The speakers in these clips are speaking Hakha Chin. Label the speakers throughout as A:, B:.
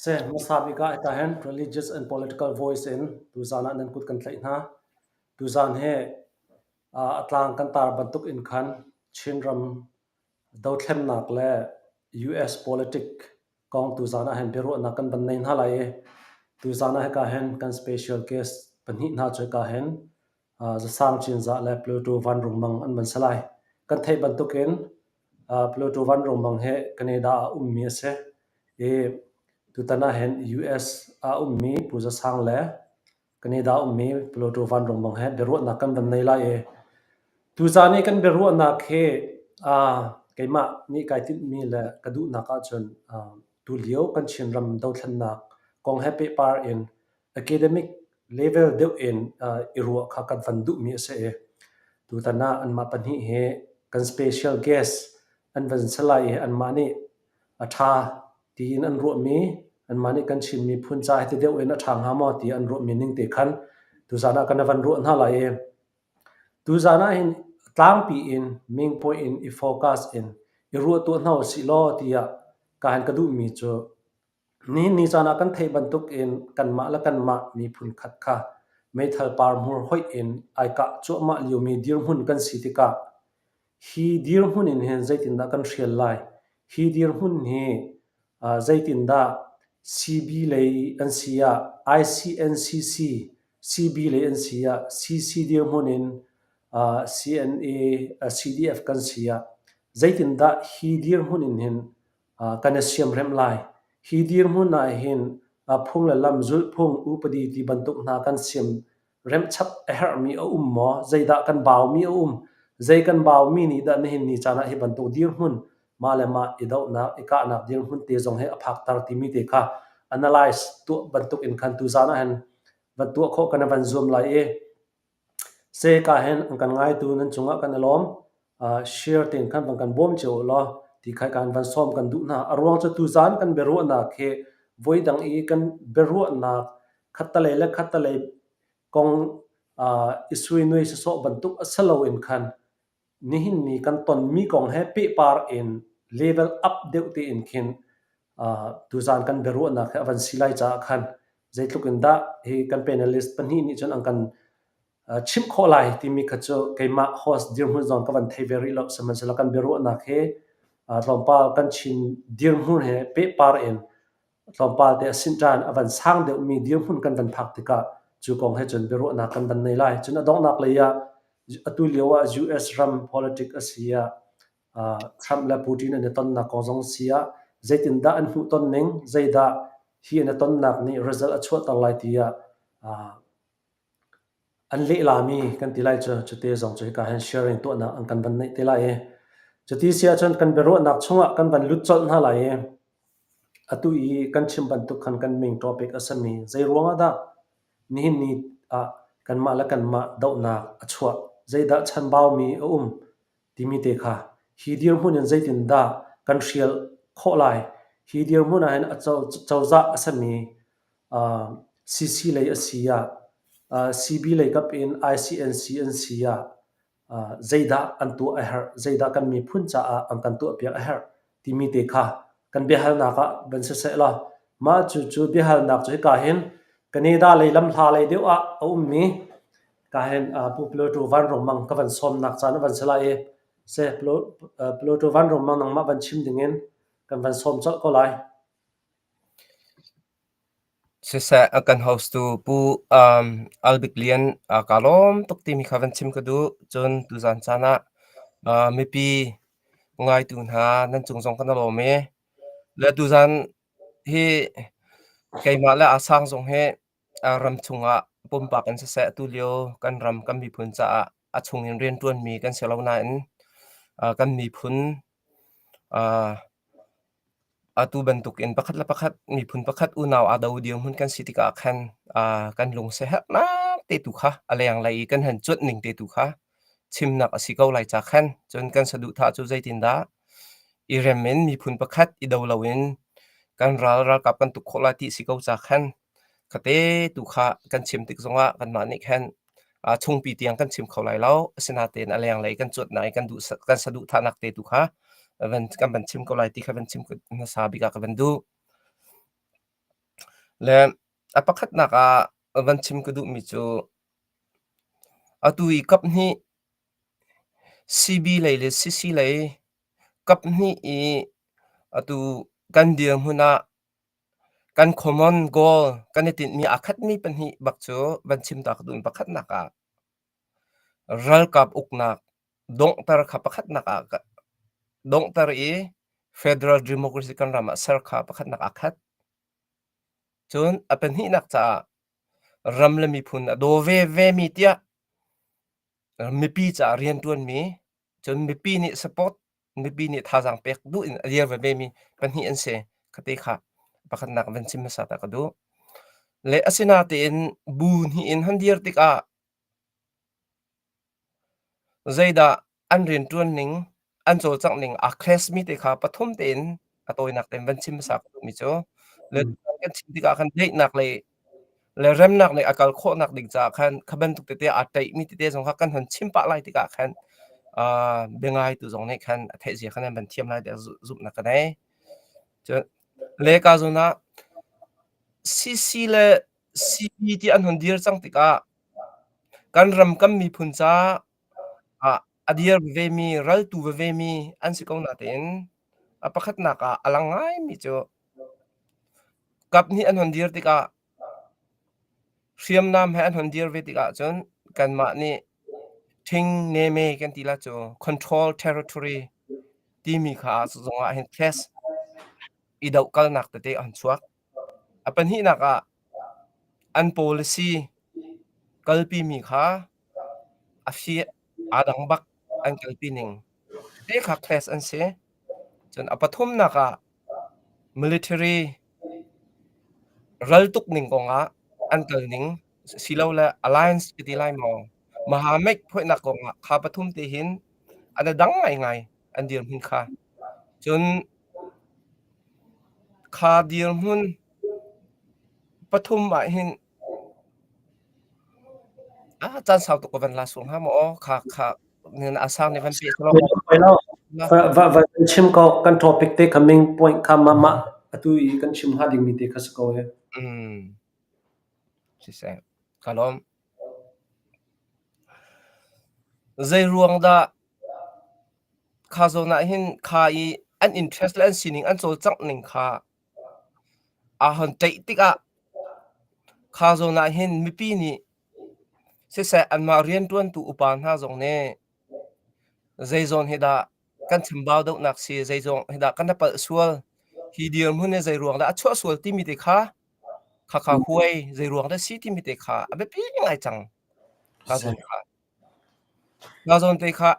A: Seh, hmasa bik ah hika hin Religious and Political Voice in tuzaan ah nan kut kan tlaih hna. Tuzaan hi a tlang kan tar bantuk in khan Chinram dothlennak le US politic kong tuzaan ah hin biaruahnak kan van nei hna lai i tuzaan ah hika hin kan special guest pahnih hna cu hika hin Zasang Cinzah le Pluto Van Rung Mang an van si lai. Kan theih bantukin Pluto Van Rung Mang hi Canada ah a ummi a si i tutan ah hin US ah a ummi Pu Zasang le Canada ummi Pluto Van Rung Mang he biaruahnak kan van nei lai i tuzaan i kan biaruahnak hi keimah nih kai tinhmi le ka duhnak ahcun tulio kan Chinram dothlennak kong he pehpar in academic level deuh in i ruah kha kan van duhmi a si i tutan ah anmah pahnih hi kan special guest an van si lai i anmah nih a ṭha tiin an ruahmi anmah nih kan Chin miphun ca hi ti deuh in a ṭha hnga maw ti an ruahmi ning te khan tuzaan ah kan van ruah hna lai i tuzaan ah hin tlangpi in mingpawih in i focus in i ruah tuah hna usih law tiah ka han ka duhmi cu Nihin ni caan ah kan theih bantuk in kanmah le kanmah miphun khat kha meithal parhmur hoih in ai kah cuahmah liomi dirhmun kan si tikah hi dirhmun in hin zeitindah kan hrial lai? Hi dirhmun hi zeitindah CB lei an si ah ICNCC CB lei an si ah CC dirhmun in CNA CDF kan si ah zeitindah hi dirhmun in hin kan i siamremh lai. Hi dirhmun ah hin phung le lam, zulhphung, upadi ti bantuk hna kan siamremh chap a herhmi a um maw? Zeidah kan baumi a um? Zei kan baumi nih dah nihin ni caan ah hi bantuk dirhmun mah le mah i dohnak, i kahnak dirhmun te zong hi a phakter timi te kha analyze tuah bantuk in khan tuzaan ah hin van tuah khawh kan i van zuam lai i Seka hin an kan ngaitu nan cungah kan i lawm. Share tein khan van kan bawm cio u law ti khai kan van sawm kan duh hna. A ruang cu tuzaan kan biaruahnak hi voidang i kan biaruahnak khattalei le khattalei kong i suinui sawsawh bantuk a si loin khan nihin ni kan tonmi kong he pehpar in level up deuh tein khin tuzaan kan biaruahnak hi a van si lai caah khan zeitluk in dah hi kan panelist pahnih nih cun an kan chimh khawh lai timi kha cu keimah host dirhmun zong ka van thei ve rih lo. Sihmanhsehlaw kan biaruahnak hi tlawmpal kan Chin dirhmun he pehpar in tlawmpal te a sinh ṭan a van sang deuhmi dirhmun kan van phak tikah cu kong he cun biaruahnak kan van nei lai. Cun a donghnak lei ah atu lio ah US ram politic a si ah Trump le Putin an i tonnak kong zong si ah zeitindah an hmuhton ning, zeidah hi an i tonnak nih result a chuahter lai tiah an lehlami kan ti lai cu cute zong cu hika hin sharing tuahnak an kan van neih te lai i cuti si ahcun kan biaruahnak chungah kan van lut colh hna lai i atu i kan chim bantuk khan kan main topic a simi zei ruangah dah nihin ni ah kanmah le kanmah dohnak a chuah, zeidah chanbaumi a um timi te kha hi dirhmun in zeitindah kan hrial khawh lai? Hi dirhmun ah hin a cozah a simi CC lei a si ah, CB lei kap in ICNC an si ah zeidah an tuah a herh, zeidah kan miphun caah an kan tuahpiak a herh timi te kha kan biahalnak ah van siseh law mah cucu biahalnak cu hika hin Canada lei lamhla lei deuh ah a ummi ka hin Pu Pluto Van Rung Mang ka van sawmnak caan a van si lai i seh Pluto Van Rung Mang nangmah van chim dingin kan van sawm colh ko lai.
B: Siseh, a kan host tu Pu Albik Lian kaa lawm tuk timi kha van chim ka duh. Cun tuzaan caan ah mipi ngaitu hna nan cung zong kan i lawm i le tuzaan hi keimah le Asang zong hi ram chungah pumpak in siseh tulio kan ram kan miphun caah a chungin rianṭuanmi kan si lo nain kan miphun atu bantukin pakhat le pakhat miphun pakhat unau aa do dirhmun kan si tikah khan kan lungsiaherhnak te tu kha a lenglei i kan han cuanh ning te tu kha chimnak a si ko lai ca khan cun kan saduhthah cu zeitindah i rem in miphun pakhat i do loin kan ral ralkap kan tuk khawh lai ti si ko ca khan Khate tu kha kan chim tik zongah kanmah nih khan chungpi tiang kan chim kho lai lo. Asinain a lenglei kan cuatnak i kan duh kan saduhthahnak te tu kha van kan van chim ko lai ti kha van chim hmasa bik ah ka van duh. Le a pakhatnak ah van chim ka duhmi cu atu i kaphnih CB lei le CC lei kaphnih i atu kan dirhmun ah kan common goal kan i tinhmi aa khatmi pahnih bak cu van chim ta ka duh. Pakhatnak ah ralkap uknak donghter kha pakhatnak ah donghter i federal democracy kan ram ah ser kha pakhatnak aa khat. Cun a pahnihnak caah ram le miphun a daw vevemi tiah mipi caah rianṭuanmi, cun mipi nih support, mipi nih thazaang pek duh in a dir vevemi pahnih an si. Khate kha pakhatnak van chim hmasa ta ka duh. Le asinatein bu hnih in han dir tikah Zeidah an rianṭuan ning, an cawlcangh ning aa clash mi te kha pathum tein a tawinak tein van chim hmasa ka duhmi cu le kan chim tikah khan daihnak lei le remnak lei a kal khawhnak ding caah khan kha bantuk tete aa ṭaihmi tete zong kha kan hon chim pah lai tikah khan uh, biangaitu zong nih khan a theih zia khan an van thiam lai tiah zumhnak ka nei. Cun le ka zawn ah CC le CB ti an hon dir cang tikah Kan ram kan miphun caah a dir vevemi, raltu vevemi an si ko natein a pakhatnak ah a lang ngaimi cu kaphnih an hon dir tikah hriamnam he an hon dir ve tikah cun kanmah nih ṭhing neme kan ti la cu control territory timi kha zongah hin test i dohkalnak tete an chuak. A pahnihnak ah an policy kalpimi kha a fiah aa dang bak an kalpi ning. Te kha class an si. Cun a pathumnak ah military raltuk ning kongah an kal ning silole alliance ka ti lai maw Mahamek phoihnak kongah kha pathum te hin an i dang ngaingai an dirhmun kha. Cun Kha dirhmun pathum ahhin caan sau tuk ka van la sual hnga maw? Kha kha a sang nih van peh
A: Va va chim ko kan topic te kha main point kha mah mah atu i kan chim hnga dingmi te kha si ko e.
B: Mm. Siseh. Ka lawm. Zei ruang dah Kha zawn ah hin kha i an interest le an sining an cawlcangh ning kha aa hon ṭeih tikah kha zawn ah hin mipi nih siseh anmah rianṭuantu upa hna zong nih zei zawn hi dah kan chambau deuhnak si, zei zawn hi dah kan i palh sual, hi dirhmun hi zei ruang dah a chuah sual timi te kha khakha huai zei ruang dah si timi te kha a biapi ngai cang. Kha zawn kha. Mah zawn te kha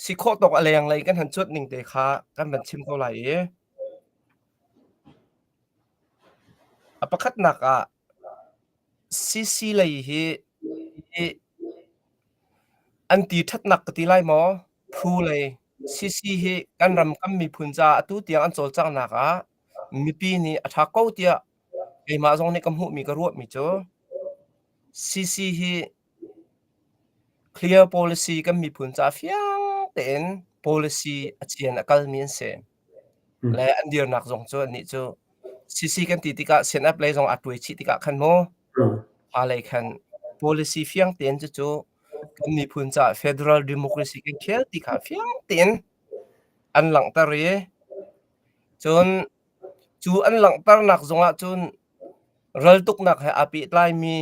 B: si khawh tawk a lenglei kan han cuanh ning te kha kan van chim ko lai i a pakhatnak ah CC lei hi hi an ti ṭhatnak ka ti lai maw? Phu lei CC hi kan ram kan miphun caah atu tiang an cawlcanghnak ah mipi nih a ṭha ko tiah keimah zong nih ka hmuhmi ka ruahmi cu CC hi Clear policy kan miphun caah fiang tein policy a cian a kalmi an si. Le an dirnak zong cu annih cu CC kan ti tikah CNF lei zong aa tuai chih tikah khan mu kha lei khan policy fiang tein cucu kan miphun caah federal democracy kan khel ti kha fiang tein an langhter i cun cu an langhternak zongah cun raltuknak he aa pehtlaimi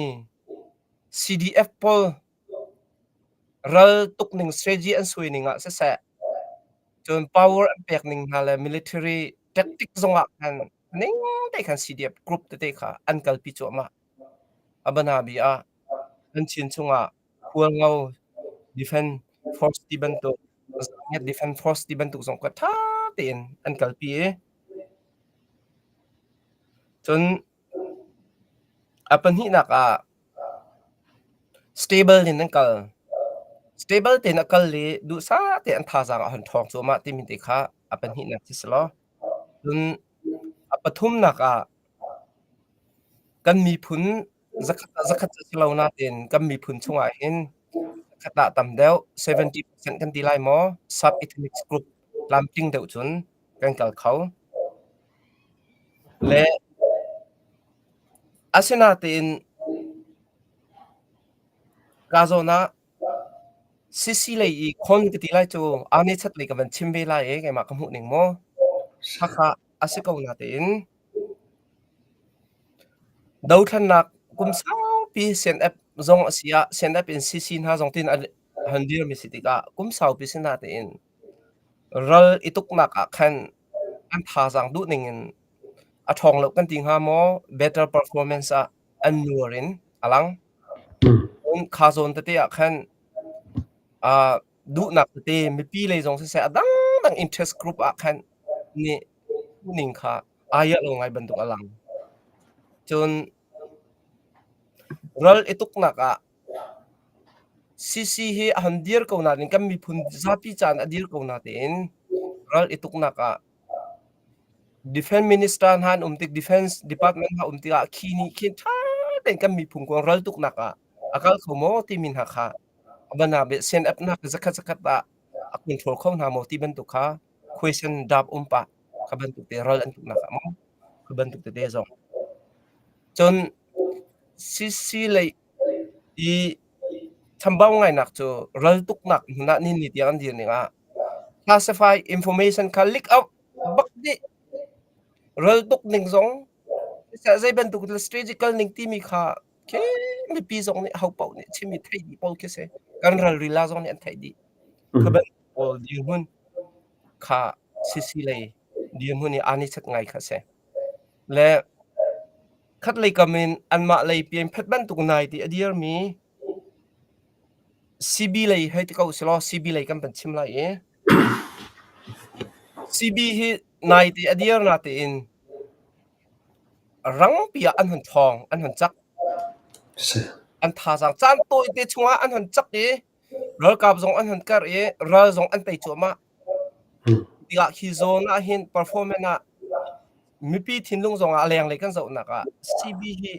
B: CDF pawl ral tuk ning strategy an suai ning ah siseh, cun power an pek ning hna le military tactic zongah khan ning te khan CDF group tete kha an kalpi cuahmah. A banabi ah an chin chungah Hualngo Defense Force ti bantuk, Zangiat Defense Force ti bantuk zong kha ṭha tein an kalpi i cun A pahnihnak ah stable in an kal. Stable tein a kal i duhsah tein an thazaang a hon ṭhawng cuahmah timi te kha a pahnihnak si selaw cun a pathumnak ah kan miphun zakhat ah zakhat a si lo nain kan miphun chungah hin zakhat ah tam deuh 70% kan ti lai maw sub-ethnic group tlamtling deuh cun kan kal kho. Le. Asinain ka zawn ah Sisi lei i khon ka ti lai cu aa chat lei ka van chim ve lai i keimah ka hmuh ning maw. Hakha a si ko natein dothlennak kum saupi CNF zong a si ah CNF in CC hna zong tin an han dirmi si tikah kum saupi si natein ral i tuknak ah khan an thazaang duh ning in a ṭhawng lo kan ti hnga maw better performance ah an nuar in a lang. Kha zawn tete ah khan duhnak tete mipi lei zong siseh a dangdang interest group ah khan nih ning kha aa iah lo ngai bantuk a lang. Cun ral i tuknak ah CC hi a han dir ko nain kan miphun zapi caan a dir ko natein ral i tuknak ah Defense Minister hna an um tik, Defense Department hna um tikah khi nih khin ṭha tein kan miphun kong ral tuknak ah a kal kho maw timi hna kha van ah CNF nak zakhat zakhat ah a control kho hna maw ti bantuk kha question dap um pah kha bantuk te ral an tuknak ah maw kha bantuk tete zong. Cun CC lei i chambau ngainak cu ral tuknak hmun ah ni ni tiang an dir ning ah classify information kha leak out bak dih. Ral tuk ning zong zei bantuk strategical ning timi kha khi mipi zong nih ho paoh nih chimmi theih dih pawl khi si. Kan ralri la zong nih an theih dih. Kha bantuk pawl dirhmun kha CC lei dirhmun i aa ni chat ngai kha si. Le khatlei kam in anmah lei pian phet bantuk nai ti a dirmi CB lei hei ti ko silaw CB lei kan van chim lai i CB hi nai ti a dir na tein rangpi ah an hun ṭhawng an hun cak. An thazaang caan tawite chungah an hun cak i ralkap zong an hun karh i ral zong an tei cuahmah. Tikah khi zawn ah hin performance ah mipi thinlung zong ah a lenglei kan zohnak ah CB hi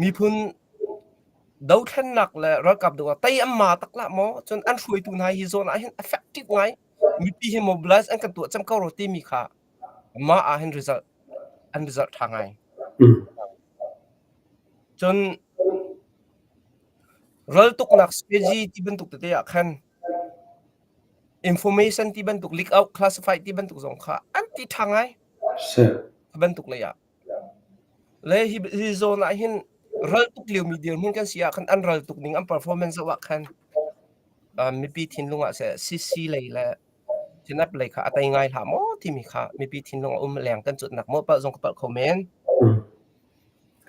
B: miphun dothlennak le ralkap do ah tei an ma tak lah maw cun an hruaitu hna hi zawn ah hin effective ngai mipi hi mobilize an kan tuah cem ko ro timi kha mah ah hin result an result ṭha ngai. Cun raltuknak strategy ti bantuk tete ah khan Information ti bantuk leak out classified ti bantuk zong kha an ti ṭha ngai. Bantuk lei ah. Le hi, hi zawn ah hin ral tuk liomi dirhmun kan si ah khan an ral tuk ning an performance zoh ah khan uh, mipi thinlung ah seh CC lei le Chinap lei kha a tei ngai hlah maw timi kha mipi thinlung a um leng kan cutnak maw palh zong ka palh kho men.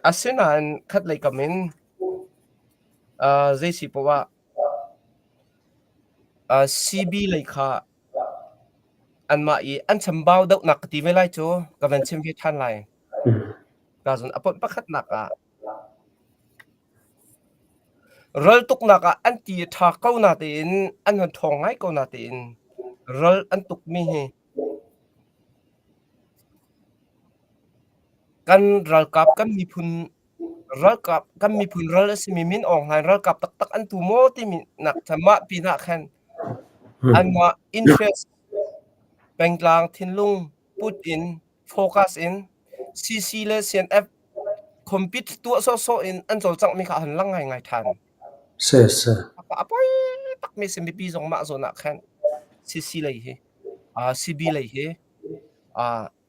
B: Asinain khat lei kam in uh, zei si poah ah CB lei kha anmah i an chambau dohnak ka ti ve lai cu ka van chim ve ṭhan lai. Ka zun a ponh pakhatnak ah raltuknak ah an ti a ṭha ko natein an hun ṭhawng ngai ko natein ral an tukmi hi kan ralkap kan miphun Ralkap kan miphun ral a simi Min Aung Hlaing ralkap taktak an tu maw timi nak mah pinah khan anmah interest pengtlang thinlung put in focus in CC le CNF compete tuah sawhsawh in an cawlcanghmi kha a hun lang ngaingai ṭhan. A poi takmi si mipi zong mah zawn ah khan CC lei hi CB lei hi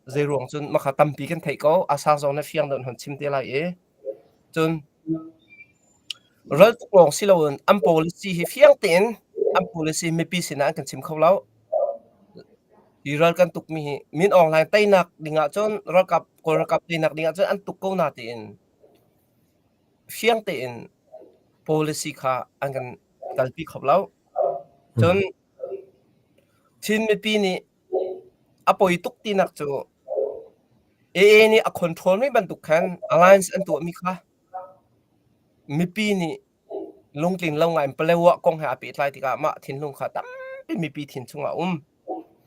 B: Zeiruang cun makha tampi kan theih ko. A sang zong na fiang deuh hon chim te lai i. Cun ral tuk lawng si loin an policy hi fiang tein an policy mipi sinah an kan chim kho lo. Hi ral kan tukmi hi Min Aung Hlaing teinak dingah cun ralkap Kawl ralkap teinak dingah cun an tuk ko na tiin fiang tein policy kha an kan kalpi kho lo. Cun Chin mipi nih A poi tuk tinak cu AA nih a control mi bantuk khan alliance an tuahmi kha mipi nih lungtlin lo ngai in Palewa kong he aa pehtlai tikah mah thinlung kha tampi mipi thin chungah a um.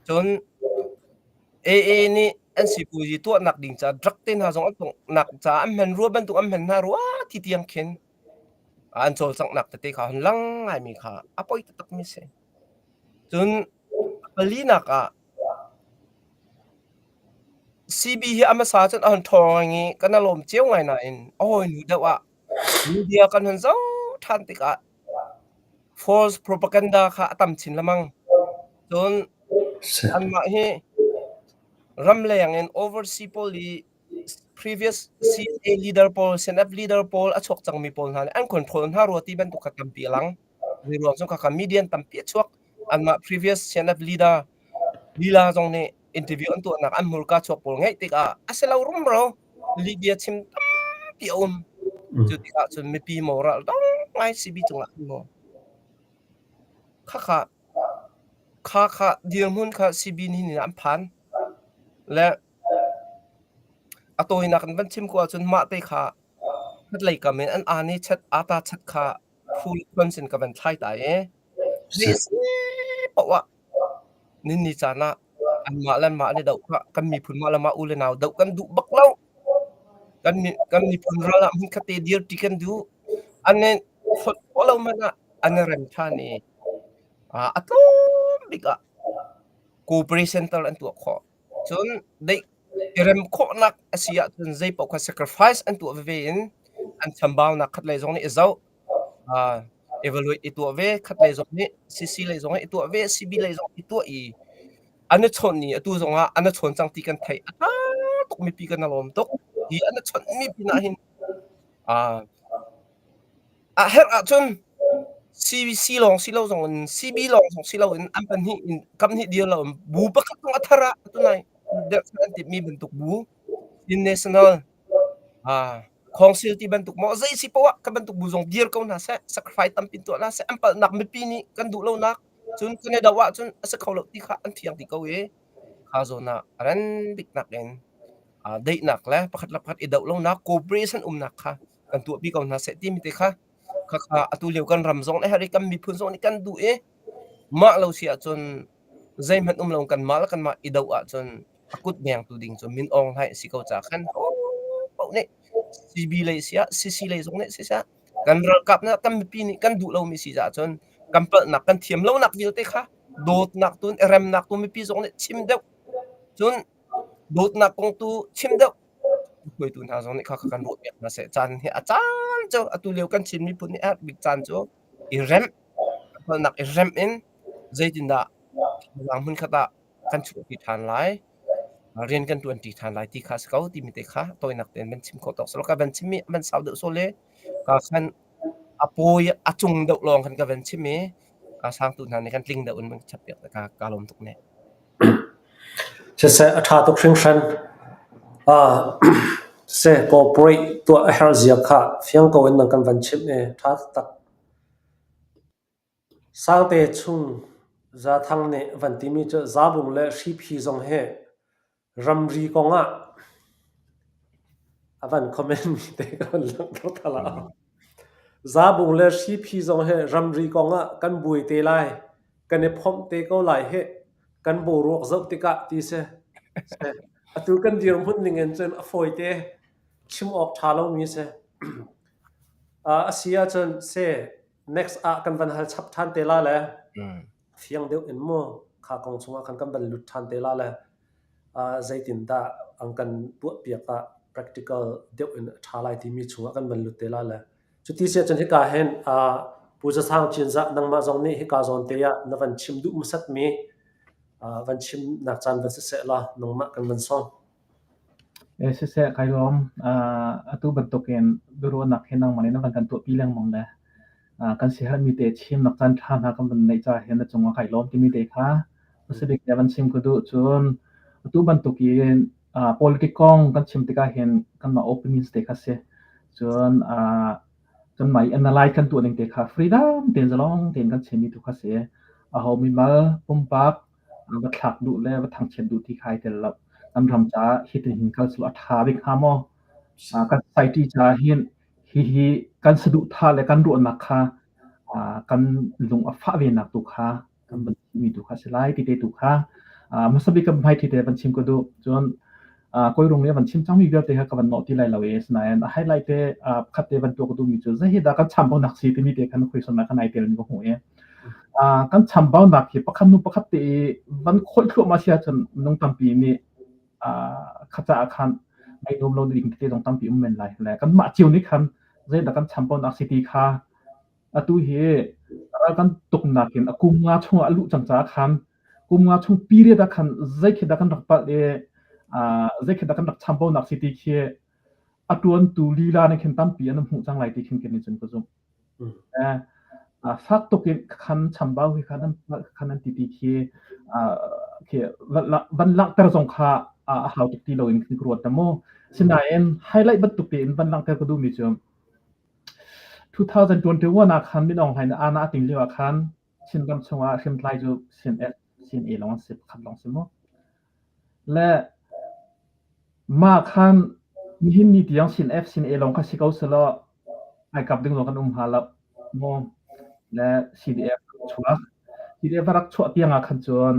B: Cun AA nih an sipuazi tuahnak ding ca drug te hna zong an tuahnak caah an hman rua bantuk an hman hna rua ti tiang khin an cawlcanghnak tete kha hun lang ngaimi kha a poi taktakmi a si. Cun a palinak ah. CB hi a hmasa cun a hun ṭhawng i kan i lawm cio ngai nain a hawinu deuh ah media kan hun zoh ṭhan tikah false propaganda kha a tam chin lengmang. Cun anmah hi ramleng in overseas pawl i previous CNA leader pawl, CNF leader pawl a chuak cangmi pawl hna nih an control hna rua ti bantuk kha tampi a lang. Zeiruang cu khakha media tampi a chuak. Anmah previous CNF leader lila zong nih interview an tuahnak an hmurka chuak pawl ngeih tikah a si lo rumro lihbia chim tampi a um. Cu tikah cun mipi moral dong ngai CB cungah khan maw. Khakha kha kha dirhmun kha CB nih an phan. Le a tawinak in van chim ko ahcun mah te kha khatlei kam in an aa ni chat ata chat kha phul khon sin ka van thlai ta i zei si paoh ah ninni caan ah anmah le anmah an i doh kha kan miphun mah le mah u le nau doh kan duh bak lo. Kan kan miphun ral ah hmunkhat te dirṭi kan duh. An i fonh khawh lo hmanh ah an i rem ṭhan i a tlawm bik ah cooperation tal an tuah khawh. Cun deih i rem khawhnak a si ahcun zei paoh kha sacrifice an tuah veve in an chambaunak khatlei zong nih i zoh. Evaluate i tuah ve, khatlei zong nih CC lei zong i tuah ve, CB lei zong i tuah i an i chawnh i atu zong ah an i chawn cang ti kan theih. A ṭha tuk mipi kan i lawm tuk. Hi an i chawnhmi pinah hin a herh ahcun CBC lawng si lo zong in CB lawng zong si loin an pahnih in kamhnih dir lo in bu pakhat zong a thar ah tunai derhsan an timhmi bantuk bu Chin National Council ti bantuk maw zei si poah kan bantuk bu zong dir ko hna seh sacrifice tampi tuah hna seh an palhnak mipi nih kan duh lonak cun kan i do ahcun a si kho lo ti kha an fiang dih ko i kha zawn ah a ran biknak in daihnak le pakhat le pakhat i doh lonak cooperation umnak kha kan tuahpi ko hna seh timi te kha khakha atu lio kan ram zong nih har i kan miphun zong nih kan duh i mah lo si ahcun zeihmanh um lo kanmah le kanmah i doh ahcun a kut bengtu ding cu Min Aung Hlaing a si ko caah khan paoh nih CB lei siah CC lei zong nih siseh kan ralkap nih kan mipi nih kan duh lomi si caah cun kan palhnak kan thiam lonak vialte kha dawtnak tu remnak tu mipi zong nih chim deuh cun dawtnak kong tu chim deuh hruaitu hna zong nih kha kan ruah piak hna seh caan hi a caan cu atu lio kan Chin miphun nih a bik caan cu i remh palhnak i remh in zeitindah hmun khat ah kan chuahpi ṭhan lai, rian kan ṭuanṭi ṭhan lai ti kha a si ko timi te kha tawinak tein van chim khawh tawk selaw ka van chimmi a van sau deuh sawl i ka khan a pawi a cung deuh lawng khan ka van chim i ka sangtu hna nih kan tling deuh in van ka chappiak ka ka lawm tuk ne.
A: Siseh a ṭha tuk hringhran. Siseh cooperate tuah a herh zia kha fiang ko in nang kan van chimh i ṭha taktak. Sangte chung Zathang nih van timi cu Zabung le Hriphi zong hi ramri kongah a van comment mi te ka van langhter ta la. Zabung le Hriphi zong hi ramri kongah kan buai te lai, kan i phomh te ko lai hih, kan boruak zoh tikah ti si. Atu kan dirhmun ning in cun a fawi te, chim awk ṭha lomi si. A si ahcun seh Next ah kan van hal chap ṭhan te la le fiang deuh in mu kha kong chungah khan kan van lut ṭhan te la le zeitindah an kan tuahpiak ah practical deuh in a ṭha lai timi chungah kan van lut te la le cuti si ahcun hika hin Pu Zasang Cinzah nangmah zong nih hika zawn te ah na van chim duh hmasatmi van chimnak caan van siseh la nangmah kan van sawm.
C: Siseh kai lawm. Atu bantukin biaruahnak hi nangmah nih na van kan tuahpi lengmang le kan siaherhmi te chimnak caan ṭha hna kan van neih caah hin na cungah kai lawm timi te kha hmasabik te van chim ka duh. Cun atu bantukin politic kong kan chim tikah hin kanmah opinions te kha si. Cun kanmah i analyze kan tuah ning te kha freedom tein zalong tein kan chimmi tu kha si. Aho mimal pumpak va thlak duh le va thangchiat duh ti kha ai tel lo. Kan ram caah hitin hin kal cu a ṭha bik hnga maw? Kan society caah hin hihi kan saduhthah le kan ruahnak kha kan lung a fah venak tu kha kan van chimmi tu kha a si lai ti te tu kha hmasa bik kan hmaithli te van chim ka duh. Cun kawi rung nih a van chim cangmi vialte kha ka van nawh ti lai lo i asinain a highlight te pakhat te van tuah ka duhmi cu zei hi dah kan chambaunak si timi te khan khuaisawn ah kan ai telmi ka hmuh i kan chambaunak hi pakhat hnu pakhat te i van khawih thluahmah si ahcun minung tampi nih Kha caah khan ngaih nuam lo ding tete zong tampi um men lai. Le kanmah cio nih khan zeidah kan champaunak si ti kha atu hi ral kan tuknak in a kum nga chungah a luh cang caah khan kum nga chung period ah khan zei khi dah kan rak palh i zei khi dah kan rak champaunak si ti khi a ṭuantu lila nih khin tampi an hmuh cang lai ti khin kei nih cun ka zumh. Fak tuk in khan chambau hi khan an khan an ti ti khi khi van langhter zong kha a hau tuk ti loin kan ruat na mu. Sinain highlight bantuk tein van langhter ka duhmi cu 2021 ah khan Min Aung Hlaing ana a ting lio ah khan Chinram chungah hriamtlai cu CNF, CNA lawng an si, pakhat lawng si mu. Le mah khan nihin ni tiang CNF, CNA lawng kha si ko selaw ai kap ding zong kan um hnga lo mu. Le CDF chuak. CDF a rak chuah tiang ah khan cun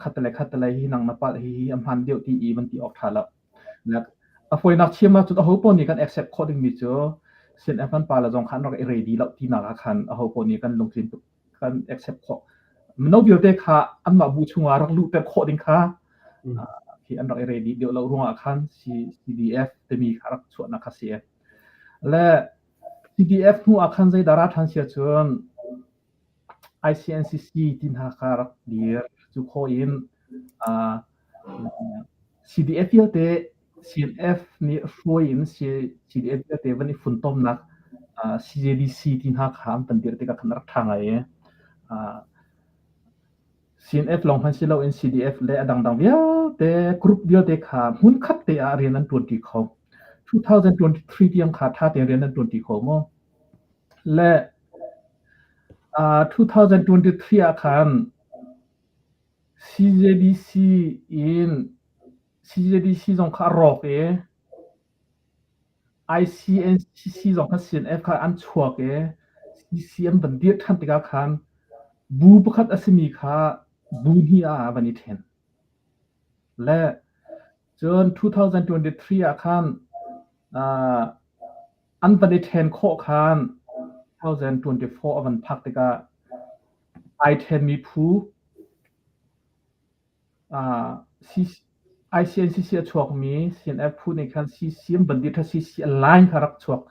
C: khat le khat le hi nang na palh hi hi a hman deuh ti i van ti awk ṭha lo. A fawinak chim ahcun aho paoh nih kan accept khawh dingmi cu CNF kan pale zong kha an rak i ready lo tinak ah khan aho paoh nih kan lungtlin tuk kan accept khawh. Mino vialte kha anmah bu chungah rak luhter khawh ding kha khi an rak i ready deuh lo ruangah khan CDF timi kha rak chuahnak kha si. Le CDF hnu ah khan zeidah ra ṭhan si ahcun ICNCC ti hna kha rak dir. Cu khawh in CDF vialte CNF nih hruai in CDF vialte van i funtomnak CJDC ti hna kha an van dirh tikah khan a rak ṭha ngai i CNF lawng hmanh si loin CDF le a dangdang vialte group vialte kha hmunkhat te ah rian an ṭuanṭi kho. 2023 tiang kha ṭha tein rian an ṭuanṭi kho maw? Le 2023 ah khan CJDC in CJDC zong kha a rawk i ICNCC zong kha CNF kha an chuak i CC an van dirh ṭhan tikah khan bu pakhat a simi kha bu hnih ah a van i ṭhen. Le cun 2023 ah khan an van i ṭhen khawh khan 2024 a van phak tikah ai ṭhenmi phu ICNCC a chuakmi CNF phu nih khan CC an van dir CC Align kha rak chuak.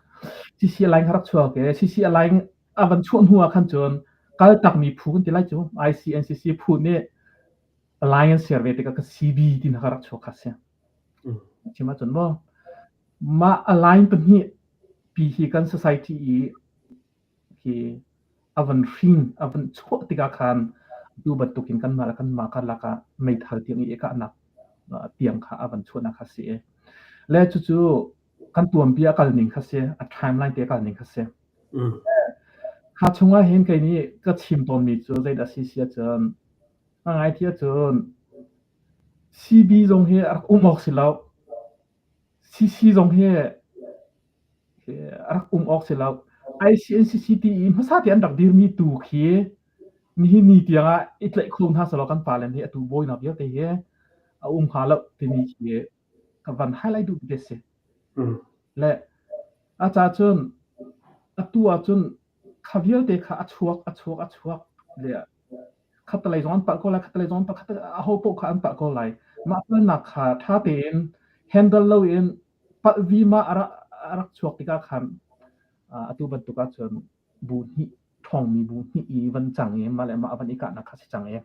C: CC Align kha rak chuak i CC Align a van chuah hnu ah khan cun kaltakmi phu kan ti lai cu ICNCC phu nih Alliance ser ve tikah ka CB ti kha rak chuak kha si. Chim ahcun maw mah align pahnih pi hi kan society i hi a van hrin a van chuah tikah khan tu bantukin kanmah le kanmah karlak ah meithal tiang i kahnak tiang kha a van chuahnak kha si i le cucu kan tuanbia a kal ning kha si a timeline te a kal ning kha si. Kha chungah hin kei nih ka chim tawnmi cu zeidah si si ahcun a ngai ti ahcun CB zong hi a rak um awk si lo. CC zong hi a rak um awk si lo. ICNCCT i hmasa te an rak dirmi tu khi nihin ni tiang ah i tlaih kho hna selaw kan pale nih atu bawinak vialte hi a um hnga lo timi khi ka van highlight duh te si. Le a ca cun atu ahcun kha vialte kha a chuak a chuak a chuak le khattelei zong an palh ko lai khattelei zong an palh aho paoh kha an palh ko lai. Mah palhnak kha ṭha tein handle loin palh vima a rak a rak chuak tikah khan atu bantuk ahcun bu hnih ṭhawngmi bu hnih i van cang i mah le mah a van i kahnak kha si cang i.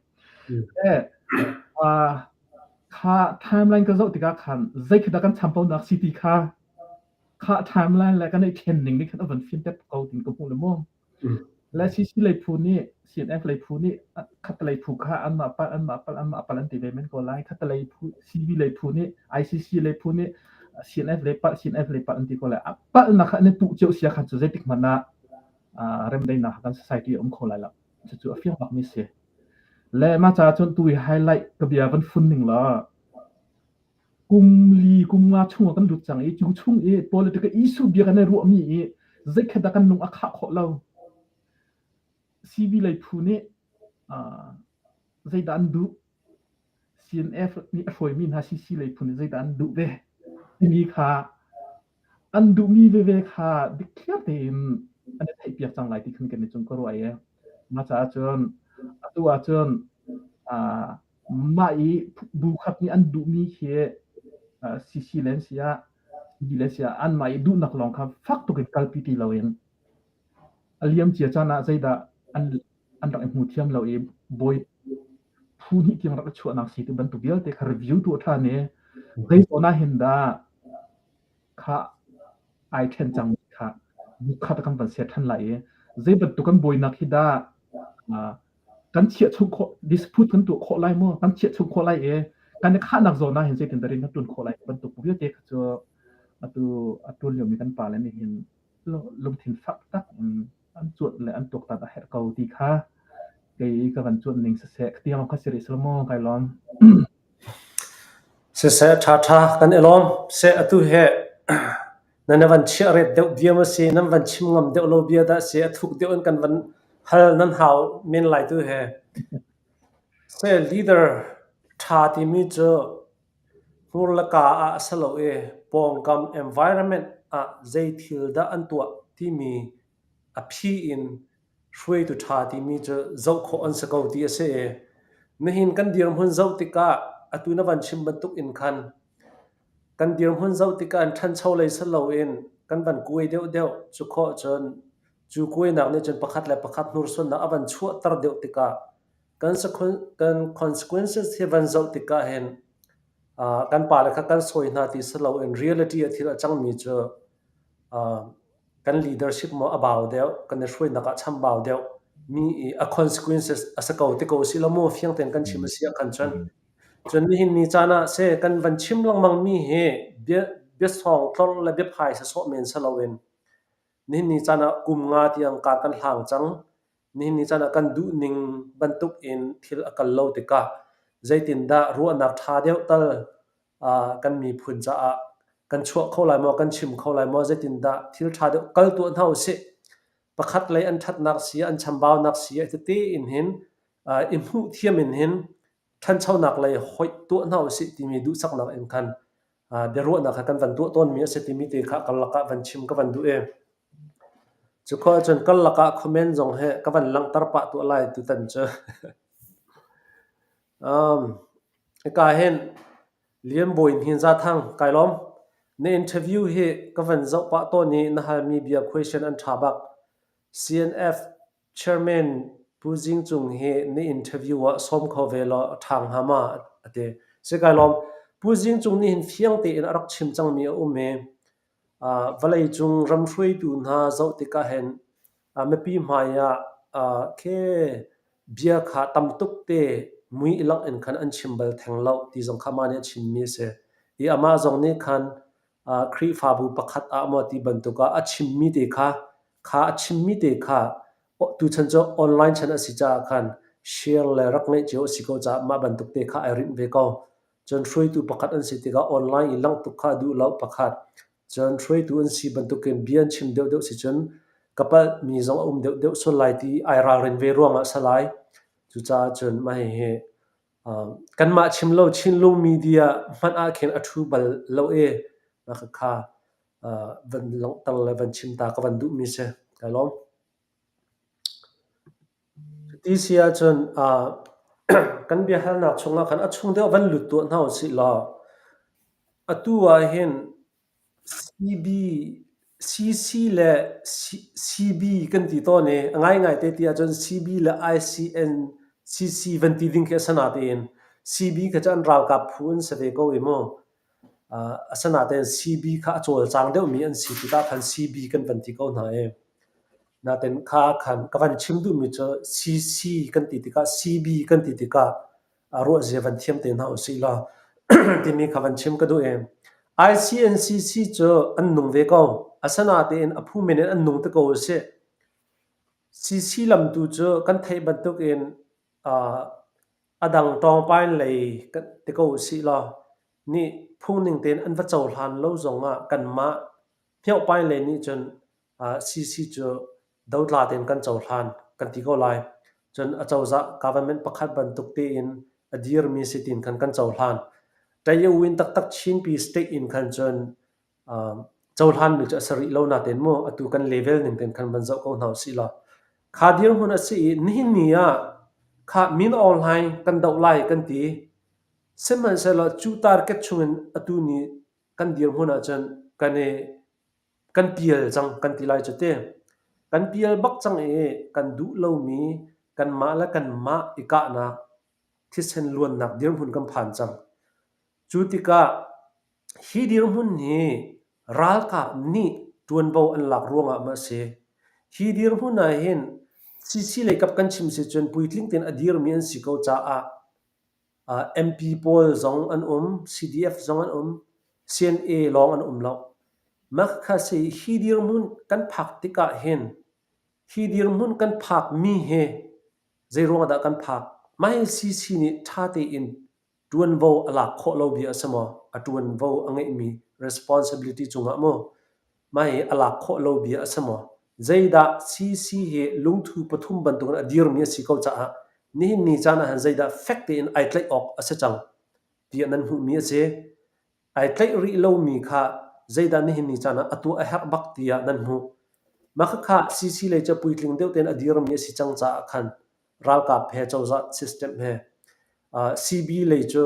C: Kha timeline ka zoh tikah khan zei khi dah kan champaunak si ti kha kha timeline le kan i thlen ning nih khan a van fimter ko tin ka hmuh le mu. Le CC lei phu nih CNF lei phu nih khattelei phu kha anmah palh anmah palh anmah palh an ti ve men ko lai. Khattelei phu CB lei phu nih ICC lei phu nih CNF lei palh CNF lei palh an ti ko lai. A palhnak kha an i puh cio sia kha cu zeitik hmanh ah remdaihnak kan society a um kho lai lo. Cucu a fiang bakmi si. Le mah caah cun tu i highlight ka bia van fun ning law kum li kum nga chung ah kan lut cang i cu chung i political issue bia kan i ruahmi i zeikhat dah kan lung a khah khawh lo. CV lei phu nih zeidah an duh? CNF nih a hruaimi hna CC lei phu nih zeidah an duh ve? Timi kha an duhmi veve kha dikthliar tein an i theihpiak cang lai ti khan kan i cung ka ruah i mah caah cun atu ahcun. Mah i bu khat nih an duhmi khi CC le an si ah CB le si ah anmah i duhnak lawng kha fak tuk in kalpi ti loin a liamcia caan ah zeidah an an rak i hmu thiam lo i bawi phu hnih tiang rak i chuahnak si ti bantuk vialte kha review tuah ṭhan i zei zawn ah hin dah kha ai ṭhen cangmi kha bukhat kan van ser ṭhan lai i zei bantuk kan buainak hi dah kan chiah chung khawh dispute kan tuah khawh lai maw kan chiah chung khawh lai i kan i khahnak zawn ah hin zeitin dah rian kan ṭuan khawh lai bantuk vialte kha cu atu a ṭuan liomi kan pale nih hin lungthin fak tak in an cuanh le an tuaktan a herh ko ti kha kei ka van cuanh ning siseh tiang kha si rih sel maw kai lawm.
A: Siseh ṭhaṭha kan i lawm. Seh atu he nan van chiah ret deuh bia ma si, nan van chim ngam deuh lo bia dah si, a thuk deuh in kan van hal nan hau men lai tu he. Seh leader ṭha timi cu hmur le ka ah a si lo i pawngkam environment ah zei thil dah an tuah timi a phi in hruaitu ṭha timi cu zoh khawh an si ko ti a si i nihin kan dirhmun zoh tikah atu na van chim bantuk in khan kan dirhmun zoh tikah an ṭhancho lei si loin kan van kuai deuhdeuh cu khawh cun cu kuainak nih cun pakhat le pakhat hnursuannak a van chuahter deuh tikah kan kan consequences hi van zoh tikah hin kan pale kha kan sawi hna ti si loin reality ah thil a cangmi cu kan leadership maw a bau deuh, kan i hruainak ah chambau deuh mi i a consequences a si ko ti ko si lo mu fiang tein kan chim a si ah khan cun. Cun nihin ni caan ah se kan van chim lengmang mi hi bia biasawng tlorh le biaphai sawsawh men si loin nihin ni caan ah kum nga tiang kar kan hlang cang. Nihin ni caan ah kan duh ning bantuk in thil a kal lo tikah zeitindah ruahnak ṭha deuh tal kan miphun caah kan chuah kho lai maw, kan chim kho lai maw, zeitindah thil ṭha deuh kal tuah hna usih. Pakhat lei an ṭhatnak si, an chambaunak si, tete in hin i hmuh thiam in hin ṭhanchonak lei hoih tuah hna usih timi duhsaknak in khan biaruahnak kha kan van tuah tawnmi a si timi te kha karlak ah van chim ka van duh i cu khua ahcun karlak ah comment zong he ka van langhter pah tuah lai tutan cu. Hika hin Lian Bawi Hnin Za Thang, kai lawm. Na interview hi ka van zoh pah tawn i na halmi bia question an ṭha bak. CNF chairman Pu Zing Cung hi na interview ah sawm kho ve law a ṭha hnga ma a ti. Si kai lawm. Pu Zing Cung nih hin fiang tein a rak chim cangmi a um i vawleicung ram hruaitu hna zoh tikah hin mipi hmai ah khi bia kha tam tuk te mui i langh in khan an chim bal theng lo ti zong kha amah nih a chimmi a si. I amah zong nih khan Khrihfabu pakhat ah maw ti bantuk ah a chimmi te kha kha a chimmi te kha tuchan cu online chan a si caah khan share le rak ngeih cio a si ko caah mah bantuk te kha ai rinh ve ko. Cun hruaitu pakhat an si tikah online i langh tuk kha a duh lo pakhat. Cun hruaitu an si bantukin bia an chim deuhdeuh si cun ka palhmi zong a um deuhdeuh sual lai ti ai ralrin ve ruangah a si lai. Cucaah cun mah hihi kanmah chim lo Chinlung media hmanh ah khin a ṭhu bal lo i mah khakha van langhter le van chim ta ka van duhmi si. Kai lawm. Cuti si ahcun kan biahalnak chungah khan a chung deuh van lut tuah hna usih law atu ah hin CB, CC le CB kan ti tawn i a ngaingai te ti ahcun CB le ICN CC van ti ding khi a si natein CB kha cu an ralkap phu an si ve ko i mu. Asinain CB kha a cawlcang deuhmi an si tikah khan CB kan van ti ko hna i nain kha khan ka van chim duhmi cu CC kan ti tikah CB kan ti tikah a ruahzia van thiam te hna usih law timi kha van chim ka duh i ICNCC cu an nung ve ko. Asinain a phu men in an nung te ko a si. CC lam tu cu kan theih bantukin A dang ṭawngpain lei ti ko usih law nih phungning tein an va cohlan lo zongah kanmah hmiohpain lei nih cun CC cu dotla tein kan cohlan kan ti ko lai. Cun acozah government pakhat bantuk tein a dirmi si tiin khan kan cohlan. Ṭaih-u-win taktak Chinpi state in khan cun cohlanmi cu a si rih lo nain mu atu kan level ning tein khan van zoh ko hna usih law kha dirhmun a si i nihin ni ah Khah Min Aung Hlaing kan doh lai kan ti. Sihmanhsehlaw cu target chungin atu ni kan dirhmun ahcun kan i kan pial cang kan ti lai cu ti. Kan pial bak cang i kan duh lomi kanmah le kanmah i kahnak thisen luannak dirhmun kan phan cang. Cu tikah hi dirhmun hi ralkap nih ṭuanvo an lak ruangah maw a si? Hi dirhmun ahhin CC lei kap kan chim si cun puitling tein a dirmi an si ko caah MP pawl zong an um, CDF zong an um, CNA lawng an um lo. Mah kha si hi dirhmun kan phak tikah hin hi dirhmun kan phakmi hi zeiruang dah kan phak? Mah hi CC nih ṭha tein ṭuanvo a lak khawh lo bia a si maw? A ṭuanvo a ngeihmi responsibility cungah maw mah hi a lak khawh lo bia a si maw? Zeidah CC hi lungthu pathum bantukin a dirmi a si ko caah nihin ni caan ah hin zeidah fek tein ai tlaih awk a si cang tiah nan hmuhmi a si. Ai tlaih rih lomi kha zeidah nihin ni caan ah a tuah a herh bak tiah nan hmuh. Mah khakha CC lei cu puitling deuh tein a dirmi a si cang caah khan ralkap he cozah system he CB lei cu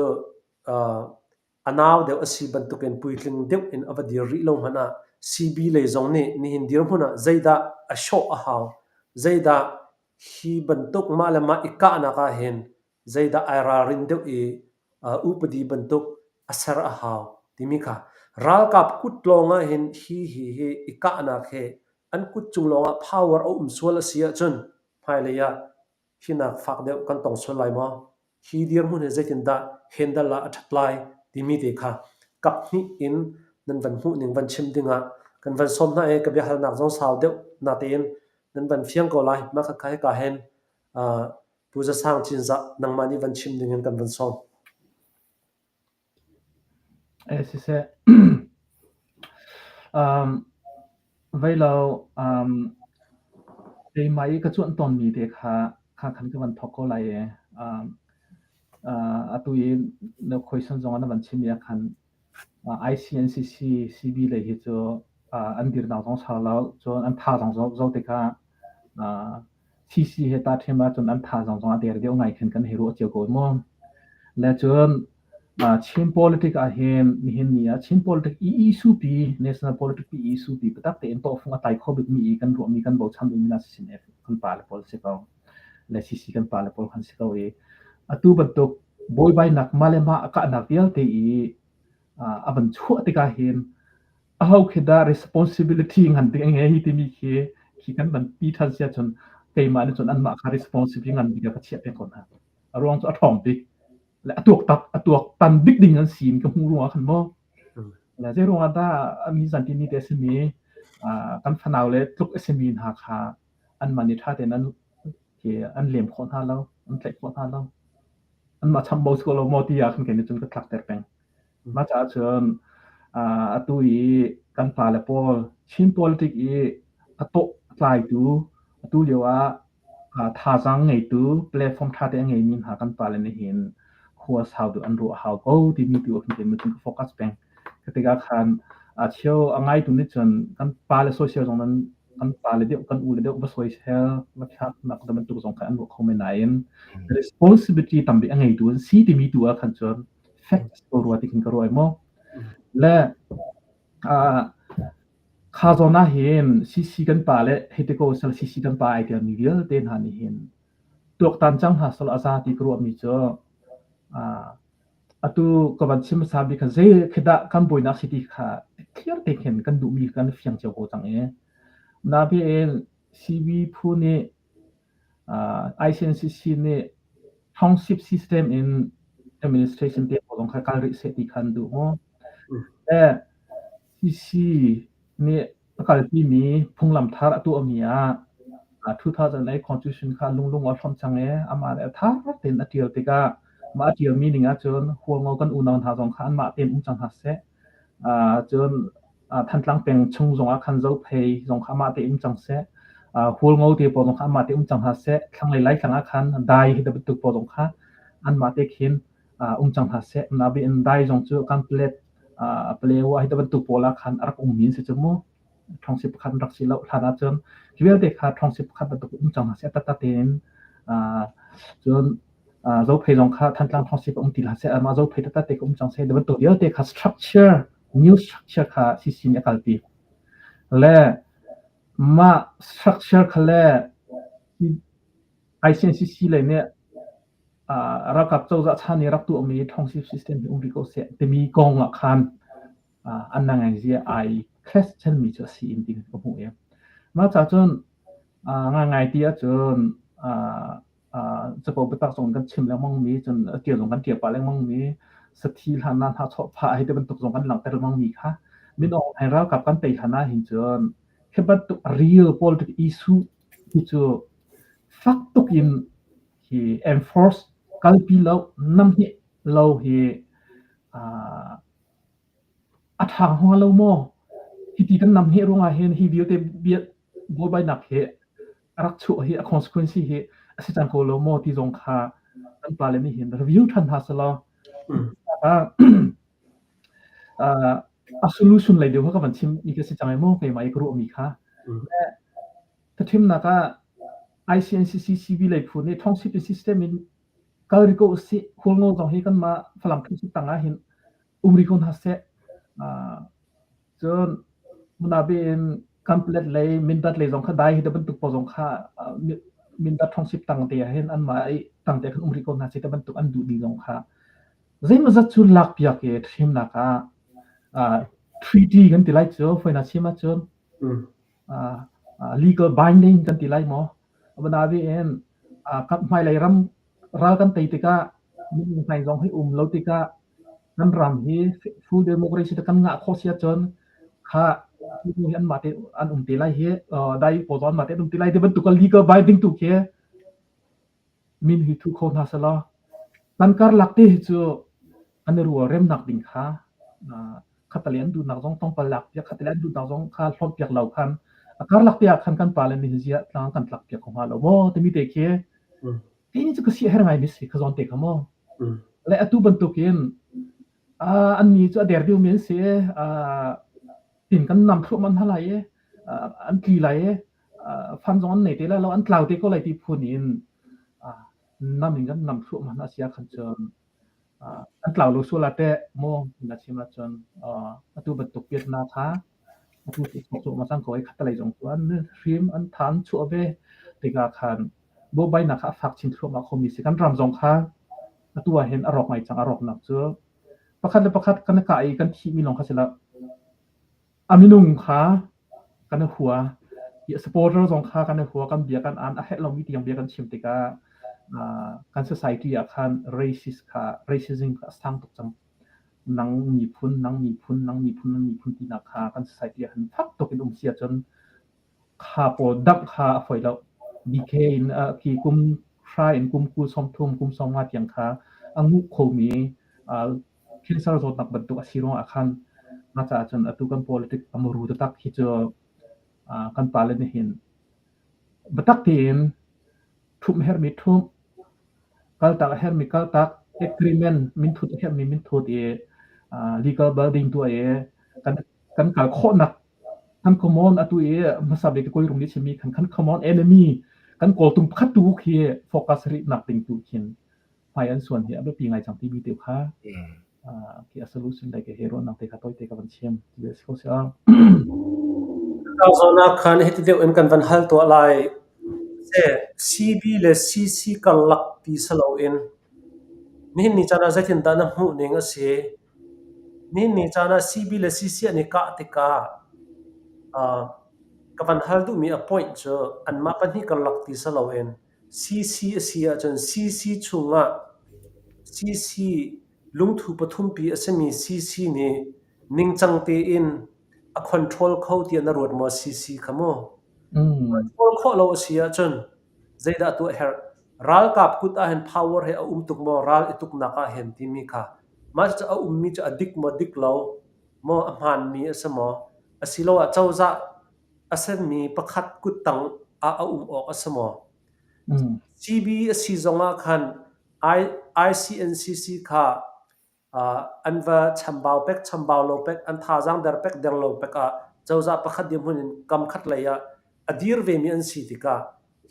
A: a nau deuh a si bantukin puitling deuh in a va dir rih lo hmanh ah CB lei zong nih nihin dirhmun ah zeidah a hrawh a hau, zeidah hi bantuk mah le mah i kahnak ah hin zeidah ai ralrin deuh i upadi bantuk a ser a hau timi kha ralkap kut lawng ah hin hi hi hi i kahnak hi an kut cung lawng ah power a um sual a si ahcun hmailei ah hinak fak deuh kan tong sual lai maw? Hi dirhmun hi zeitindah handle ah a ṭhat lai timi te kha kap hnih in nan van hmuh ning van chim dingah kan van sawm hna i ka biahalnak zong sau deuh natein nan van fiang ko lai. Mah khakha hika hin Pu Za Sang Cinzah nangmah nih van chim dingin kan van sawm.
C: Siseh, veilo keimah i ka cuanh tawnmi te kha kha khan ka van thawk ko lai i atu i na question zong ah na van chim i ah khan ICNCC CB lei hi cu an dirnak zong sau lo, cun an thazaang zong zoh tikah CC he tahṭhem ahcun an thazaang zong a der deuh ngai khin kan hei ruah cio ko mu. Le cun Chin politic ahhin nihin ni ah Chin politic i issue pi, national politic pi issue pi biatak tein tawhfung a tlai kho bikmi i kan ruahmi kan bochan bikmi hna CCNF kan pale pawl si ko. Le CC kan pale pawl kan si ko i atu bantuk buaibainak mah le mah a kahnak vialte i a van chuah tikah hin aho khi dah responsibility ngan bik a ngei timi khi khi kan van ti ṭhan si ahcun keimah nih cun anmah kha responsibility ngan bik ah ka chiah peng ko hna. A ruang cu a ṭhawng bik le a tuak tak a tuak tan bik ding an si in ka hmuh ruangah khan maw le zei ruangah dah mi zanti ni te a simi kan fanau le tluk a simi hna kha anmah nih ṭha tein an an lem khawh hna lo an tlaih khawh hna lo anmah chambau sual lo maw ti ah khan kei nih cun ka thlak ter peng. Mah caah cun atu i kan pale pawl Chin politic i a tawh a tlaitu atu lio ah thazaang ngeitu platform ṭha te a ngeimi hna kan pale nih hin khua sau deuh an ruah a hau ko timi tu ah khin keimah cun ka focus peng. Khi tikah khan a cheu a ngaitu nih cun kan pale soisel zong nan kan pale deuh kan ule deuh va soisel va thlaknak bantuk zong kha an ruah kho men nain responsibility tam bik a ngeitu an si timi tu ah khan cun fact ko rua ti khin ka ruah maw. Le kha zawn ah hin CC kan pa le hei ti ko sal CC kan pa ai telmi vialte hna nih hin tuaktan cang hna sal a za ti ka ruahmi cu atu ka van chim hmasa bik kha zei khi dah kan buainak si ti kha clear te khin kan duhmi kan fiang cio ko cang i nain CB phu nih ICNCC nih township system in administration te pawl zong kha kal rih seh ti kha an duh maw? CC nih a kalpimi phunglam thar a tuahmi ah 2008 Constitution kha lunglung a hlonh cang i amah le a thar tein a ṭial tikah mah a ṭialmi ning ahcun Hualngo kan unau hna zong kha anmah tein um cang hna seh. Cun Thantlang peng chung zongah khan Zophei zong kha amah tein um cang seh. Hualngo te pawl zong kha amah tein um cang hna seh. Thlanglei Laitlang ah khan Dai hi bantuk pawl zong kha anmah te khin um cang hna seh. Nain Dai zong cu Kanpalet, Palewa hi bantuk pawl ah khan a rak ummi an si cu mu. Ṭhawngsip pakhat an rak si lo. Hlan ahcun hi vialte kha ṭhawngsip pakhat bantuk um cang hna seh taktak tein. Cun Zophei zong kha Thantlang Township um ti hlah seh, amah Zophei taktak te um cang seh, bantuk vialte kha structure, new structure kha CC nih a kalpi. Le mah structure kha le ICNCC lei nih ralkap cozah chan i rak tuahmi township system hi um rih ko seh timi kong ah khan an nangainzi ai clash chanmi cu a si in ti ka hmuh i. Mah ca cun ngaingai ti ahcun capo biatak zong kan chim lengmang mi cun a ṭial zong kan ṭial pah lengmang mi sathi hlan ah hna chawh phah hei ti bantuk zong kan langhter lengmang mi kha min Aung Hlaing ralkap kan tei hlan ah hin cun hi bantuk real politics issue hi cu fak tuk in hi enforce kalpi lo namhnih lo hi A ṭha hnga lo maw? Hiti kan namhneh ruangah hin hi vialte bia buaibainak hi a rak chuah hi a consequence hi a si cang ko lo maw ti zong kha kan pale nih hin review ṭhan hna selaw a solution lei deuh kha ka van chim mi ka si cang ai maw keimah i ka ruahmi kha. Thimnak ah ICNCC CB lei phu nih township system in kal rih ko usih. Hualngo zong hi kanmah Falam township tang ah hin um rih ko hna seh. Cun munabi in Kanpetlet lei Mindat lei zong kha dai hi te bantuk pawl zong kha Mindat township tang te ah hin anmah i tang te khan um rih ko hna seh te bantuk an duh ding zong kha zeimawzat cu lakpiak i thimnak ah treaty kan ti lai cu fawinak chim ahcun legal binding kan ti lai maw Abu in kan hmailei ram ral kan tei tikah minung hmai zong hi um lo tikah kan ram hi full democracy te kan ngah khawh si ahcun kha hi anmah te an um te lai hi dai pawl zong anmah te an um te lai ti bantuk legal binding tu khi min hi thu kho hna selaw kan karlak te hi cu an i rual remnak ding kha khatali an duhnak zong tlawmpal lak piak khatali an duhnak zong kha hlawt piak lo khan a karlak te ah khan kan pale nih ziah tlang kan tlak piak ko hnga lo maw timi te khi kei cu ka si her ngai mi si kha zawn te kha maw le atu bantukin an ni cu a der deuh mi an si tin kan nam thluahmah hna lai i an tli lai i fan zong an nei te lai lo an tlau te ko lai ti phun in nam in kan nam thluahmah hna sia khan cun an tlau lo sual ah teh maw na chim ahcun atu bantuk piatnak kha atu cu cang ko i khattelei zong cu an hrim an tha an chuah ve tikah khan buaibainak kha a fak chin thluahmah khomi si. Kan ram zong kha atu ah hin a rawk ngai cang a rawknak cu pakhat le pakhat kan i kah i kan thihmi lawng kha si lo. A minung kha kan i hua. I supporter zong kha kan i hua, kan bia kan an, a herh lomi tiang bia kan chim tikah kan society ah khan racist kha racism kha a sang tuk cang. Nang miphun, nang miphun, nang miphun, nang miphun tinak kha kan society ah khan fak tuk in um si ahcun kha pawl damh kha a fawi lo. BK in khi kum hra in kum 20 sawmthum, kum 50 tiang kha a nguh khomi Cancer zawtnak bantuk a si ruangah khan mah caah cun atu kan politic a muru taktak hi cu kan pale nih hin biatak tein ṭhumh a herhmi ṭhumh, kaltak a herhmi kaltak, agreement minthut a herhmi minthut i legal building tuah i kan kan kal khawhnak kan common atu i hmasa bik ka kawi nih chimmi khan kan common enemy kan kawltung pakhat tu khi focus rihnak ding tu khin hmai an suan hi a biapi ngai cang timi te kha khi a solution dai ke he ruahnak te kha toite ka van chim ti a si ko si a.
A: Zawn ah khan hiti deuh in kan van hal tuah lai. Se CB le CC karlak ti saloin nihin ni caan ah zeitindah na hmuh ning a si? Nihin ni caan ah CB le CC an i kah tikah ka van hal duhmi a point cu anmah pahnih karlak ti saloin CC a si ahcun CC chungah CC lungthu pathumpi a simi CC nih ningcang tein a control kho tiah na ruat maw CC kha mu? Control khawh lo a si ahcun zeidah tuah herh? Ralkap kut ahhin power hi a um tuk maw ral i tuknak ahhin timi kha mah cucu a ummi cu a dik maw dik lo maw a hmaanmi a si maw asiloah cozah a simi pakhat kuttang ah a um awk a si maw? CB a si zongah khan ICNCC kha an va chambau pek chambau lo pek an thazaang der pek der lo pek ah cozah pakhat dirhmun in kam khat lei ah a dir vemi an si tikah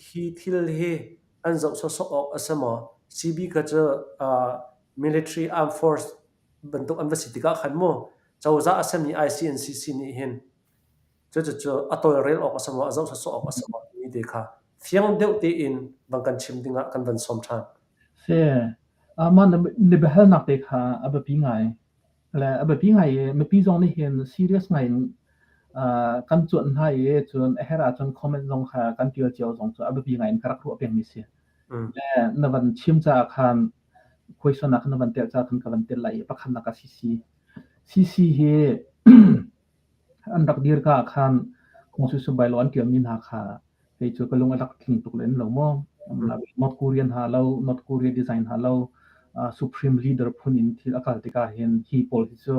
A: hi thil hi. an zoh sawsawh awk a si maw? CB kha cu military armed force bantuk an va si tikah khan mu cozah a simi ICNCC nih hin cucucu a tawlrel awk a si maw, a zoh sawsawh awk a si maw timi te kha fiang deuh tein van kan chim dingah kan van sawm ṭhan.
C: Si. Mah na biahalnak te kha a biapi ngai. Le a biapi ngai i mipi zong nih hin serious ngai in kan cuanh hna i cun a herh ahcun comment zong kha kan ṭial cio zong cu a biapi ngai in ka rak ruah pengmi si. Le na van chim caah khan question ah khan na van telh caah khan ka van telh lai i pakhatnak ah CC. CC hi an rak dir ka ah khan Kongsusu Bylaw an ṭialmi hna kha kei cu ka lung a rak tling tuk lem lo maw. North Korean ha lo, North Korea design ha lo, Supreme Leader phun in thil a kal tikah hin hi pawl hi cu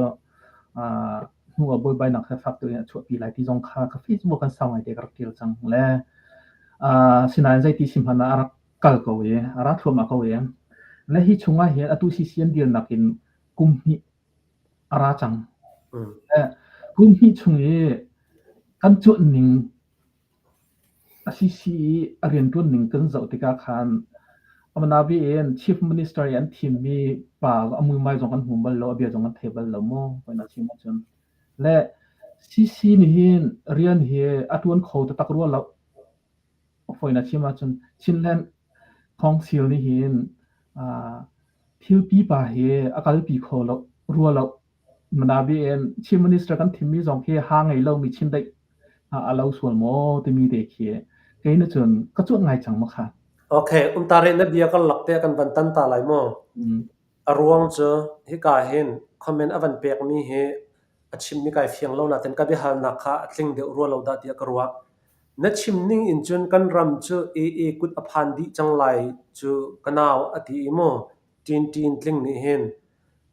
C: hnu ah buaibainak he fak deuh in a chuahpi lai ti zong kha ka Facebook kan sau ngai te ka rak ṭial cang le sinain zeiti si hmanh ah a rak kal ko i a ra thluahmah ko i le hi chungah hin atu CC an dirnak in kum hnih a ra cang. Kum hnih chung i kan cuanh ning a CC i a rianṭuan ning kan zoh tikah khan Amanabi in Chief Minister i an thimmi pa a muimai zong kan hmu bal lo, a bia zong kan thei bal lo mu, voi na chim ahcun. Le CC nih hin rian hi a ṭuan kho taktak rua lo. Fawi na chim ahcun Chinland Council nih hin thil pipa hi a kalpi kho lo rua lo. Manabi in Chief Minister kan thimmi zong khi ha ngei lomi chindeih a lo sual maw timi te khi kei na cun ka cuanh ngai cang ma kha.
A: Okay, umtare na bia kan lak te kan van tan ta lai mu. A ruang cu hika hin comment a van pekmi hi a chimmi kai fiang lo nain ka biahalnak kha a tling deuh rua lo dah tiah ka ruah. Na chim ning in cun kan ram cu AA kut a phan dih cang lai cu ka nau a ti i mu Tin Tin Tling nih hin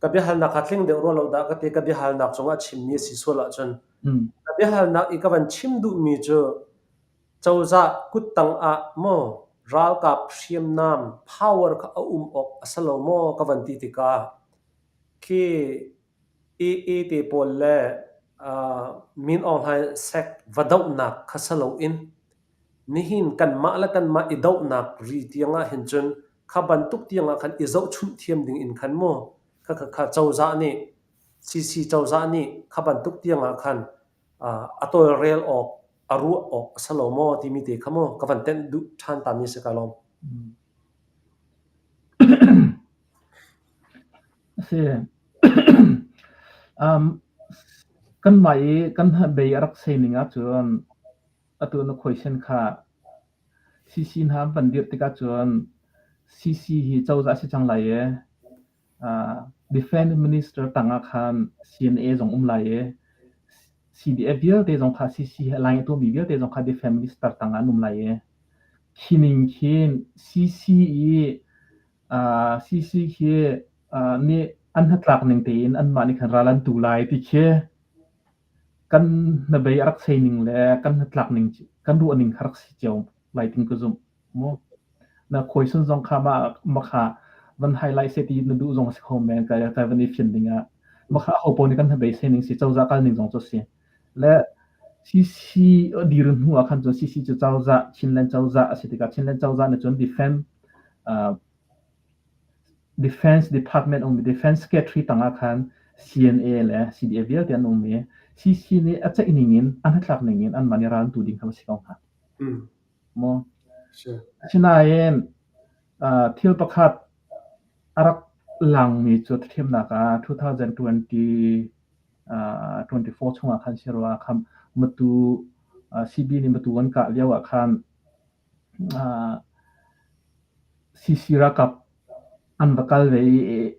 A: ka biahalnak kha tling deuh rua lo dah ka ti ka biahalnak cungah chimmi a si sual ahcun ka biahalnak i ka van chim duhmi cu cozah kuttang ah maw ralkap hriamnam power kha a um awk a si lo maw ka van ti tikah khi AA te pawl le Min Aung Hlaing sek va dohnak kha si loin nihin kanmah le kanmah i dohnak ri tiang ah hin cun kha bantuk tiang ah khan i zohchunh thiam ding in khan mu kha kha kha cozah nih CC cozah nih kha bantuk tiang ah khan a tawlrel awk a ruah awk a si lo maw timi te kha mu ka van tenh duh ṭhan ta mi si ka lawm.
C: A si. Um, kanmah i kan hnabei a rak sei ning ahcun atu na khuaisen kha CC hna an van dirh tikah cun CC hi cozah a si cang lai i uh, Defense Minister tangah khan CNA zong um lai i CDF vialte zong kha CC he line a tuahmi vialte zong kha Defense Minister tangah an um lai i khi ning khin CC i CC khi nih an hnatlak ning tein anmah nih khan ral an tu lai ti khi kan hnabei a rak sei ning le kan hnatlak ning kan ruah ning kha rak si cio lai ting ka zumh mu. Na khuaisun zong kha mah mah kha van highlight seh ti na duh zong a si kho men kai kai van i fian ding ah mah kha aho paoh nih kan hnabei sei ning si cozah kal ning zong cu si. Le CC a dir hnu ah khan cun CC cu cozah Chinland cozah a si tikah Chinland cozah nih cun defend Defense Department um i Defense Secretary tangah khan CNA le CDF vialte an um i CC nih a ceih ning in a hnatlak ning in anmah nih ral an tu ding kha a si ko hnga. Maw? Asinain thil pakhat a rak langmi cu thiamnak ah 2020 24 chungah khan si rua khan Matu CB nih Matu an kah lio ah khan CC ralkap an va kal ve i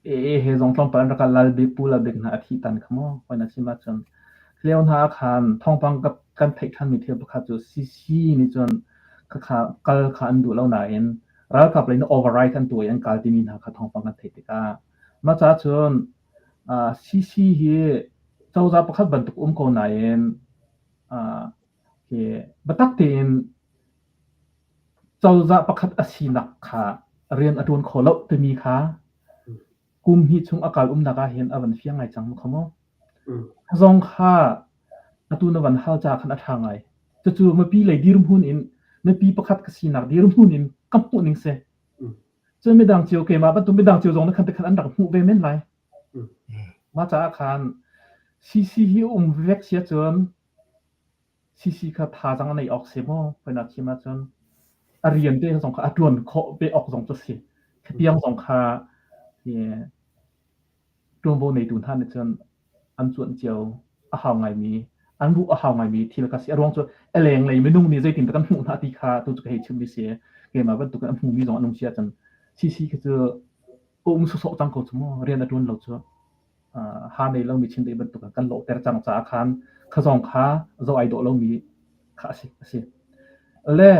C: AA he zong tlawmpal an rak kal. Lalbik Pu Lalbik hna a thih tan kha maw hawi na chim ahcun. Lio hna ah khan thawngpang kan theih ṭhanmi thil pakhat cu CC nih cun khakha kal kha an duh lo nain ralkap lei nih override an tuah i an kal timi hna kha thawngpang kan theih tikah mah caah cun CC hi cozah pakhat bantuk um ko nain Hi biatak tein cozah pakhat a sinak kha rian a ṭuan kho lo timi kha kum hnih chung a kal umnak ah hin a van fiang ngai cang mu kha mu. Zong kha atu na van hal ca khan a ṭha ngai. Cucu mipi lei dirhmun in mipi pakhat ka sinak dirhmun in. Ka hmuh ning si. Cun midang cio keimah bantuk midang cio zong nih khan tikhan an rak hmuh ve men lai. Mah caah khan CC hi um vek si ahcun CC kha thazaang a neih awk si maw? Hoi chim ahcun a rian te zong kha a ṭuan khawh ve awk zong cu si. Khatiang zong kha ṭuanvo neitu hna nih cun an cuanh cio a hau ngaimi, an ruh a hau ngaimi thil kha si. A ruang cu a lenglei minung nih zeitindah kan hmuh hna ti kha tu cu ka hei chimmi si. Keimah bantuk in a hmumi zong an um si ahcun CC khi cu a um sawsawh cang ko cu mu, rian a ṭuan lo cu. Ha nei lomi chindeih bantuk in kan lawhter cang caah khan kha zong kha zoh ai dawh lomi kha a si. A si. Le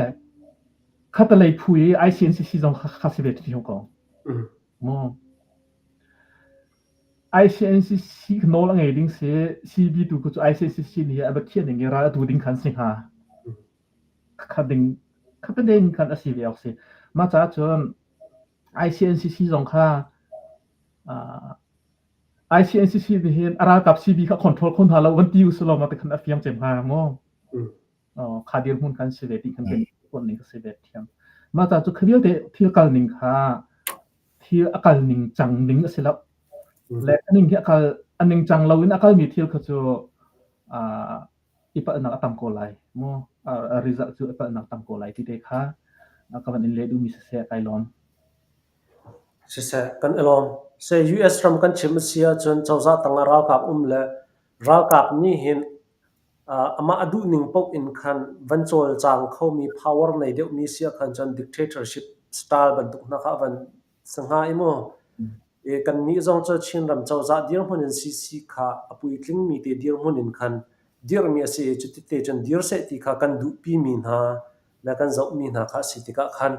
C: khatalei phu i ICNCC zong kha kha si ve ṭhiam ko. Mu. ICNCC nawl a ngei ding si CB tu cu ICNCC nih a va khiah ning i ral a tu ding khan si hnga. Kha ding kha te ding khan a si ve awk si. Mah caah cun ICNCC zong kha ICNCC nih hin a ralkap CB kha control kho hna lo van ti usulaw ma ti khan a fiang cem hnga mu. Kha dirhmun khan si ve ti khan kan tuan ning ka si ve thiam. Mah ca cu kha vialte thil kal ning kha thil a kal ning cang ning a si lo. Le a ning hi a kal a ning cang lo in a kalmi thil kha cu i palhnak a tam ko lai mu. A result cu i palhnak tam ko lai ti te kha ka van in leh duhmi siseh kai lawm.
A: Siseh, kan i lawm. Seh US ram kan chim a si ahcun cozah tangah ralkap um le ralkap nih hin amah a duhning paoh in khan van cawlcang khomi power nei deuhmi si ahkhan cun dictatorship style bantuk hna kha a van si hnga i mu. I kannih zong cu Chinram cozah dirhmun in CC kha a puitlingmi te dirhmun in khan dirhmi a si i cuti te cun dir seh ti kha kan duhpimi hna le kan zohmi hna kha a si tikah khan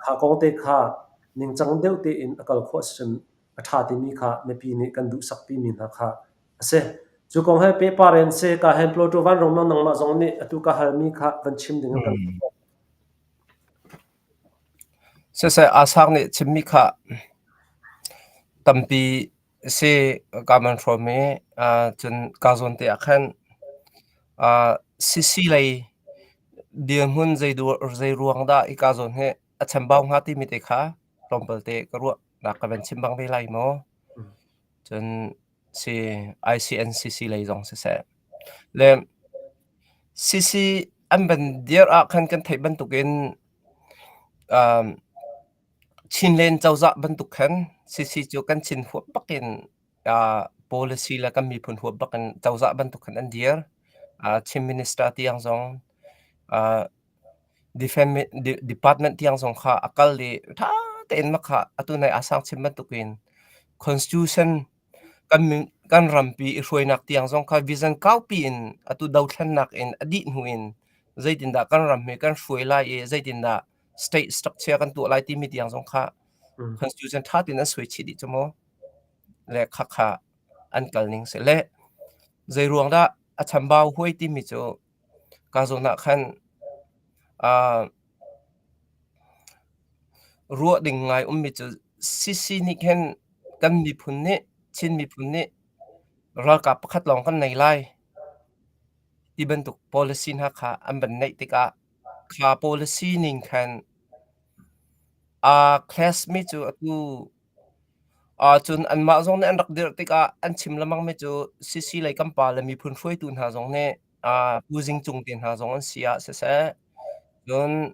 A: kha kong te kha ningcang deuh tein a kal khawh ahcun a ṭha timi kha mipi nih kan duhsakpimi hna kha a si. Cu kong he pehpar in si ka hen Pluto vanrung nang nangmah zong nih atu ka halmi kha van chim ding in kan
B: Siseh Asak nih chimmi kha tampi si kaa man hrawm i cun kaa zawn te ah khan sisi lei dirhmun zei ruang dah hika zawn hi a chambau hnga timi te kha tlawmpal te ka ruahnak ka van chim bang ve lai maw? Cun si ICNCC lei zong siseh. Le CC an van dir ah khan kan theih bantukin um, Chinland cozah bantuk khan CC cu kan Chin huap bakin uh, policy le kan miphun huap bakin cozah bantuk khan an dir. Uh, Chin minister tiang zong uh, defense department tiang zong kha a kal i ṭha tein mah kha atu nai aa sang chin bantukin constitution kan kan rampi i hruainak tiang zong kha vision kaupi in atu dothlennak in a dih hnu in zeitindah kan ram hi kan hruai lai i zeitindah state structure kan tuah lai timi tiang zong kha constitution ṭha tein an suai chih dih cu mu le khakha an kal ning si le zei ruang dah a chambau huai timi cu Ka zawn ah khan ruah ding ngai ummi cu CC nih khin kan miphun nih Chin miphun nih ralkap pakhat lawng kan nei lai ti bantuk policy hna kha an van neih tikah kha policy ning khan aa clash mi cu atu Cun anmah zong nih an rak dirh tikah an chim lengmangmi cu CC lei kan pa le miphun hruaitu hna zong nih Pu Zing Cung te hna zong an si ah siseh, cun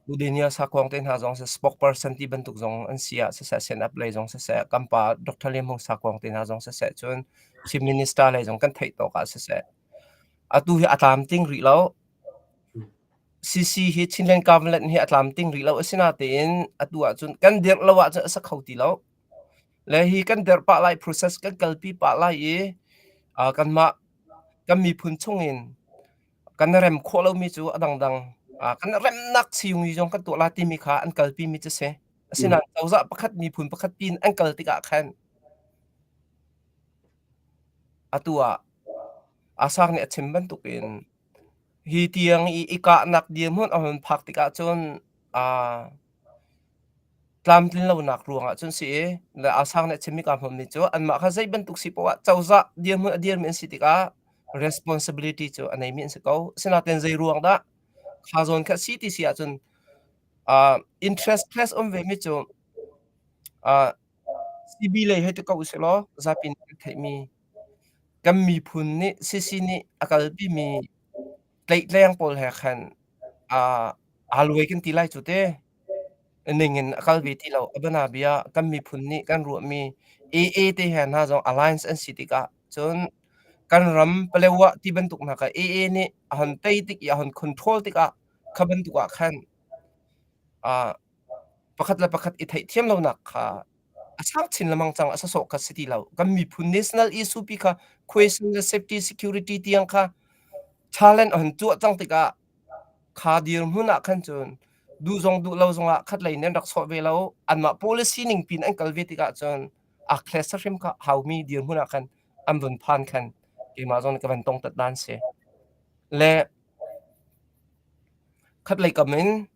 B: Pu Daniel Sakhong te hna zong spokesperson ti bantuk zong an si ah siseh, stand-up lei zong siseh, kan pa Dr. Lian Hmung Sakhong te hna zong siseh, cun Chief Minister lei zong kan theih tawk ah siseh, atu hi a tlamtling rih lo. CC hi Chinland Government hi a tlamtling rih lo. Asinain atu ahcun kan dirh lo ahcun a sa kho ti lo. Le hi kan dirh pah lai process kan kalpi pah lai i kanmah kan miphun chungin kan rem khawh lomi cu a dangdang kan remnak siung zong kan tuah la timi kha an kalpi mi cu si. Asinain cozah pakhat miphun pakhat pin an kal tikah khan atu ah Asak nih a chim bantukin Hi tiang i i kahnak dirhmun a hun phak tikah cun aa tlamtlin lonak ruangah cun si i le Asang nih a chimmi kaa hmawmmi cu anmah kha zei bantuk si poah cozah dirhmun a dirmi an si tikah responsibility cu a neimi an si ko. Asinain zei ruang dah kha zawn kha si ti si ahcun. Interest class um ve mi cu CB lei hei ti ko usih law zapi nih kan theihmi kan miphun nih CC nih a kalpimi tlaihtleng pawl he khan aa luai kan ti lai cu te. Ning in a kal ve ti lo. A bianabia kan miphun nih kan ruahmi AA te he hna zong alliance an si tikah cun kan ram Palewa ti bantuk hna kha AA nih a hon tei tik i a hon control tikah kha bantuk ah khan pakhat le pakhat i theihthiam lonak kha a sang chin lengmang cang a sasawh kha si ti lo. Kan miphun national issue pi kha question le safety security tiang kha challenge a hon tuah cang tikah kha dirhmun ah khan cun duh zong duh lo zongah khat lei in an rak sawh ve lo. Anmah policy ning pin an kal ve tikah cun a class hrim kha haumi dirhmun ah khan an vun phan khan keimah zong nih ka van tong tat dan si. Le khat lei kam in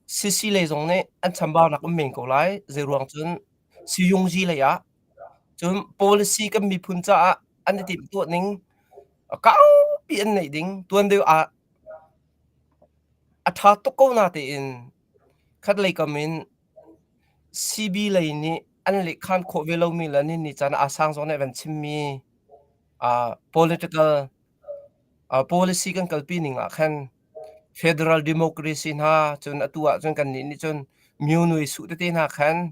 B: CC lei zong nih an chambaunak um men ko lai. Zeiruang cun Siyungzi lei ah cun policy kan miphun caah an i timhtuah ning kaupi an neih ding tuan deuh ah a ṭha tuk ko na tein khat lei kam in CB lei nih an lehkhan khawh ve lomi le ni ni caan ah sang zong nih van chimmi political policy kan kalpi ning ah khan Federal democracy hna cun atu ahcun kannih nih cun myo-nui suh tete hna khan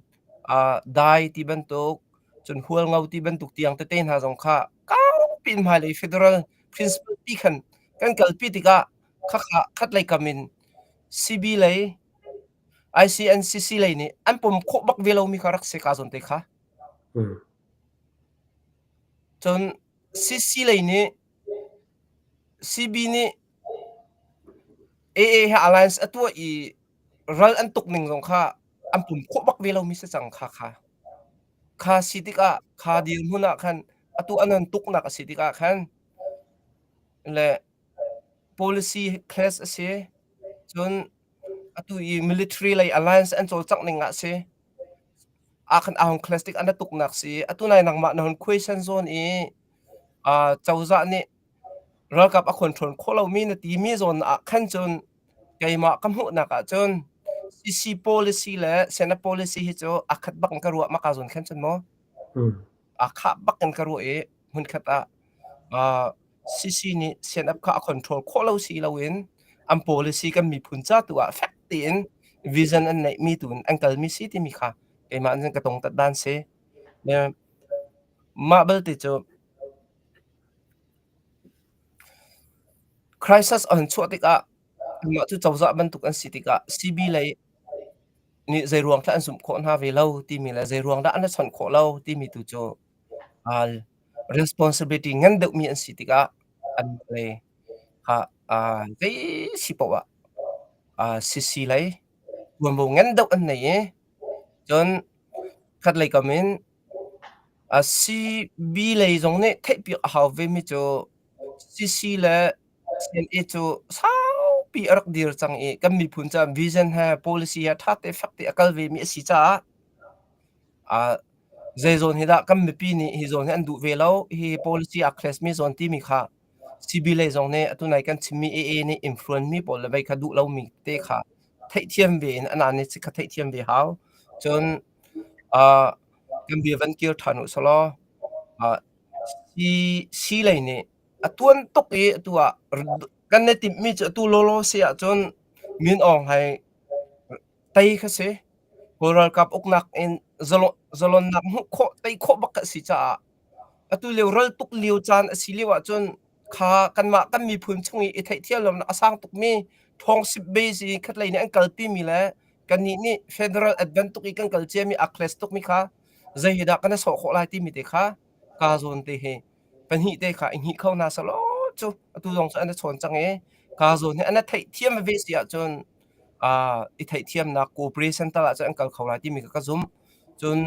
B: dai ti bantuk cun hualngo ti bantuk tiang tete hna zong kha kaupi in hmailei federal principle ti khan kan kalpi tikah khakha khatlei kam in CB lei ICNCC lei nih an pom khawh bak ve lomi kha rak si ka zawn te kha. Cun CC lei nih CB nih AA he alliance a tuah i ral an tuk ning zong kha an pum khawh bak ve lomi si cang kha kha. Kha si tikah kha dirhmun ah khan atu an an tuknak a si tikah khan le policy clash a si. Cun atu i military lei alliance an cawlcangh ning ah si. Ah khan a hung clash tik an tuknak si. Atu nai nangmah na hun question zawn i cozah nih ralkap a control khawh lomi na timi zawn ah khan cun keimah ka hmuhnak ah cun CC policy le Senate policy hi cu a khat bak in ka ruah maka zawn khan cun maw a khah bak in ka ruah i hmunkhat ah CC nih Senate kha a control khawh lo si loin an policy kan miphun ca tu ah fek tein vision an neihmi tu in an kalmi si timi kha keimah in ka tong tat dan si. Mah belte cu Crisis a hun chuah tikah anmah cu cozah bantuk an si tikah CB lei nih zeiruang dah an zumh khawh hna ve lo timi le zeiruang dah an i chawnh khawh lo timi tu cu responsibility ngan deuhmi an si tikah anmah lei kha zei si paoh ah CC lei tuanvo ngan deuh an nei i cun khatlei kam in CB lei zong nih theihpiak a hau vemi cu CC le CNA cu saupi a rak dir cang i kan miphun caah vision he policy he ṭha te fek te a kal vemi a si caah zei zawn hi dah kan mipi nih hi zawn hi an duh ve lo, hi policy aa clash mi zawn timi kha CB lei zong nih atu nai kan chimmi AA nih influence mi pawl le vei kha duh lomi te kha theihthiam ve in an nih kha theihthiam ve hau. Cun kan bia van kir ṭhan u selaw si lei nih a tuan tuk i atu ah kan i timhmi cu atu lawlaw si ahcun Min Aung Hlaing tei kha si. Kawl ralkap uknak in zalonnak hmuh khawh tei khawh bak a si caah atu lio ral tuk lio caan a si lio ahcun kha kanmah kan miphun chung i i theihthiam lonak a sang tukmi thawngsip base i khatlei nih an kalpimi le kannih nih federal advent tuk i kan kal ciami a clash tukmi kha zei hi dah kan i sawh khawh lai timi te kha ka zawn te hi pahnih te kha i hnih kho hna selaw cu atu zong cu an i chawn cang i ka zawn hi an i theihthiam ve si ahcun i theihthiamnak cooperation tal ahcun an kal kho lai timi kha ka zumh. Cun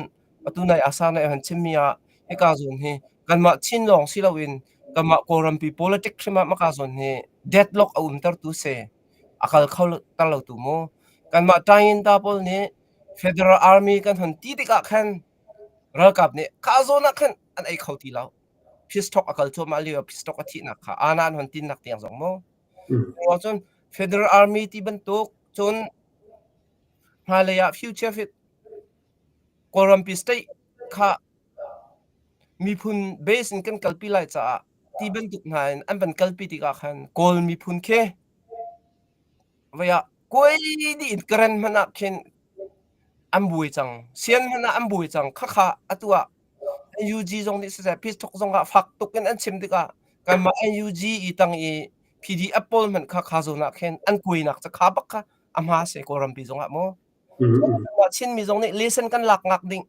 B: atu nai asa nai han chimmi ah hika zawn hi kanmah Chin lawng si loin kanmah Kawlrampi politics hrim ah maka zawn hi deadlock a umtertu si. A kal kho ter lo tu mu. Kanmah Tayinta pawl nih Federal Army kan hon ti tikah khan ralkap nih kha zawn ah khan an ei kho ti lo. Peace talk a kal cuahmah lio peace talk a thihnak kha ana an hon tinnak tiang zong mu. Cun Federal Army ti bantuk cun. Hmailei ah future fit Kawlrampi state kha miphun base in kan kalpi lai caah ti bantuk hna in an van kalpi tikah khan Kawl miphun khi vei ah kuai dih in Karen hmanh ah khin an buai cang. Sian hmanh ah an buai cang. Khakha atu ah NUG zong nih siseh peace talk zong ah fak tuk in an chim tikah kanmah NUG i tang i PDF pawl hmanh kha kha zawn ah khin an kuainak cu kha bak kha a hma si Kawlrampi zong ah maw. Chinmi zong nih lesson kan lak ngak ding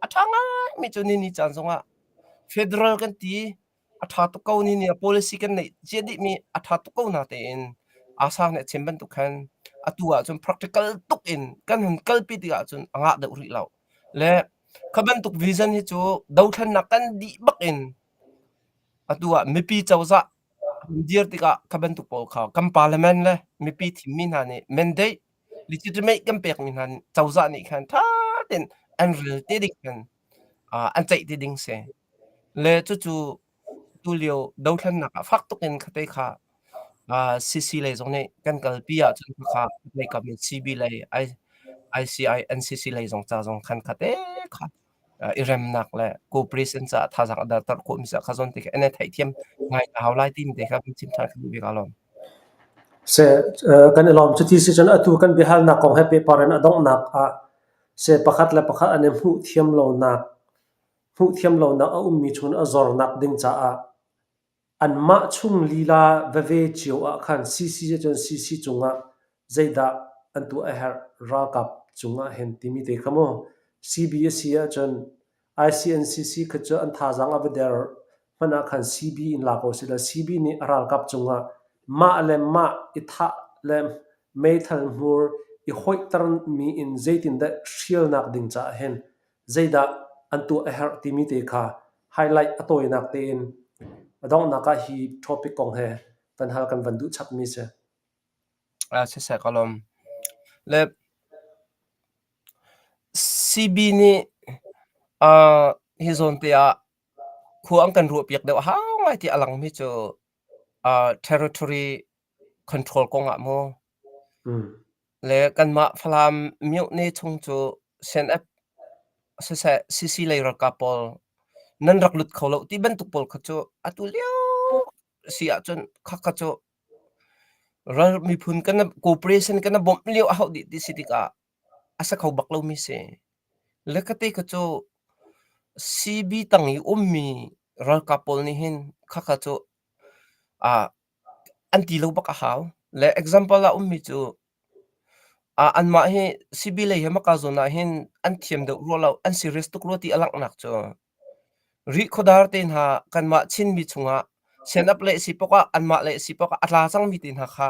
B: a ṭha ngaimi cu ni ni caan zong ah federal kan ti a ṭha tuk ko ni ni ah policy kan neih cia dihmi a ṭha tuk ko na tein asa nih a chim bantuk khan atu ahcun practical tuk in kan hun kalpi tik ahcun a ngah deuh rih lo. Le kha bantuk vision hi cu dothlennak kan dih bak in atu ah mipi cozah dir tikah kha bantuk pawl kha kan parliament le mipi thimmi hna nih mandate legitimate kan pekmi hna cozah nih khan ṭha tein an rel te ding khan an ceih te ding si. Le cucu tulio dothlennak ah fak tuk in khate kha CC lei zong nih kan kalpi ahcun khakha lei kam in CB lei ICI NCC lei zong ca zong khan khate kha i remnak le cooperation caah thazaang a darter khawhmi ca kha zawn te kha an i theihthiam ngai a hau lai timi te kha kan chim ṭhan ka duh bik aa lawm.
A: Seh, kan i lawm. Cuti si cun atu kan biahalnak kong he pehpar in a donghnak ah seh pakhat le pakhat an i hmuh thiam lonak hmuh thiam lonak a ummi chung a zornak ding caah anmah chung lila veve cio ah khan CC cun CC cungah zeidah an tuah a herh ralkap cungah hin timi te kha mu CB a si ahcun ICNCC kha cu an thazaang a va der hmanh ah khan CB in la ko sila CB nih a ralkap cungah mah le mah i thah le meithal hmur i hoihtermi in zeitindah hrialnak ding caah hin zeidah an tuah a herh timi te kha highlight a tawinak tein a donghnak ah hi topic kong he van hal kan van duh chapmi si.
B: Siseh ka lawm. Le CB nih hi zawn te ah khua an kan ruahpiak deuh hau ngai ti a langmi cu territory control kong ah maw le kanmah Falam myohne chung cu CNF siseh CC lei ralkap pawl nan rak lut kho lo ti bantuk pawl kha cu atu lio si ahcun khakha cu ral miphun kan cooperation kan bawmh lio a hauh dih ti si tikah a sa kho bak lomi si. Le kate kha cu CB tang i ummi ralkap pawl nih hin khakha cu an ti lo bak a hau. Le example ah ummi cu anmah hi CB lei he maka zawn ah hin an thiam deuh rua lo, an serious tuk rua ti a langhnak cu Rihkhawdar te hna kanmah Chinmi chungah sian-up le si pok ah anmah le si pok ah a tla cangmi te hna kha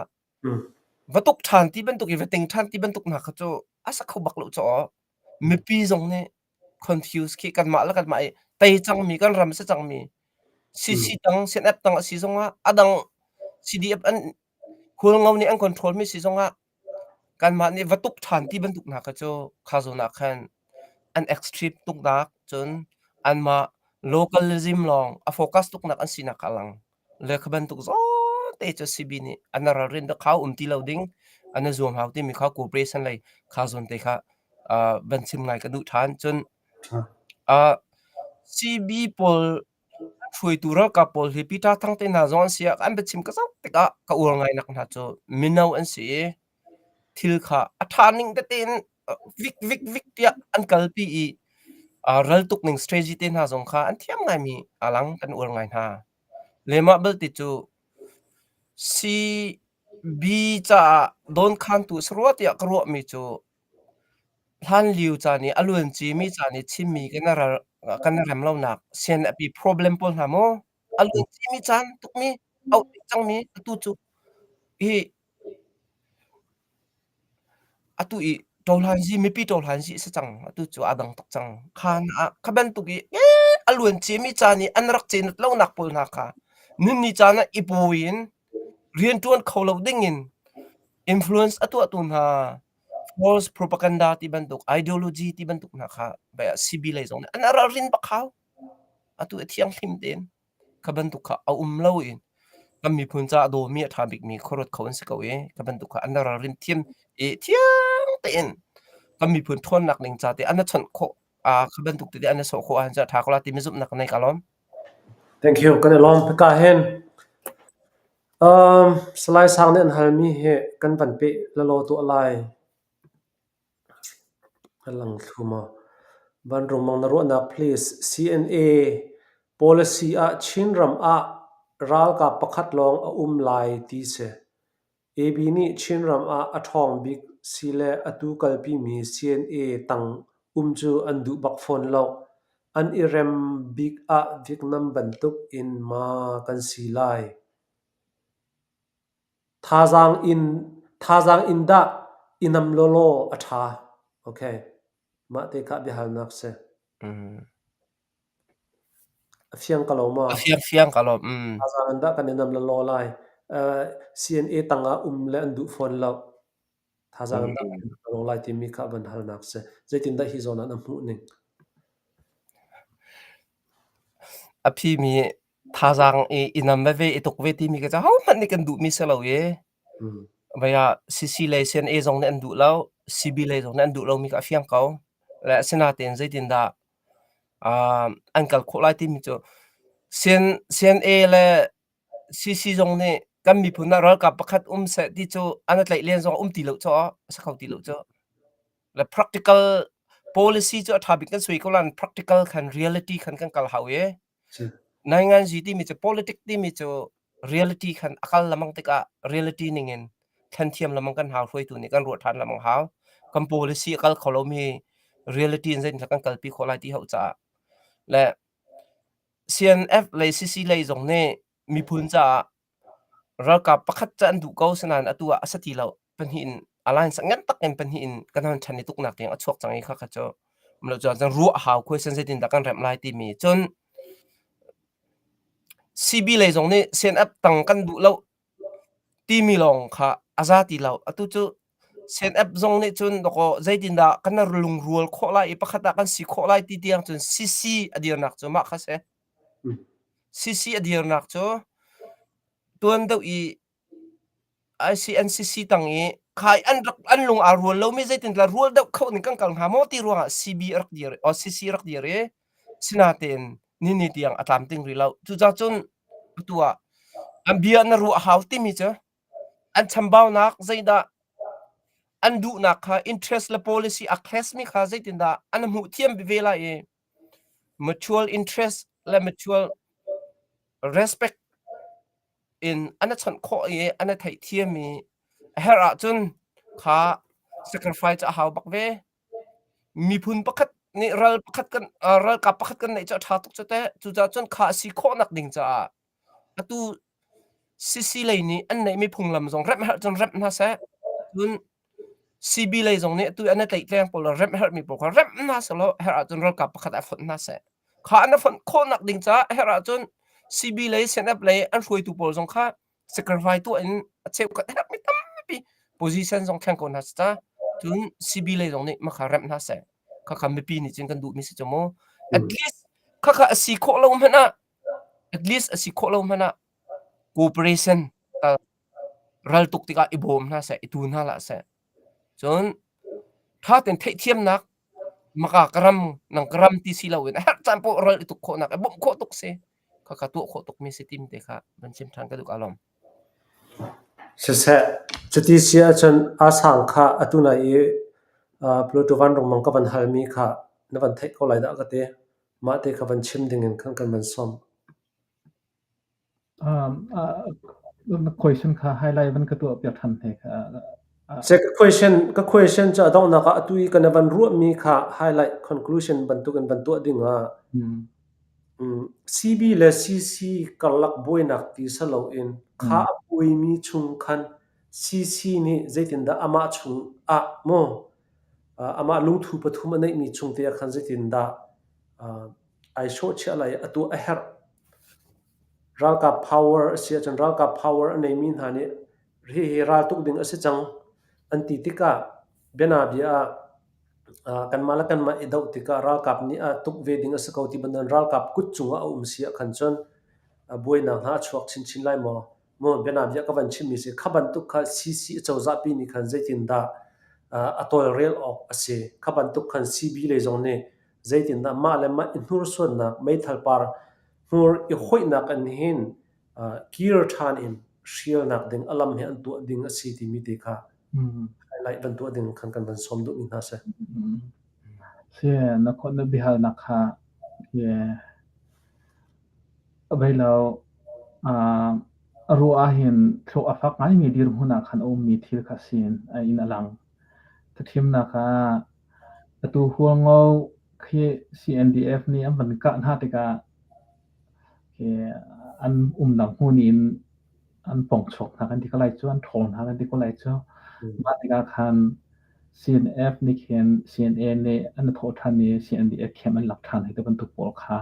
B: va tuk ṭhan ti bantuk i va ting ṭhan ti bantuk hna kha cu a sa kho bak lo caw. Mipi zong nih confuse khi kanmah le kanmah i tei cangmi kan ram si cangmi CC tang CNF tang a si zongah a dang CDF an Hualngo nih an control mi si zongah kanmah nih va tuk ṭhan ti bantuk hna kha cu kha zawn ah khan an extreme tuknak cun anmah localism lawng a focus tuknak an sinak kha a lang. Le kha bantuk zawn te cu CB nih an ralrin rak hau um ti lo ding an i zuam hau timi kha cooperation lei kha zawn te kha van chim ngai ka duh ṭhan. Cun CB pawl hruaitu ralkap pawl hi Peter Thang te hna zong an si ah an biachim ka zoh tikah ka uar ngai nak hna cu mino an si i thil kha a ṭha ning tete in vik vik vik tiah an kalpi i raltuk ning strategy te hna zong kha an thiam ngaimi a lang kan uar ngai hna. Le mah belte cu CB caah dawnkhantu a si rua tiah ka ruahmi cu Hlanlio caan i a luancimi caan i Chinmi kan i rem lonak CNFP problem pawl hna maw a luancimi caan tukmi auh dih cangmi atu cu hi atu i ṭohlanzi mipi ṭohlanzi a si cang atu cu aa dang tuk cang. Kha ah kha bantuk i a luancimi caan i an rak cenat lonak pawl hna kha nunni caan ah i pawi in rianṭuan kho lo dingin influence a tuahtu hna false propaganda ti bantuk ideology ti bantuk hna kha CB lei zong nih an ralrin bak hau. Atu a thianghlim tein kha bantuk kha a um lo in kan miphun caah dawmi a ṭha bikmi khuaruat kho an si ko i kha bantuk kha an ralrin thiam i thiang tein. Kan miphun ṭhawnnak ding ca te an na chawnh khawh kha bantuk tete an na sawh khawh ahcun a ṭha ko la timi zumhnak ka nei ka lawm.
A: Thank you. Kan i lawm. Hika hin Salai Sang nih an halmi hi kan van peh lalaw tuah lai. A lang thlu maw? Vanrung mang na ruahnak please. CNA policy ah Chinram ah ralkap pakhat lawng a um lai ti si. AB nih Chinram ah a ṭhawng bik si le atu kalpimi CNA tang um cu an duh bak fawn lo. An i rem bik ah Vietnam bantuk in ma kan si lai. Thazaang in dah i nam lawlaw a ṭha. Okay. Mah te kha biahalnak si. A fiang ka lo maw?
B: A fiang fiang ka lo. Mm.
A: Thazaang in dah kan i nam lawlaw lai. Uh, CNA tangah um le an duh fawn lo. Thazaang in dah kan i nam lawlaw lai timi kha van halnak si. Zeitindah hi zawn ah na hmuh ning?
B: A phimi thazaang i i nam veve i tuk ve timi ka cu hohmanh nih kan duhmi si lo i vei ah CC lei CNA zong nih an duh lo, CB lei zong nih an duh lomi kha a fiang ko. Le asinain zeitindah an kal khawh lai timi cu CNA le CC zong nih kan miphun ah ralkap pakhat um seh ti cu an tlaih len zong um ti lo cu a si kho ti lo cu. Le practical policy cu a ṭha bik kan sui ko lan practical khan reality khan kan kal hau i Nainganzi timi cu politic timi cu reality khan a kal lamang tikah reality ningin thlen thiam lamang kan hau hruaitu nih kan ruah ṭhan lamang hau. Kan policy a kal kho lomi reality in zeitindah kan kalpi khawh lai ti hau caah le CNF lei CC lei zong nih miphun caah Ralkap pakhat cu an duh ko sinain atu ah a si ti lo. Pahnih in alliance ngan tak in pahnih in kan hon ṭhan i tuknak tiang a chuak cang i khakha cu um lo cun ruah a hau khuai zeitindah kan remh lai timi. Cun CB lei zong nih CNF tang kan duh lo timi lawng kha a za ti lo. Atu cu CNF zong nih cun dawkaw zeitindah kan lungrual khawh lai i pakhat ah kan si khawh lai ti tiang cun CC a dirnak cu mah kha si. CC a dirnak cu tuan deuh i ICNCC tang i khai an rak an lung aa rual lomi zeitintiah rual deuh kho ning kan kal hnga maw ti ruangah CB a rak dir or CC a rak dir i sinatein nini tiang a tlamtling rih lo. Cucaah cun atu ah an bia na ruah hau timi cu an chambaunak zeidah an duhnak kha interest le policy a clash mi kha zeitindah an hmuh thiam ve lai i Mutual interest le mutual respect in an i chawnh khawh i an i theihthiam i a herh ahcun kha sacrifice a hau bak ve. Miphun pakhat nih ral pakhat kan ralkap pakhat kan neih cu a ṭha tuk cu teh. Cucaah cun kha a si khawhnak ding caah atu CC lei nih an neihmi phunglam zong remh herh cun remh hna seh. Cun CB lei zong nih atu an i tlaihtleng pawl le remh herhmi pawl kha remh hna sehlaw herh ahcun ralkap pakhat ah fonh hna seh. Kha an i fonh khawhnak ding caah herh ahcun CB lei CNF lei an hruaitu pawl zong kha sacrifice tuah in a cheukhat herhmi tampi position zong thleng ko hna seh ca. Cun CB lei zong nih mah kha remh hna seh. Khakha mipi nih cun kan duhmi si cu mu. At least khakha a si khawh lo hmanh ah at least a si khawh lo hmanh ah cooperation ral tuk tikah i bawm hna seh, i tu hna hlah seh. Cun ṭha tein theihthiamnak maka ka ram nang ka ram ti si loin a herh caan poah ral i tuk khawhnak i bawmh khawh tuk si. Khakha tuah khawh tukmi si tim te kha van chim ṭhan ka duh ka lawm.
A: Siseh, cuti si ahcun aa sang kha atu nai i Pluto vanrungmang ka van halmi kha na van theih ko lai dah ka ti. Mah te kha van chim dingin khan kan van sawm.
C: Na question kha highlight van ka tuah piak ṭhan hnek.
A: Se ka question ka question cu a donghnak ah atu i kan van ruahmi kha highlight conclusion bantuk in van tuah ding ah CB le CC karlak buainak ti si loin kha a buaimi chung khan CC nih zeitindah amah chung ah maw amah lungthu pathum a neihmi chung te ah khan zeitindah ai sawhchiah lai i a tuah a herh. Ralkap power a si ahcun ralkap power a neimi hna nih hihi raltuk ding a si cang an ti tikah bianabia ah kanmah le kanmah i doh tikah ralkap nih a tuk ve ding a si ko ti bantukin ralkap kut cungah a um si ah khan cun buainak hna a chuak chinchin lai maw? Maw bianabia ka van chimmi si kha bantuk kha CC acozah pi nih khan zeitindah. a tawlrel awk a si. Kha bantuk khan CB lei zong nih zeitindah mah le mah i hnursuannak meithal par hmur i hoihnak in hin kir ṭhan in hrialnak ding a lam hi an tuah ding a si timi te kha highlight van tuah ding khan kan van sawm duhmi hna si.
C: Si, na na biahalnak kha Vei lo, a ruah ahhin thluak a fak ngaimi dirhmun ah khan a ummi thil kha a si in a lang. Thimnak ah atu Hualngo khi CNDF nih an van kah hna tikah an umnak hmun in an pong chuak hna kan ti ko lai cu, an ṭhawl hna kan ti ko lai cu. Mah tikah khan CNF nih khin CNA nih an i thawh ṭhan i CNDF camp an lak ṭhan hei ti bantuk pawl kha.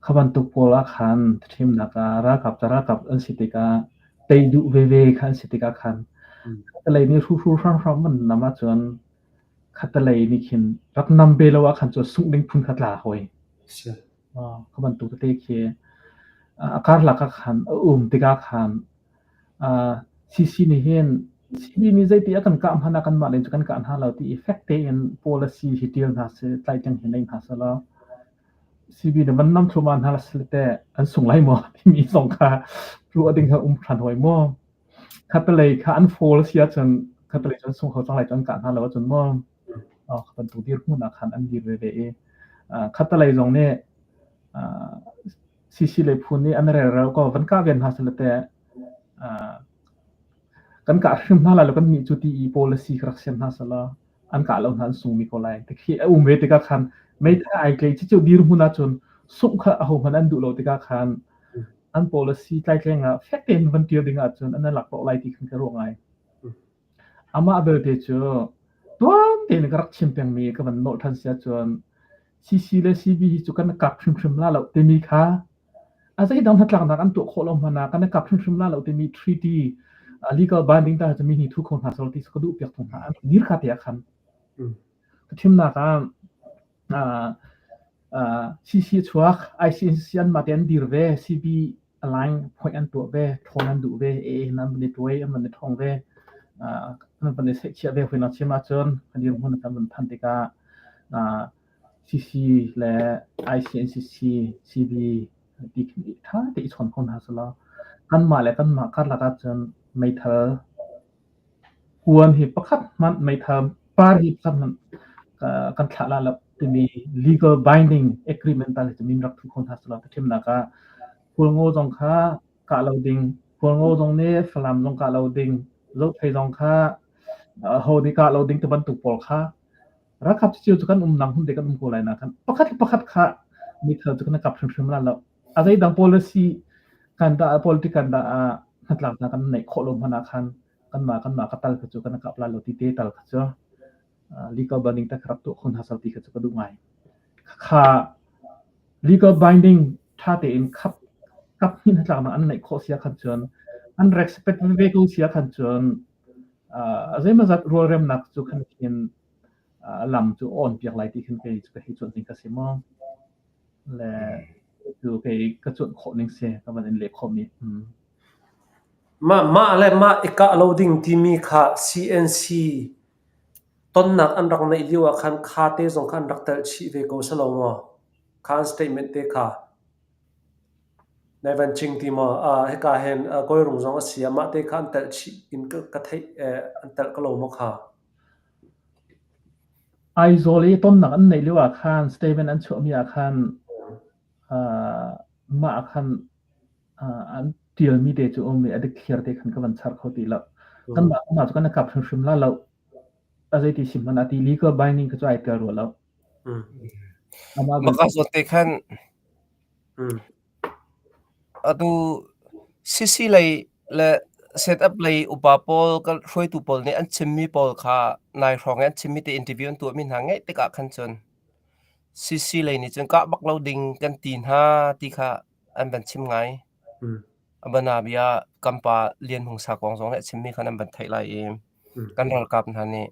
C: Kha bantuk pawl ah khan thimnak ah ralkap cu ralkap an si tikah tei duh veve kha an si tikah khan khatalei nih hruhru hramhram an nam ahcun khatalei nih khin rak nam ve lo ah khan cun sungh ding phun kha tla hoi. Kha bantuk tete khi a karlak ah khan a um tikah khan CC nih hin CB nih zeiti a kan kah hmanh ah kanmah lei cu kan kah hna lo ti i fek tein policy hi ṭial hna seh, tlaihtleng hi nei hna sehlaw CB nih van nam thluahmah hna seh teh an sung lai maw timi zong kha ruah ding kha um ṭhan hawi maw? Khatalei kha an fall si ahcun khatalei cu an sung kho cang lai cu an kah hna lo ahcun maw? Kha bantuk dirhmun ah khan an dir veve i khatalei zong nih CC lei phu nih an relrel ko van kah ven hna seh teh kan kah hrim hna lai lo kan nih cu ti i policy kha rak siam hna seh law an kah lo hna an sungmi ko lai. Tikhi a um ve tikah khan meithal ai tlei cu dirhmun ahcun sungh kha ahohmanh an duh lo tikah khan an policy tlaitleng ah fek tein van ṭial ding ahcun an i lak lai ti khan ka ruah ngai. Amah belte cu tuan tein ka rak chim pengmi ka van nolh ṭhan si ahcun CC le CB hi cu kan kap hrimhrim la lo timi kha a zeidang hnatlaknak an tuah khawh lo hmanh ah kan kap hrimhrim la lo timi treaty legal binding ta cu mi nih thu kho hna seh ti ka duh piak thung hna. An dir kha te ah khan. Ka thimnak ah CC chuak ICNCC anmah te an dir ve CB align point an tuah ve ṭhawn an duh ve AA hin an van i tuai an van i ṭhawng ve an van i seihchiah ve huinak chim ahcun a dirhmun kan van phanh tikah CC le ICNCC CB ti khin ṭha te i chawn kho hna selaw kanmah le kanmah karlak ahcun meithal kuan hi pakhat hmanh meithal par hi pakhat hmanh kan thlah la lo timi legal binding agreement tal hi cu min rak thu kho hna selaw thimnak ah Khualngo zong kha kah lo ding Khualngo zong nih Falam zong kah lo ding Zophei zong kha ho nih kah lo ding ti bantuk pawl kha ralkap cio cu kan umnak hmun te kan um ko lai na kan pakhat le pakhat kha meithal cu kan kap hrimhrim la lo a zeidang policy kan dah politic kan dah ah hnatlaknak kan neih khawh lo hmanh ah khan kanmah kanmah ka tal kha cu kan kap la lo ti te tal kha cu legal binding ta rak tuah kho hna sal ti kha cu ka duh ngai. Kha legal binding ṭha tein khap kap hnih hnatlaknak an neih khawh sia khan cun an respect veve ko sia khan cun zeimawzat rualremnak cu khan khin lam cu on piak lai ti khin kei cu ka hei cuanh ding ka si maw le cu kei ka cuanh khawh ning si ka van in leh khawh mi.
A: Mah mah le mah i kah lo ding timi kha CNC tonnak an rak neih lio ah khan kha te zong kha an rak telh chih ve ko si lo maw? Kha an statement te kha. Nai van ching ti maw? Uh, hika hin uh, Kawirung zong a si ah mah te kha an telh chih in ka, ka theih eh, an telh ka lo maw kha?
C: Aizawl i tonnak an neih lio ah khan statement an chuahmi ah khan uh, mah ah khan an ṭialmi te cu um i a dikthliar te khan ka van char kho ti lo. Kanmah kanmah cu kan i kap hrimhrim la lo. A zeiti sim hmanh ah ti legal binding kha cu ai tel rua lo. Amah
B: Maka zawn te khan atu CC lei le setup lei upa pawl kan hruaitu pawl nih an chimmi pawl kha nai hrawng i an chimmi te interview an tuahmi hna ngaih tikah khan cun CC lei nih cun kah bak lo ding kan ti hna ti kha an van chim ngai. A banabia kan pa Lian Hung Sakuang zong nih a chimmi kha nan van theih lai i kan ralkap hna nih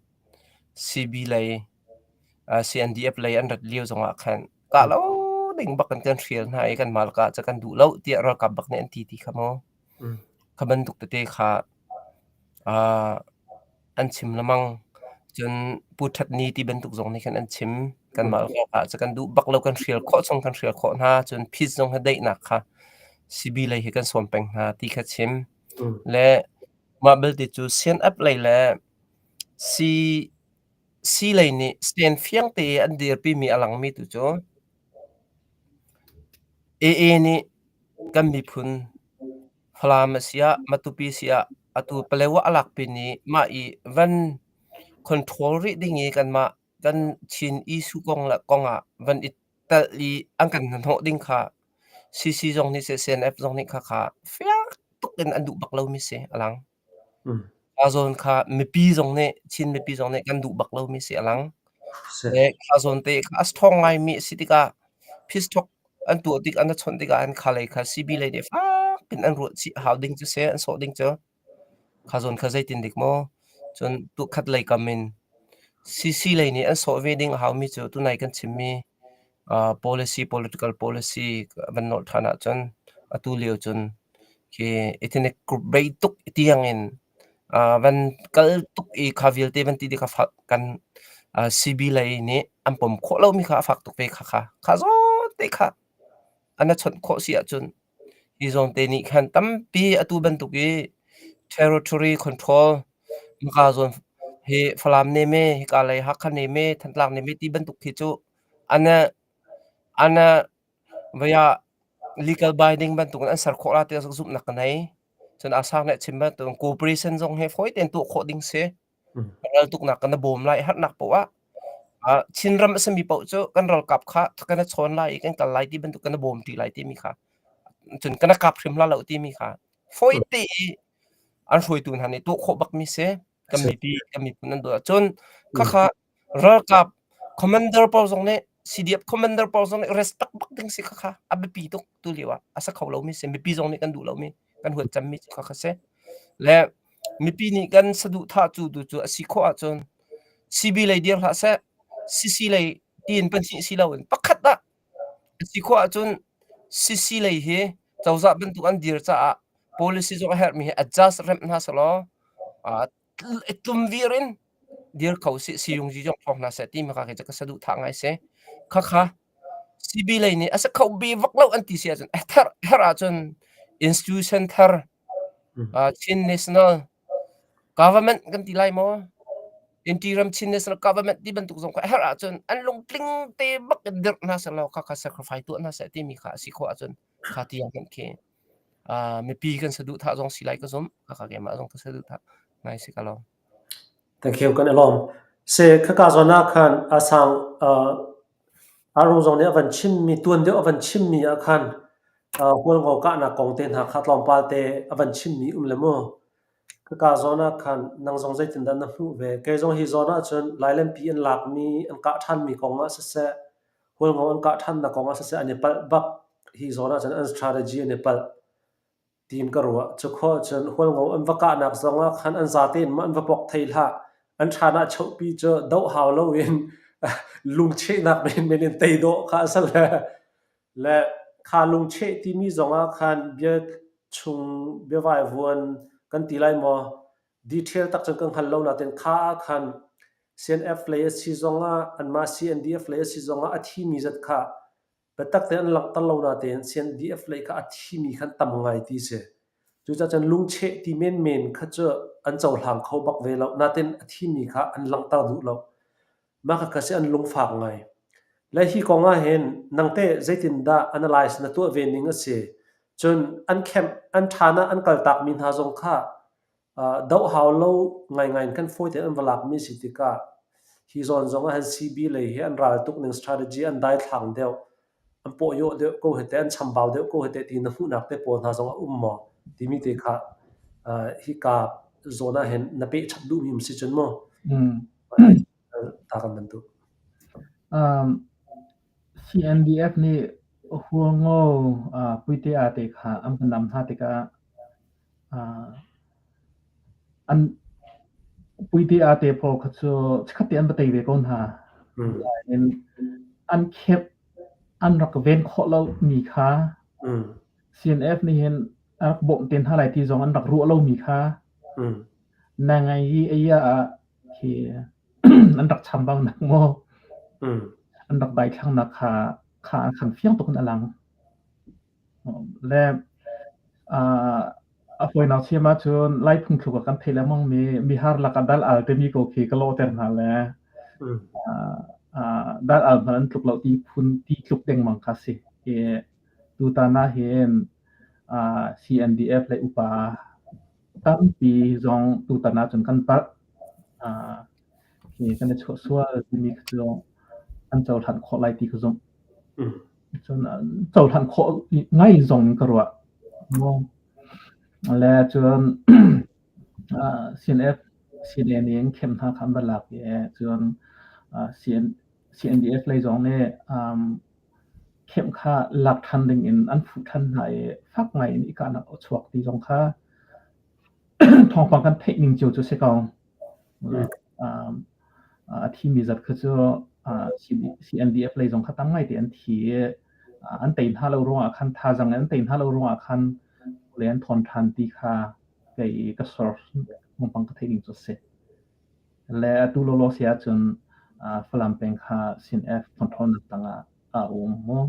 B: CB lei CNDF lei an rat lio zongah khan kah lo ding bak in kan hrial hna i kanmah lakah cu kan duh lo tiah ralkap bak nih an ti ti kha mu. Kha bantuk tete kha. an chim lengmang. Cun Pu That Ni ti bantuk zong nih khan an chim. Kanmah ralkap ah cu kan duh bak lo, kan hrial khawh chung kan hrial khawh hna. Cun peace zong hi daihnak kha CB lei hi kan sawm peng hna ti kha chim. Le mah belte cu CNF lei le C C lei nih stand fiang te an dirpimi a langmi tu cu AA nih kan miphun Falam a si ah, Matupi si ah atu Palewa a lak pin i mah i van control rih ding i kanmah kan Chin issue kong le kong ah van i telh i an kan hnahnawh ding kha CC zong nih seh CNF zong nih khakha fiak tuk in an duh bak lomi si a lang. Kha zawn kha mipi zong nih Chin mipi zong nih kan duh bak lomi si a lang. Le kha zawn te kha a strong ngaimi a si tikah peace talk an tuah tik an chawnh tikah an kha lei kha CB lei nih fak in an ruah chih hau ding cu si an sawh ding cu. Kha zawn kha zeitin dik maw? Cun tukhat lei kam in CC lei nih an sawh ve ding a haumi cu tunai kan chimmi policy political policy van nolh ṭhan ahcun atu lio cun khi ethnic group bei tuk tiang in van kal tuk i kha vialte van ti ding kha kan CB lei nih an pom khawh lomi kha a fak tuk ve kha kha kha zawn te kha an chawnh khawh si ahcun hi zawn te nih khan tampi atu bantuk i territory control maka zawn hi Falam neme hika lei Hakha neme Thantlang neme ti bantuk khi cu an an vei ah legal binding bantuk in an ser khawh la ti zumhnak ka nei. Cun Asang nih a chim bantuk cooperation zong hi fawi tein tuah khawh ding si. Ral tuknak kan bawm lai harnak poah ah Chinram a simi paoh cu kan ralkap kha kan i chawn lai i kan kal lai ti bantuk kan i bawm ṭi lai timi kha cun kan i kap hrim hlah lo timi kha fawi te i an hruaitu hna nih tuah khawh bakmi si. Kan mipi kan miphun an duh ahcun khakha ralkap commander pawl zong nih CDF commander pawl zong nih respect bak ding si khakha a biapi tuk tu lio ah a sa kho lomi si mipi zong nih kan duh lomi kan huat cemmi cu khakha si. Le mipi nih kan saduhthah cu tu cu a si khawh ahcun CB lei dir hlah seh CC lei tiin pahnih si loin pakhat ah a si khawh ahcun CC lei hi cozah bantuk an dir caah policy zong a herhmi hi adjust remh hna selaw tlum vir in dir kho sih siyungzi zong thawng hna seh timi kha ka saduhthah ngai si. Khakha CB lei nih a si kho bi vak lo an ti si ahcun thar her ahcun institution thar Chin National Government kan ti lai maw? Inti-ram Chin National Government ti bantuk zong kha herh ahcun an lungtling te bak in dirh hna seh law khakha sacrifice tuah hna seh timi kha a si khawh ahcun kha tiang hin khi mipi kan saduhthah zong si lai ka zumh. Khakha keimah zong ka saduhthah ngai si ka lo.
A: Thank you kan i lawm. Se khaka zawn ah khan a sang Arung zong nih a van chimmi tuan deuh a van chimmi ah khan Hualngo kahnak kong te hna kha tlawmpal te a van chimmi um le mu. Khaka zawn ah khan nang zong zeitindah na hmuh ve? Kei zong hi zawn ahcun Lailenpi an lakmi an kah ṭhanmi kong ah siseh, Hualngo an kah ṭhannak kong ah siseh an i palh bak. Hi zawn ahcun an strategy an i palh. Tiin ka ruah. Cukhua ahcun Hualngo an va kahnak zongah khan an zate in maw an va pok thai hlah. An ṭhan ah chohpi cu doh hau loin lungchehnak menmen in tei dawh kha a si le le kha lungcheh timi zongah khan bia chung biavaivuan kan ti lai maw detail tak cun ka hngal lo nain kha ah khan CNF lei a si zongah anmah CNDF lei a si zongah a thimi zat kha Biatak tein an langhter lo natein CNDF lei kha a thimi kha an tam ngai ti si. Cucaah cun lungcheh ti menmen kha cu an cohlang kho bak ve lo. Natein a thimi kha an langhter duh lo. Mah khakha si an lungfak ngai. Le hi kong ah hin nangteh zeitindah analyze na tuah ve ning a si? Cun an kemh, an ṭhan ah an kaltakmi hna zong kha Doh hau lo ngaingai in khan fawi tein an va lakmi si tikah hi zawn zong ah hin CB lei hi an ral tuk ning strategy an daithlang deuh, an pawhawh deuh ko hi teh, an chambau deuh ko hi teh ti na hmuhnak te pawl hna zong a um maw timi te kha hika zawn ah hin na peh chap duhmi um si cun mu ta kan bantuk.
C: CNDF nih Huango Puite aa te kha an van nam hna tikah An puite aa te pawl kha cu chikkhat te an va tei ve ko hna. Nain an khep an rak ven khawh lomi kha CNF nih hin a rak bawmh te hna lai ti zong an rak ruah lomi kha. Na ngai i a ah khi an rak chambau nak maw an rak daithlang nak kha kha an khan fiang tuk in a lang. Le a fawinak chim ahcun Lai phungthluk ah kan theih lengmang mi mihar lakah dal al timi ko khi ka lawhter hna le dal al hmanh an tluk lo ti phun ti tluk dengmang kha si. I tutan ah hin CNDF le upa tampi zong tutan ahcun kan palh. Khi kan i chuah sual timi kha cu an cohlan khawh lai ti ka zumh. Cun cohlan khawh ngai zong in ka ruah. Le cun CNF CNA nih an khem hna kha an va lak i cun CN, CNDF lei zong nih khem kha lak ṭhan ding in an fuh ṭhan hna i fak ngai in i kahnak a chuak ti zong kha thawngpang kan theih ning cio cu si ko. A thimi zat kha cu CNDF lei zong kha tam ngaite an thi i an tei hna lo ruangah khan thazaang in an tei hna lo ruangah khan le an thawn ṭhan ti kha kei ka source thawngpang ka theih ning cu a si. Le atu lawlaw si ahcun Falam peng kha CNF control-nak tangah a um mu.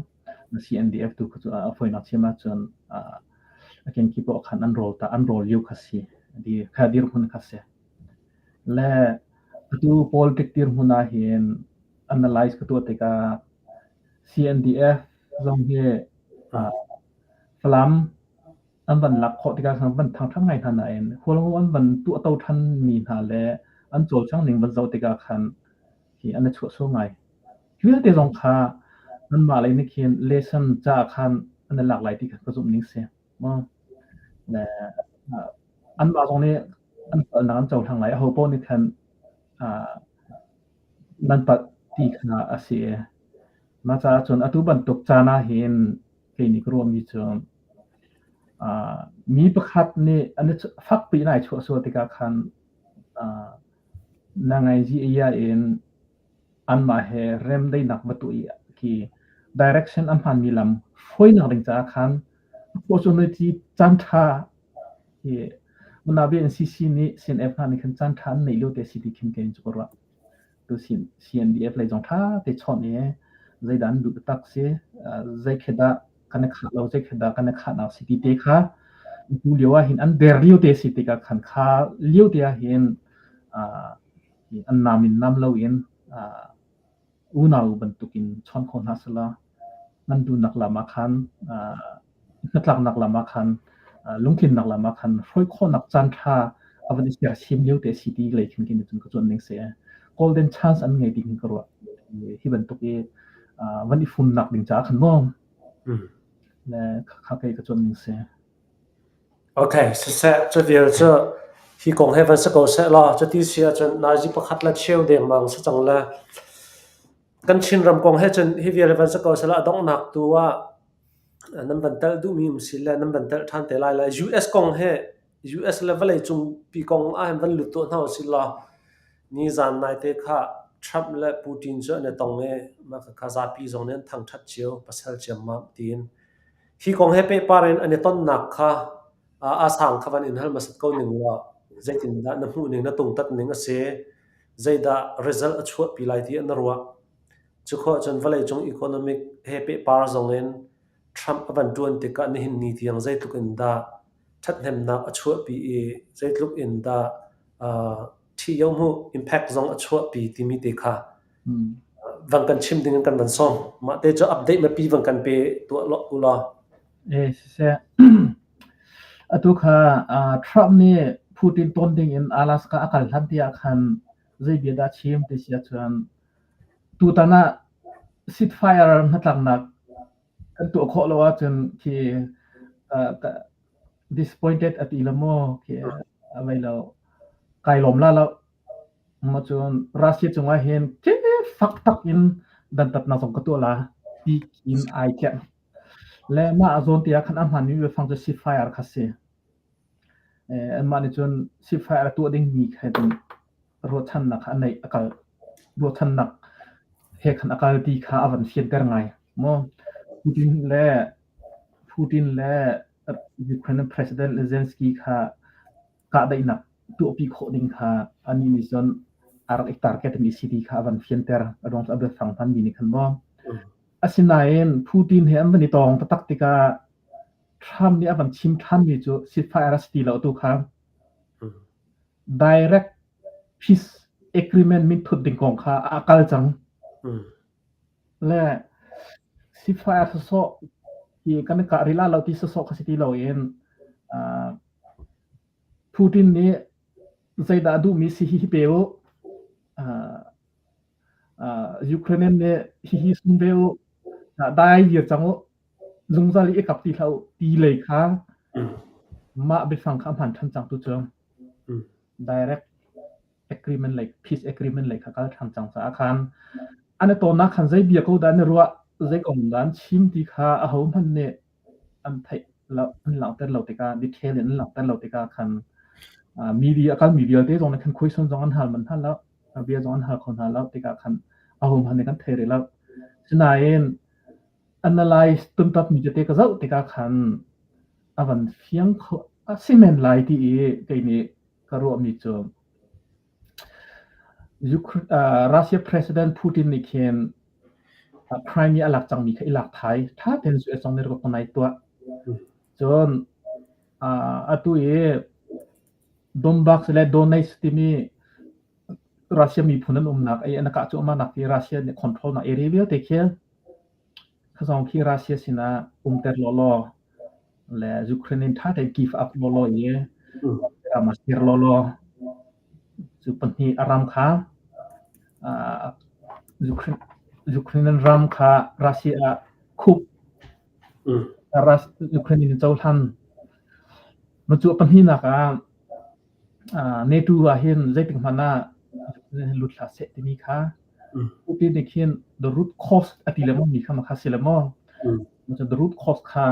C: CNDF tu kha cu a fawinak chim ahcun a kenkip ah khan an rawl ta an rawl lio kha si. Kha dirhmun kha si. Le atu politic dirhmun ahhin analyze ka tuah tikah CNDF zong hi Falam an van lak khawh tikah khan van thangṭhat ngai hna nain Hualngo an van tuahto ṭhanmi hna le an cawlcangh ning van zoh tikah khan hi an i chuahsual ngai. Hi vialte zong kha anmah lei nih khin lesson caah khan an i lak lai ti kha ka zumh ning si. Le anmah zong nih an palhnak an cohlang lai. Aho paoh nih khan nan palh ti kha a si. Mah caah cun atu bantuk caan ah hin kei nih ka ruahmi cu mi pakhat nih an i fakpi in ai chuah sual tikah khan na ngaizi ia in anmah he remdaihnak va tuah i khi direction a hmaanmi lam hruainak ding caah khan opportunity caan ṭha hi Manabi NCC nih CNF hna nih khan caan ṭha an neih lio te si ti khin kei cu ka ruah. Tu CNDF lei zong ṭha te chawnh i zeidah an duh taktak si, zei khi dah kan i khah lo, zei khi dah kan i khahnak si ti te kha tu lio ah hin an der lio te si tikah khan kha lio te ah hin an nam in nam loin unau bantukin chawn kho hna sehla nan duhnak lam ah khan hnatlaknak lam ah khan lungtlinnak lam ah khan hruai khawhnak caan ṭha a van i sersiam lio te si ti lei khin khin cun ka cuanh ning si. Golden chance an ngei ding ka ruah. Hi bantuk i van i fumnak ding caah khan maw le kha kei ka cuanh ning si.
A: Okay, siseh, cu vial cu hi kong he van si ko seh law, cuti si ahcun nazi pakhat le cheu dengmang si cang le kan Chinram kong he cun hi vial van si ko seh law a donghnak tu ah nan van telh duhmi um si le nan van telh ṭhan te lai le US kong he US le vawleicung pi kong ah hin van lut tuah hna usih law nizan naite kha Trump le Putin cu an i tong i mah khakha zapi zong nih an thangṭhat cio pasal ciammam tiin Hi kong he pehpar in an i tonnak kha a sang kha van in hal hmasat ko ning law zeitindah na hmuhning na tungtat ning a si, zeidah result a chuahpi lai ti na ruah. Cu khawh cun vawleicung economic he pehpar zong in Trump a van ṭuan tikah nihin ni tiang zeitluk in dah ṭhathnemnak a chuahpi i zeitluk in dah ṭhi-yo-hmuh impact zong a chuahpi timi te kha van kan chim ding in kan van sawm. Mah te cu update mipi van kan pe tuah u law.
C: Eh siseh. Atu kha Trump nih Putin ton ding in Alaska a kal hlan tiah khan zei bia dah chim ti si ahcun tutan ah ceasefire hnatlaknak kan tuah khawh lo ahcun khi disappointed a ti lo maw khi a vei lo kai lawm la lo Cun Russia cungah hin fak tak in dantatnak zong ka tuah la ti in ai tlerh. Le mah zawn te ah khan a hmaanmi biafang cu ceasefire kha si. Anmah nih cun ceasefire a tuah dingmi kha ruahchannak kha a neih a kal ruahchannak he khan a kal ti kha a van fianter ngai. Maw Putin le Putin le Ukraine President Zelensky kha kahdaihnak tuahpi khawh ding kha anih nih cun a rak i target mi si ti kha a van fianter. A ruang cu a biafang hmanmi nih khan maw. Asinain Putin he an van i tawng taktak tikah Trump nih a van chim ṭhanmi cu ceasefire a si ti lo tu kha direct peace agreement min thut ding kong kha a kal cang. Le ceasefire sawsawh hi kan i kah rih la lo ti sawsawh kha si ti loin Putin nih zeidah a duhmi si hi hi pe u. Ukrainian nih hihi sung ve u. Dai dir cang u. Zungzal i kap ti hlah u ti lei kha mah biafang kha a hman ṭhan cang tu cu direct agreement lei peace agreement lei kha kal ṭhan cang caah khan an i tawnnak khan zei bia ko dah an i ruah zei kong dah an chim ti kha ahohmanh nih an theih lo an langhter lo tikah detail in an langhter lo tikah khan media a kalmi vialte zong nih khan question zong an hal manh hna lo bia zong an hal kho hna lo tikah khan ahohmanh nih kan thei rih lo. Sinain analyze tumtap mi tete ka zoh tikah khan a van fiang kho a si men lai ti i kei nih ka ruahmi cu Russia President Putin nih khin Crimea a lak cangmi kha i lak thai. Ṭha tein US zong nih recognize tuah. Cun atu i Donbas le Donetsk timi Russia miphun an umnak i an kah cuahmahnak hi Russia nih control nak area vialte khi kha zong khi Russia sinah umter lawlaw le Ukraine in ṭha tein give up lawlaw i ram ah ser lawlaw cu pahnih a ram kha Ukraine Ukrainian ram kha Russia ah khup Ukraine in cohlan ma cu pahnihnak ah NATO ah hin zeitik hmanh ah lut hlah seh timi kha Putin nih khin the root cause a ti lengmang mi kha ma kha si le maw? The root cause kha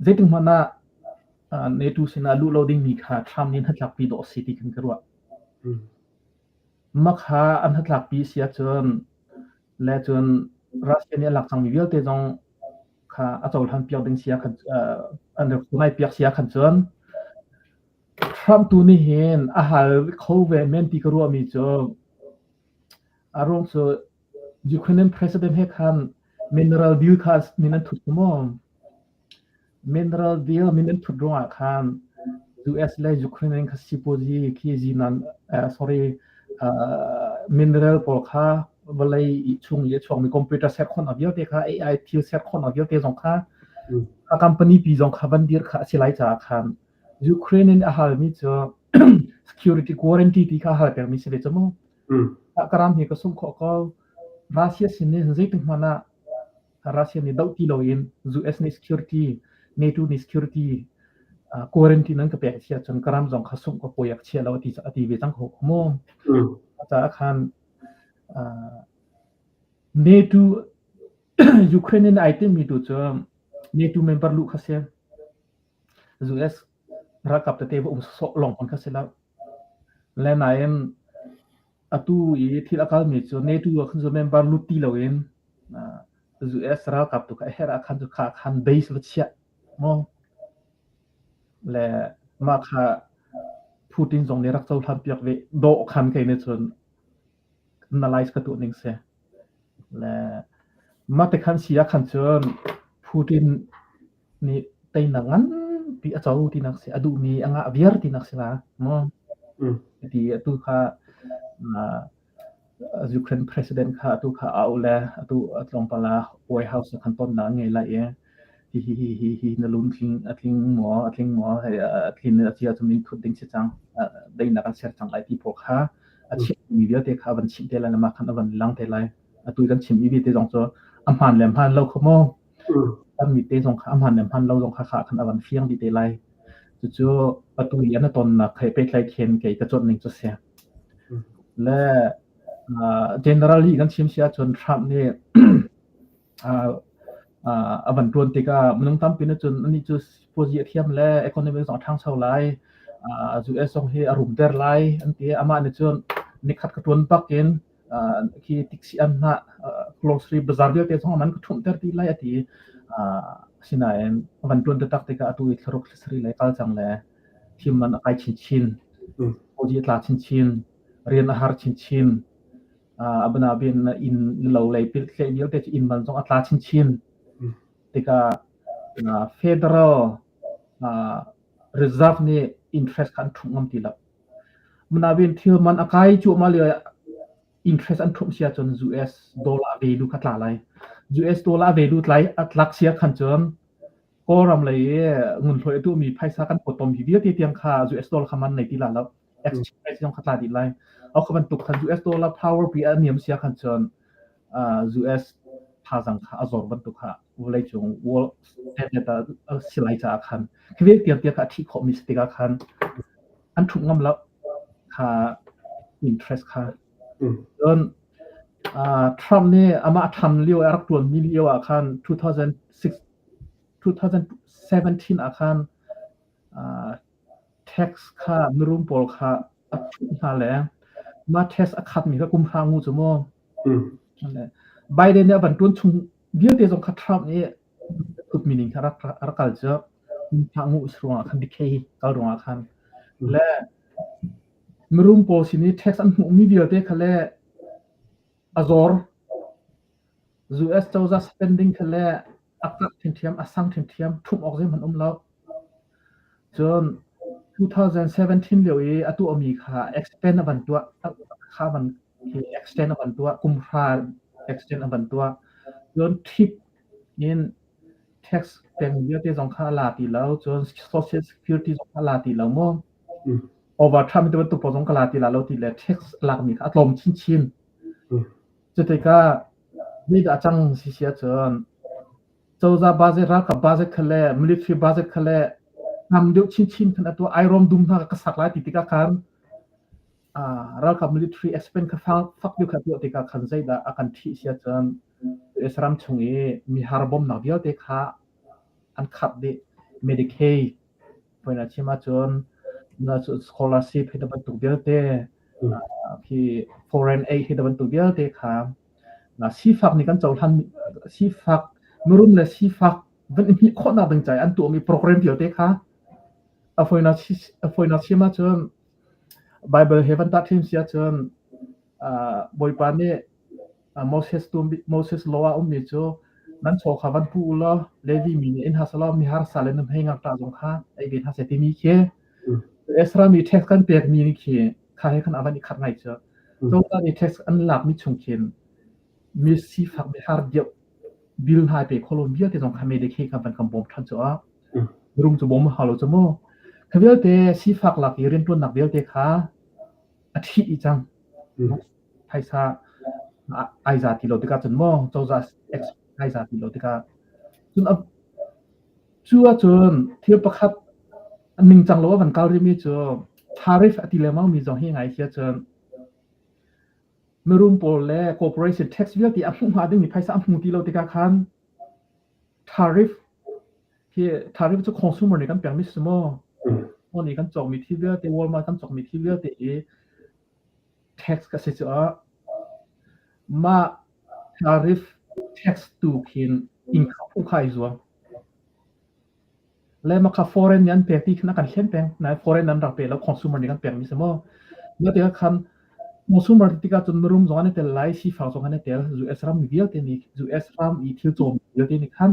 C: zeitik hmanh ah NATO sinah luh lo dingmi kha Trump nih hnatlakpi dawh a si ti khin ka ruah. Mah kha an hnatlakpi si ahcun le cun Russia nih a lak cangmi vialte zong kha a cohlan piak ding si ah khan an recognize piak si ah khan cun Trump tu nih hin a hal kho ve men ti ka ruahmi cu a ruang cu Ukrainian president he khan mineral deal kha min an thut maw? Mineral deal min an thut ruangah khan US le Ukrainian kha sipuazi khi zinan sorry mineral pawl kha vawlei chung i a chuakmi computer ser khawhnak vialte kha AI thil ser khawhnak vialte zong kha a company pi zong kha van dir kha a si lai caah khan Ukraine in a halmi cu security guarantee ti kha a hal pengmi si ve cu mu. Ka ram hi ka sungh khawh ko. Russia sin in zeitik hmanh ah Russia nih doh ti loin US nih security, NATO nih security guarantee nan ka pek si ahcun ka ram zong kha sungh ka pawi a chia lo a ti a ti ve cang ko mu. Caah khan NATO Ukraine in ai timmi tu cu NATO member luh kha si. US ralkap tete va um sawsawh lawng hmanh kha si lo. Le nain atu i thil a kalmi cu NATO ah khan cu member lut ti loin US ralkap tu kha a herh ah khan cu kha khan base va chiah maw le mah kha Putin zong nih rak cohlan piak ve dawh khan kei nih cun analyze ka tuah ning si. Le mah te khan si ah khan cun Putin nih teinak nganpi a co tinak si a duhmi a ngah viar tinak si la maw ti atu kha Ukraine president kha atu kha a au le atu tlawmpal ah White House khan tonnak an ngei lai i hi hi hi hi hi na lung tling a tling maw a tling maw hei a tlin a cia cu min thut ding si cang daihnak an ser cang lai ti pawl kha a chimmi vialte kha a van chimh te lai le mah khan a van lang te lai atu kan chim i te zong cu a hmaan le hmaan lo kho maw Kan mit te zong kha a hmaan le hmaan lo zong kha kha khan a van fiang dih te lai. Cucu atu i an tonnak he pehtlai khin kei ka cuanh ning cu si. Le generally kan chim si ahcun Trump nih a van ṭuan tikah minung tampi nih cun anih cu sipuazi a thiam le economy zong a ṭhangcho lai, US zong hi a rumter lai an ti. Amah nih cun nikhat ka ṭuan bak in khi tiksi an hnah grocery bazar vialte zong man ka ṭhumhter ti lai a ti. Asinain a van ṭuan taktak tikah atu i thlaruk thlasarih lei kal cang le Thil man a kai chinchin. Sipuazi a tla chinchin. Rian a har chinchin. A banabin inn lo lei tleh vialte cu inn man zong a tla chinchin. Tikah federal reserve nih interest kha an ṭhumh ngam ti lo. Munabin thil man a kai cuahmah lio ah interest an ṭhumh si ahcun US dollar value kha tla lai. US dollar value tlai a tlak si ahkhan cun Kawlram lei i ngunhlawi a duhmi phaisa kan pawtom hi vialte tiang kha US dollar kha man nei ti la lo. Exchange rate zong kha tla dih lai. Au kha bantuk khan US dollar power pi a niam si ahkhan cun US thazang kha a zor bantuk kha vawleicung world standard ah si lai caah khan khi vialte tiang tiang kha a thih khawhmi si tikah khan an ṭhumh ngam lo kha interest kha. Cun Trump nih amah a ṭhan lio a rak ṭuanmi lio ah khan 2006 2017 ah khan tax kha mirum pawl kha a ṭhumh hna le mah tax a khatmi kha kum hra ngu cu mu. Biden nih a van ṭuan chung vialte zong kha Trump nih thutmi ning kha a rak kal cu kum hra ngu ruangah khan decay kal ruangah khan le mirum pawl sin i tax an hmuhmi vialte kha le a zor. US cozah spending kha le a karh ṭhiamṭhiam, a sang ṭhiamṭhiam, ṭhumh awk zeihmanh um lo. Cun 2017 lio i a tuahmi kha expand a van tuah, kha van extend a van tuah, kum hra extend a van tuah. Cun TIP in tax peng vialte zong kha a la ti lo, cun social security zong kha a la ti lo mu. Overtime ti bantuk pawl zong ka la ti la lo ti le tax lakmi kha a tlawm chinchin. Cutikah zeidah a cang si si ahcun cozah budget, ralkap budget kha le military budget kha le tam deuh chinchin khan a tuah. Airawm dum hna ka sak lai ti tikah khan ralkap military expense kha fak deuh kha tuah tikah khan zeidah a kan ṭhih si ahcun US ram chung i mihar bawmhnak vialte kha an khap dih. Medicaid Voi na chim ahcun scholarship hi bantuk vialte khi foreign aid hi bantuk vialte kha sifak nih kan cohlan sifak mirum le sifak van i hnih khawhnak ding ca i an tuahmi program vialte kha a fawinak a fawinak chim ahcun Bible he van tahṭhin si ahcun Bawipa nih Moses tu Moses law ah ummi cu nan chaw kha van pu u law Levi mi nih in hna selaw mi harsa le nuhmei ngakṭah zong kha ei ve hna seh timi khi Ezra mi tax kan pekmi nih khi kha he khan a van i khat ngai cu. Cozah nih tax an lakmi chung khin mi sifak mi har deuh bill hna pe kho lo vialte zong kha Medicaid kha van kan bawm ṭhan cu a rum cu bawm hau lo cu mu. Kha vialte sifak lak i rianṭuannak vialte kha a ṭhih i cang. Phaisa ai za ti lo tikah cun maw cozah ai za ti lo tikah cun cu ahcun thil pakhat ningcang lo a van kal rihmi cu tariff a ti lengmang mi zong hi ngai si ahcun mirum pawl le corporation tax vialte a hmuh hnga dingmi phaisa a hmu ti lo tikah khan tariff hi tariff cu consumer nih kan pekmi si maw? Maw nih kan cawkmi thil vialte Walmart kan cawkmi thil vialte hi tax ka si cu mah tariff tax tu khin income phung kha i zuam. Le mah kha foreign nih an pek ti khin a kan hlen peng. Nain foreign an rak pe lo consumer nih kan pekmi si maw? Mah tikah khan consumer tikah cun mirum zong an i tel lai, sifak zong an i tel. US ram mi vialte nih US ram i thil cawm vialte nih khan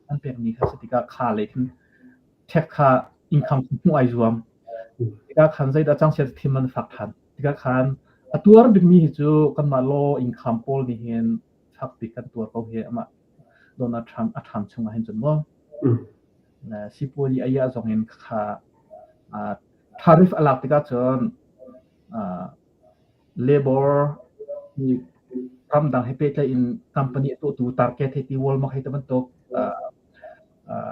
C: an pekmi kha si tikah kha lei khin tax kha income hmuh ai zuam. Tikah khan zeidah cang sian thim an fak than. Tikah khan a tuar bikmi hi cu kanmah law income pawl nih hin fak bik kan tuar ko hi amah Donald Trump a ṭham chungah hin cun maw sipuazi a iah zong in kha tariff a lak tikah cun labor ramdang he pehtlaih in company a tuahtu Target hei ti Walmart hei ti bantuk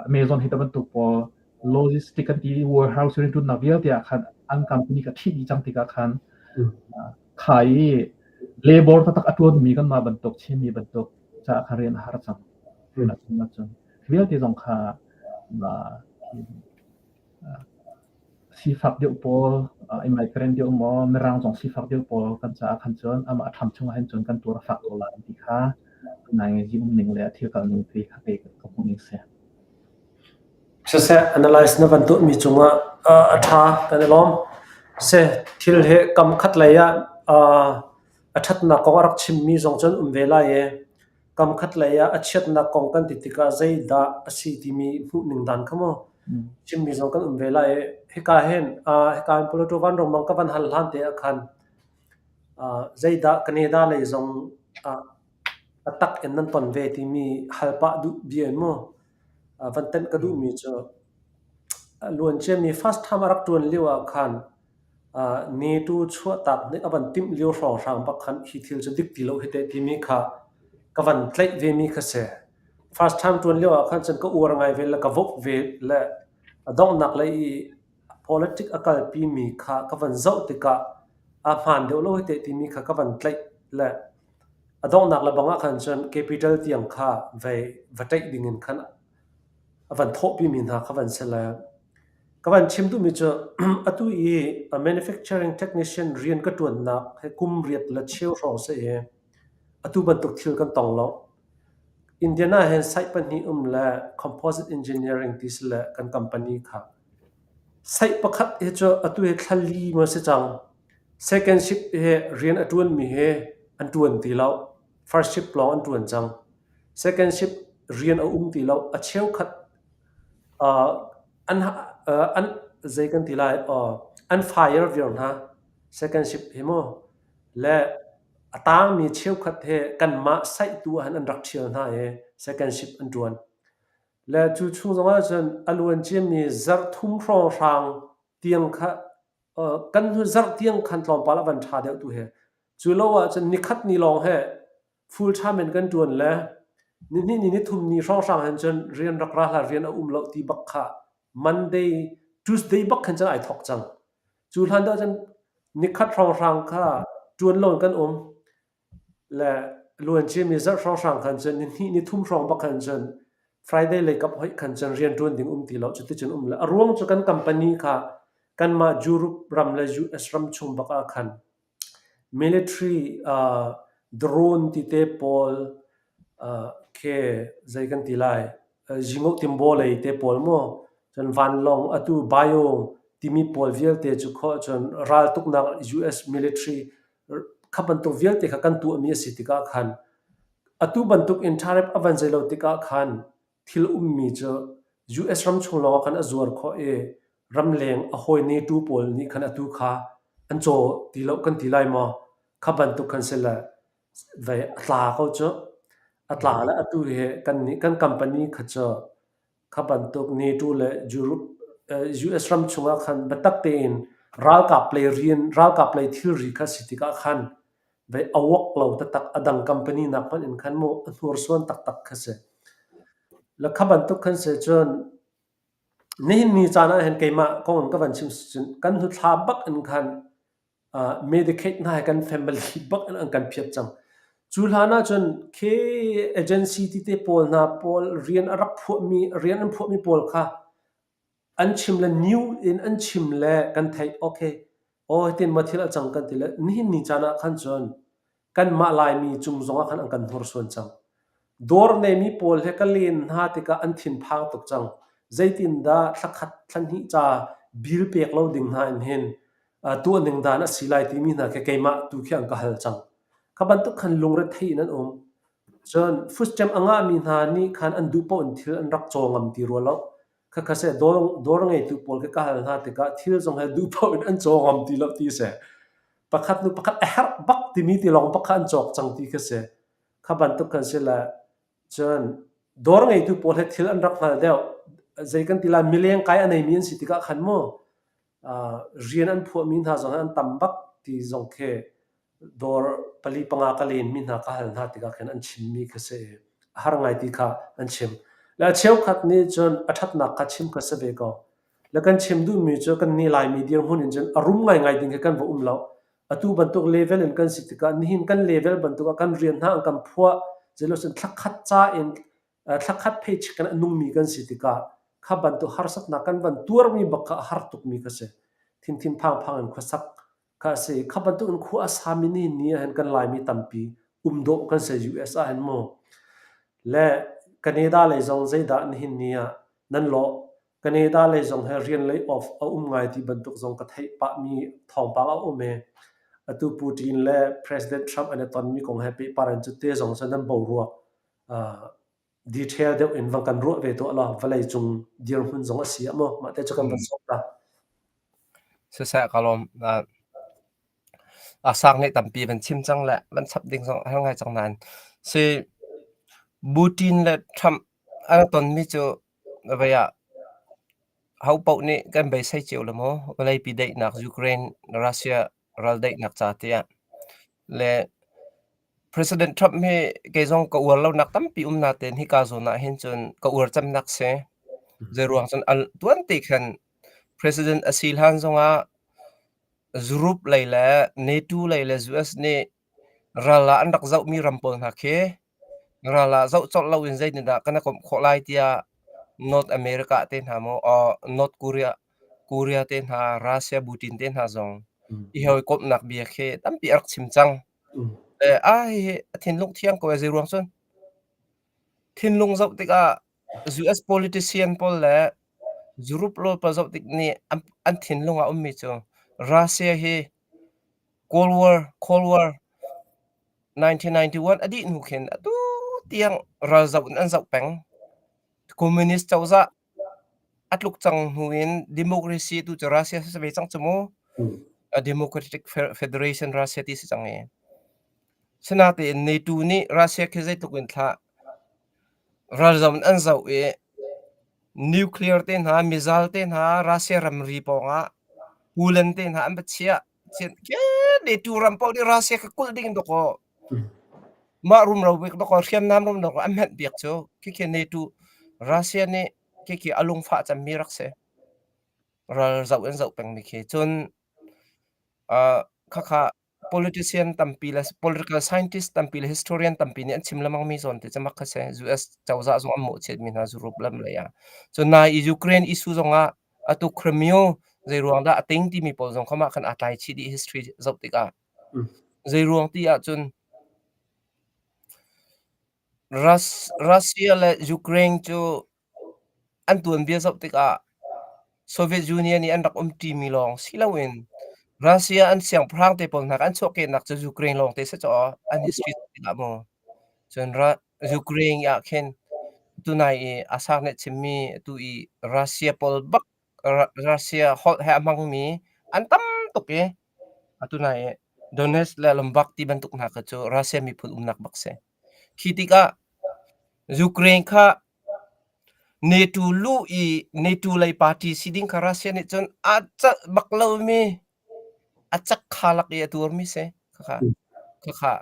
C: Amazon hei ti bantuk pawl logistic kan ti warehouse rianṭuannak vialte ah khan an company kha ṭhih dih cang tikah khan kha i labor taktak a ṭuanmi kanmah bantuk Chinmi bantuk caah khan rian a har cang. Cun vialte zong kha sifak deuh pawl, immigrant deuh maw, Mirang zong sifak deuh pawl kan caah khan cun amah a ṭham chungah hin cun kan tuar a fak ko lai ti kha naingi um ning le a thil kal ning ti kha kei ka hmuh ning si.
A: Siseh, analyze na van tuahmi cungah. A ṭha, kan i lawm. Si, thil hi kam khat lei ah a ṭhatnak kong a rak chimmi zong cu an um ve lai i kam khat lei ah a chiatnak kong kan ti tikah zeidah a si timi hmuhning dan kha mu chimmi zong kan um ve lai i hika hin hika hin Plato Vanrongmang ka van hal hlan te ah khan zeidah Canada lei zong ah a tak in nan ton ve timi hal pah duh bia in mu van tenh ka duhmi cu a luanciami first time a rak ṭuan lio ah khan NATO chuahtak nih a van timh lio hrawnghrang bak khan hi thil cu dik ti lo hi teh timi kha ka van tlaih vemi kha si. First time ṭuan lio ah khan cun ka uar ngai ve le ka vote ve le a donghnak lei i politic a kalpimi kha ka van zoh tikah a hmaan deuh lo hi teh timi kha ka van tlaih le a donghnak le bang ah khan cun capital tiang kha vei va ṭaih ding in khan a van thawhpimi hna kha van si le ka van chim duhmi cu atu i manufacturing technician rian ka ṭuannak hi kum riat le cheu hrawng si i atu bantuk thil kan tong lo. Indiana hin site pahnih um le composite engineering ti si le kan company kha. Site pakhat hi cu atu hi thla li maw si cang. Second shift hi rian a ṭuanmi hi an ṭuan ti lo. First shift lawng an ṭuan cang. Second shift rian a um ti lo. A cheukhat an zei kan ti lai an fire viar hna. Second shift hi mu le a tangmi cheukhat he kanmah site tu ah hin an rak ṭhial hna i second shift an ṭuan. Le cu chung zong ahcun a luan ciami zarh thum hrawnghrang tiang kha kan hnu zarh tiang khan tlawmpal a van ṭha deuh tu he. Cu lo ahcun nikhat ni lawng he full time in kan ṭuan le nihnih ni nithum ni hrawnghrang hin cun rian rak ra hlah rian a um lo ti bak kha Monday, Tuesday bak khan cun ai thawk cang. Cu hlan deuh cun nikhat hrawnghrang kha ṭuan lo in kan um. Le luanciami zarh hrawnghrang khan cun nihnih nithum hrawng bak khan cun Friday lei kap hoih khan cun rian ṭuan ding um ti lo cuticun um le a ruang cu kan company kha kanmah Europe ram le US ram chung bak ah khan military drone tite pawl khi zei kan ti lai zingoh timbaw lei te pawl maw cun vanlawng atu bio timi pawl vialte cu khawh cun raltuknak US military kha bantuk vialte kha kan tuahmi a si tikah khan atu bantuk in tariff a van zei lo tikah khan thil ummi cu US ram chung lawngah khan a zuar khawh i ramleng a hawi NATO pawl nih khan atu kha an caw ti lo kan ti lai maw kha bantuk khan si le vei a tla ko cu a tla le atu hi kan nih kan company kha cu Kha bantuk NATO le Europe, US ram chungah khan biatak tein ralkap lei rian, ralkap lei thilri kha si tikah khan vei a wok lo taktak a dang company nak hmanh in khan mu a hnursuan taktak kha si. Le kha bantuk khan si cun nihin ni caan ah hin keimah kong in ka van chim cun kan hnu thla bak in khan Medicaid hna hi kan family bak in an kan phiat cang. Cu hlan ahcun khi agency tete pawl hna pawl rian a rak phuahmi rian an phuahmi pawl kha an chim le new in an chim le kan theih okay aw hitin maw thil a cang kan ti le nihin ni caan ah khan cun kanmah Laimi cung zongah khan an kan hnursuan cang. Dawr neimi pawl he ka len hna tikah an thinphang tuk cang. Zeitindah thlakhat thlahnih ca bill pek lo ding hna in hin tuah ning dan a si lai timi hna khi keimah tu khi an ka hal cang. Kha bantuk khan lungrethei in an um. Cun food stamp a ngahmi hna nih khan an duh paoh in thil an rak caw ngam ti rua lo. Khakha seh dawr, dawr ngeitu pawl khi ka hal hna tikah thil zong he duh paoh in an caw ngam ti lo ti si. Pakhat hnu pakhat a herh bak timi ti lawng bak kha an cawk cang ti khi si. Kha bantuk kan si le cun dawr ngeitu pawl he thil an rak hngal deuh. Zei kan ti lai mileng kai a neimi an si tikah khan mu rian an phuahmi hna zong hi an tam bak ti zong khi dawr pali panga ka lenmi hna ka hal hna tikah khin an chimmi kha si i a har ngai ti kha an chim. Le a cheukhat nih cun a ṭhatnak kha chim kha si ve ko. Le kan chim duhmi cu kan nih Laimi dirhmun in cun a rum ngaingai ding khi kan va um lo. Atu bantuk level in kan si tikah nihin kan level bantuk ah kan rian hna an kan phuah zeilocun thlakhat ca in thlakhat paycheck in a nungmi kan si tikah kha bantuk harsatnak kan van tuarmi bak kha a har tukmi kha si. Thinthim phangphang in khuasak kha a si. Kha bantuk in khua a sami nihin ni ah hin kan Laimi tampi um dawh kan si US ah hin mu. Le Canada lei zong zeidah nihin ni ah nan lawh? Canada lei zong he rian lei off a um ngai ti bantuk zong ka theih pahmi thawngpang a um i atu Putin le President Trump an i tonmi kong he pehpar in cu te zong cu nan boruak detail deuh in van kan ruah ve tuah law vawlei cung dirhmun zong a si ah maw mah te cu kan van sawm ta.
B: Siseh ka lawm. A sang nih tampi van chim cang le van chap ding zong a har ngai cang nain si Putin le Trump an tonmi cu vei ah ho paoh nih kan beisei cio le maw vawleipi daihnak Ukraine Russia ral daihnak ca tiah le President Trump hi kei zong ka uar lonak tampi um natein hika zawn ah hin cun ka uar cemnak si. Zeiruang cun al tuan te khan President a si hlan zongah Europe lei le NATO lei le US nih ral ah an rak zohmi ram pawl hna khi ral ah zoh colh loin zeitindah kan i komh khawh lai tiah North America te hna maw North Korea Korea te hna Russia Putin te hna zong i hawikomhnak bia khi tampi a rak chim cang. Le a hihi a thinlung thiang ko ee zeiruang cun thinlung zoh tikah US politician pawl le Europe law pawl zoh tik nih an thinlung ah ummi cu Russia hi Cold War, Cold War 1991 a dih hnu khin atu tiang ral zoh in an zoh peng. Communist cozah a tluk cang hnu in democracy tu cu Russia si ve cang cu mu. A Democratic Federation Russia ti si cang i. Sinatein NATO nih Russia khi zeitluk in thlah ralzam in an zoh i nuclear te hna, missile te hna Russia ramri pawngah Poland te hna an va chiah. NATO ram paoh nih Russia kha kulh ding dawkaw mah rumro bik dawkaw hriamnam rumro an hmenh piak cu khikhi NATO Russia nih khikhi a lungfah cemmi rak si. Ral zoh in zoh pengmi khi. Cun khakha politician tampi le political scientist tampi le historian tampi nih an chim lengmangmi zawn te cu mak kha si. US cozah zong an mawhchiatmi hna Europe lam lei ah. Cun nai i Ukraine issue zongah atu Crimea zeiruang dah a ting timi pawl zong kha mah khan aa tlai chih dih history zoh tikah. Zeiruang ti ahcun Russia le Ukraine cu an tuanbia zoh tikah Soviet Union i an rak umṭimi lawng si loin Russia an siangpahrang te pawl hna an chuahkehnak cu Ukraine lawng te si caw an history zoh tikah mu. Cun Ukraine ah khin tunai i Assad nih a chimmi atu i Russia pawl bak Russia holh he a hmangmi an tam tuk i atu nai i Donetsk le Lombok ti bantuk hna kha cu Russia miphun umnak bak si. Khi tikah Ukraine kha NATO luh i NATO lei party si ding kha Russia nih cun a celh bak lomi a cak kha lak i a tuarmi si. Khakha khakha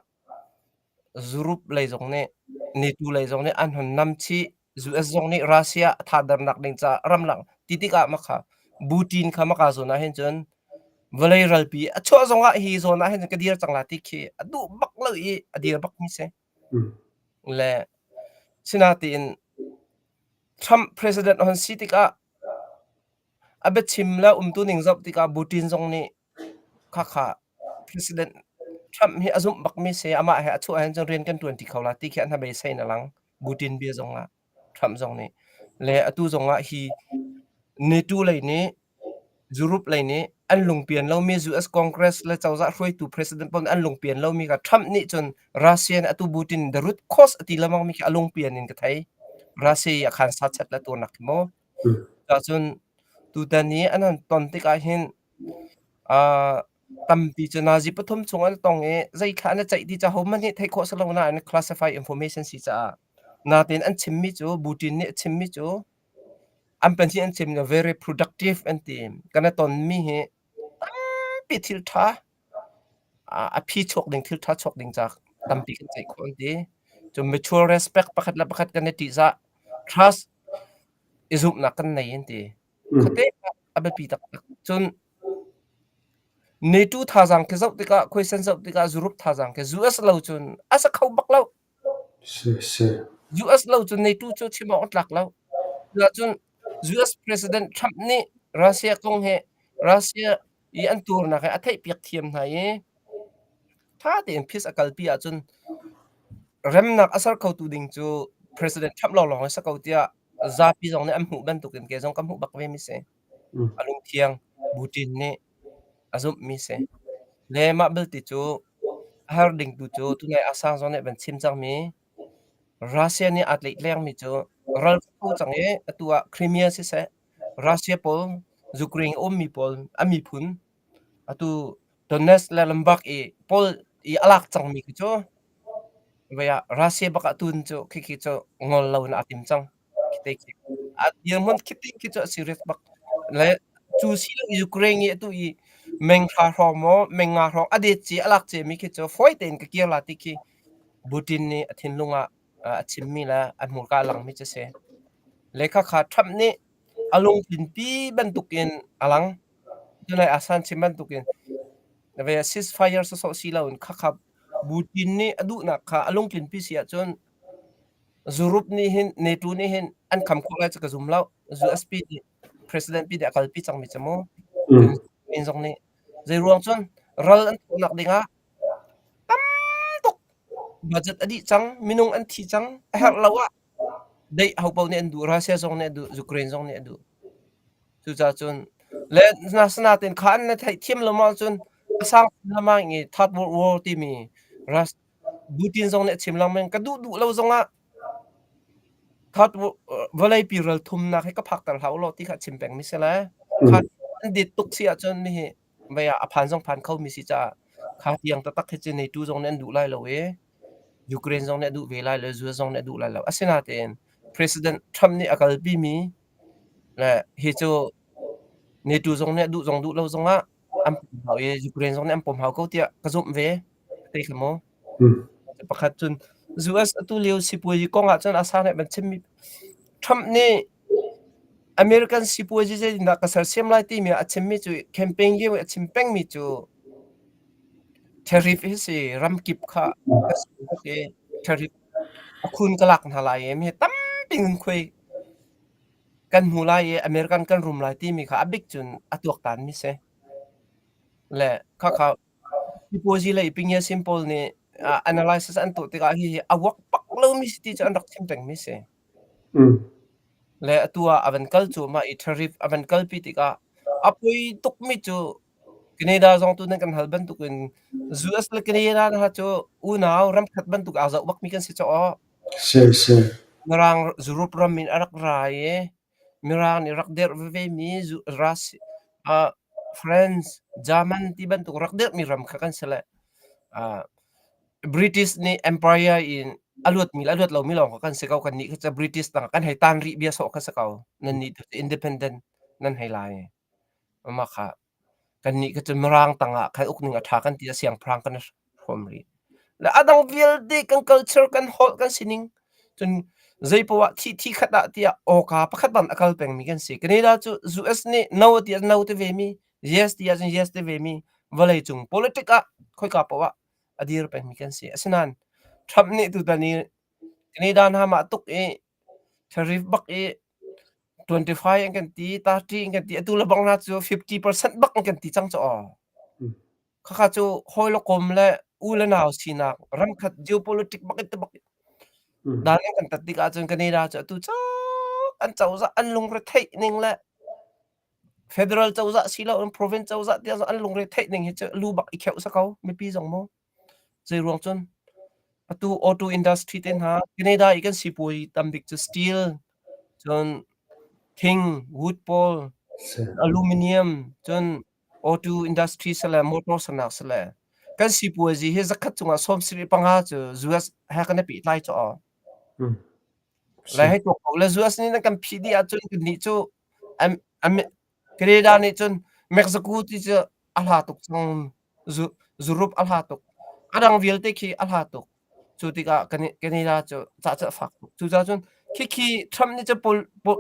B: Europe lei zong nih NATO lei zong nih an hun nam chih. US zong nih Russia a thadernak ding caah ramlak ti tikah makha Putin kha maka zawn ah hin cun vawlei ralpi a chuah zong ah hi zawn ah hin cun ka dir cang la ti khi a duh bak lo i a dir bak mi si. Le sinatein Trump president hon si tikah a biachim le umtu ning zoh tikah Putin zong nih khakha President Trump hi a zumh bakmi si amah he a chuah hin cun rian kan ṭuan ṭi kho la ti khi an hnabei in a lang. Putin bia zong ah Trump zong nih le atu zong ah hi NATO lei nih Europe lei nih an lungpian lomi US Congress le cozah hruaitu president pawl nih an lungpian lomi kha Trump nih cun Russia nih atu Putin the root cause a ti lengmang mi khi a lungpian in ka thei. Russia i a khan sa chat le tuarnak khi mu. Cun tutan i an han ton tikah hin tampi cu nazi pathum chung an tong i zeithla an i ceih ti cu ahohmanh nih theih khawh si lo nain classify information si caah natin an chimmi cu Putin nih a chimmi cu an pahnih an chimmi very productive an ti. Kan i tonmi hi tampi thil ṭha a phi chuak ding thil ṭha chuak ding ca tampi kan ceih khawh an ti. Cun mutual respect pakhat le pakhat kan i ṭihzah trust i zumhnak kan nei an ti. Khate a biapi taktak. Cun NATO thazaang khi zoh tikah khuaisen zoh tikah Europe thazaang khi US lo cun a sa kho bak lo. US lo cun NATO cu chim awk a tlak lo. Cun US President Trump nih Russia kong he Russia i an tuarnak he a theihpiak thiam hna i ṭha tein peace a kalpi ahcun remnak a ser khotu ding cu President Trump lawnglawng hi si ko tiah. Zapi zong nih an hmuh bantukin kei zong ka hmuh bak ve mi si. A lungthiang Putin nih a zumhmi si. Le mah belte cu a har ding tu cu tunai Asang zong nih van chim cangmi Russia nih aa tleihtlengmi cu ral tho cang i atu ah Crimea siseh Russia pawl Ukraine a ummi pawl a miphun atu Donetsk le Luhansk i pawl i a lak cangmi khi cu vei ah Russia bak ah tun cu khikhi cu ngol lo in aa tim cang. Khite khi a dirhmun khite khi cu a serious bak. Le cu si lo Ukraine i atu i meng hra hrawng maw meng nga hrawng a det ci a lak cemi khi cu fawi tein ka kir la ti khi Putin nih a thinlung ah a chimmi le a hmurka a langmi cu si. Le khakha Trump nih a lungtlinpi bantukin a lang. Tunai Asan chim bantukin ve ceasefire sawsawh si loin khakha Putin nih a duhnak kha a lungtlinpi si ahcun Zurup nih hin NATO nih hin an kham khawh lai cu ka zum lo. USP nih President pi nih a kalpi cangmi cu mu. Cun zong nih zeiruang cun ral an thawhnak dingah tam tuk budget a dih cang, minung an thi cang, a herh lo ah deih ho paoh nih an duh, Russia zong nih a duh, Ukraine zong nih a duh. Cucaah cun le natein kha an na theihthiam lo ma cun a sang lamang i Third World War timi Russia Putin zong nih a chim lengmang ka duh duh lo zongah Third vawleipi ral thumnak hi ka phakter hlah ulaw ti kha a chim pengmi si le kha an dit tuk si ahcun mihi vei ah a phan zong phan kho mi si caah kha tiang taktak hi cu NATO zong nih an duh lai lo i Ukraine zong nih a duh ve lai lo US zong nih a duh lai lo. Asinain President Trump nih a kalpi mi le hi cu NATO zong nih a duh zong duh lo zongah an pom hau i Ukraine zong nih an pom hau ko tiah ka zumh ve. Te kha mu. Pakhat cun US atu lio sipuazi kong ah cun asa nih ban chimmi Trump nih American sipuazi zeitindah ka sersiam lai timi a chimmi cu campaign lio i a chim pengmi cu tariff hi si ramkip kha ka si tariff a khun ka lak hna lai i mi tampi ngunkhuai kan hmu lai i American kan rum lai timi kha a bik cun a tuaktan mi si. Le khakha sipuazi lei pingyasin pawl nih analysis an tuah tikah hihi a work bak lomi si ti cu an rak chim pengmi si. Le atu ah a van kal cuahmah i tariff a van kalpi tikah a poi tukmi cu Canada zong tu nan kan hal bantukin US le Canada hna cu unau ramkhat bantuk aa zoh bakmi kan si caw.
A: Si si.
B: Mirang Europe ram in a rak ra i Mirang nih rak dirh vevemi Russia, uh, France, German ti bantuk rak dirhmi ram kha kan si le uh, British nih Empire in a luatmi le a luat lomi lawng kha kan si ko. Kannih kha cu British tangah kan hei tan rih bia sawh kha si ko. Nannih tu cu independent nan hei lai. Mah kha Kannih kha cu Mirang tangah khan ukning a ṭha kan ti ah siangpahrang kan i hrawm rih. Le a dang vialte kan culture, kan holh, kan sining cun zeipoah thi thi khat ah tiah awka pakhat bang a kal pengmi kan si. Canada cu US nih no ti ah no ti vemi, yes ti ahcun yes ti vemi vawleicung politic ah khoika paoh ah a dir pengmi kan si. Asinain Trump nih tutan i Canada hna mah tuk i tariff bak i 25 an kan ti, 30 an kan ti, atu le bang hna cu 50% bak an kan ti cang cu aw. Khakha cu hawi le kom le u le nau sinak ramkhat geopolitic bak in bak dan an kan tat tik ahcun Canada cu atu cu an cozah an lungre theih ning le federal cozah si lo in province cozah tiang an lungre theih ning hi cu lu bak i kheuh sa ko mipi zong mu. Zei ruang cun atu auto industry te hna Canada i kan sipuai tambik cu steel cun thing wood pawl aluminium cun auto industry sale motor sanak sale kan sipuazi hi zakhat cungah 75 cu US he kan i pehtlai cu aw. Le hei tuak ko le US nih nan kan phih dih ahcun kannih cu Canada nih cun Mexico ti cu a hla tuk cang Zurup a hla tuk. A dang vialte khi a hla tuk. Cu tikah Canada cu cah cu a fak tuk. Cucaah cun khikhi Trump nih cun pol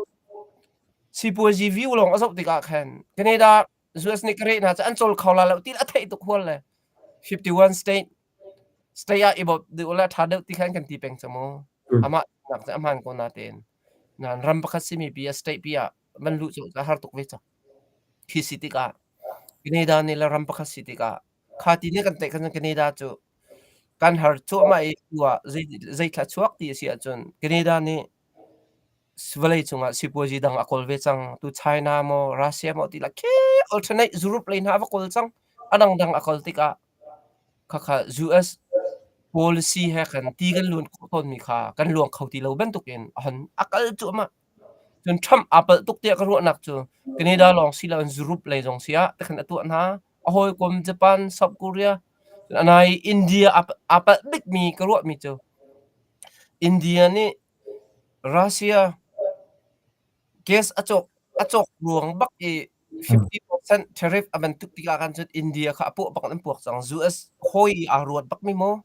B: sipuazi view lawng a zoh tikah khan Canada US nih ka reh hna cu an cawl kho la lo ti a theih tuk hual le 51 state state ah i bawmh deuh le ṭha deuh ti khan kan ti peng cu mu. Amah nak cu a hmaan ko natein nan ram pakhat simi pi a state pi ah van luh cu a har tuk ve cang. Khi si tikah Canada nih le ram pakhat si tikah kha ti nih kan tlaih khan Canada cu kan har cuahmah i tu ah zei zei thla chuak ti a si ahcun Canada nih Vawlei cungah sipuazi dang a kawl ve cang. Tu China maw Russia maw ti la khi alternate Europe lei hna a va kawl cang. A dangdang a kawl tikah khakha US policy he khan ti kan luan khawh tawnmi kha kan luang kho ti lo bantukin a hon a kal cuahmah. Cun Trump aa palh tuk tiah ka ruahnak cu Canada lawng si loin Europe lei zong si ah tikhan a tuah hna. A hawikom Japan, South Korea, nai India aa palh bikmi ka ruahmi cu India nih Russia gas a cawk ruang bak i 50% tariff a van tuk tikah khan cun India kha a puah bak in an puak cang. US hawi aa ruat bakmi maw?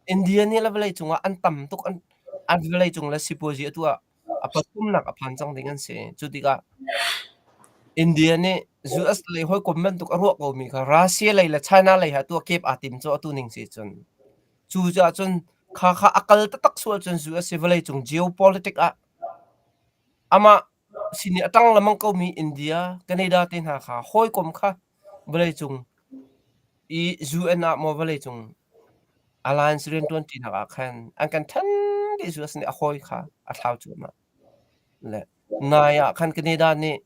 B: India nih le vawlei cungah an tam tuk an an vawlei cung le sipuazi a tuah a pathumnak a phan cang ding an si. Cu tikah India nih US lei hawikom bantuk a ruah komi kha Russia lei le China lei ha tuah kep aa tim cu atu ning si cun. Cu caah cun kha kha a kal taktak sual cun US hi vawlei cung geopolitic ah amah sin i a ṭang lengmang komi India, Canada te hna kha hawikom kha vawleicung i UN ah maw vawleicung alliance rianṭuanṭinak ah khan an kan ṭhen dih US nih a hawi kha a thlau cuahmah. Le nai ah khan Canada nih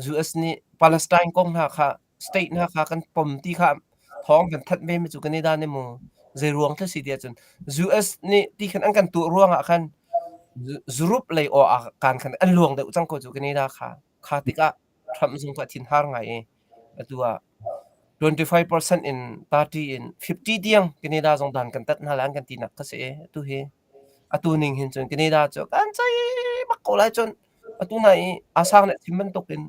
B: US nih Palestine kong hna kha state hna kha kan pom ti kha thawng kan thanh ve mi cu Canada nih mu zei ruang thil si ti ahcun US nih ti khan an kan tuah ruangah khan Europe lei aw ah kan khan an luang deuh cang ko cu Canada kha kha tikah Trump zung kha thin har ngai i atu ah 25% in 30 in 50 tiang Canada zong dan kan tat hna lai an kan tinak kha si atu hi atu ning hin cun Canada cu kan cei bak ko lai cun atu nai i asang le thim bantuk in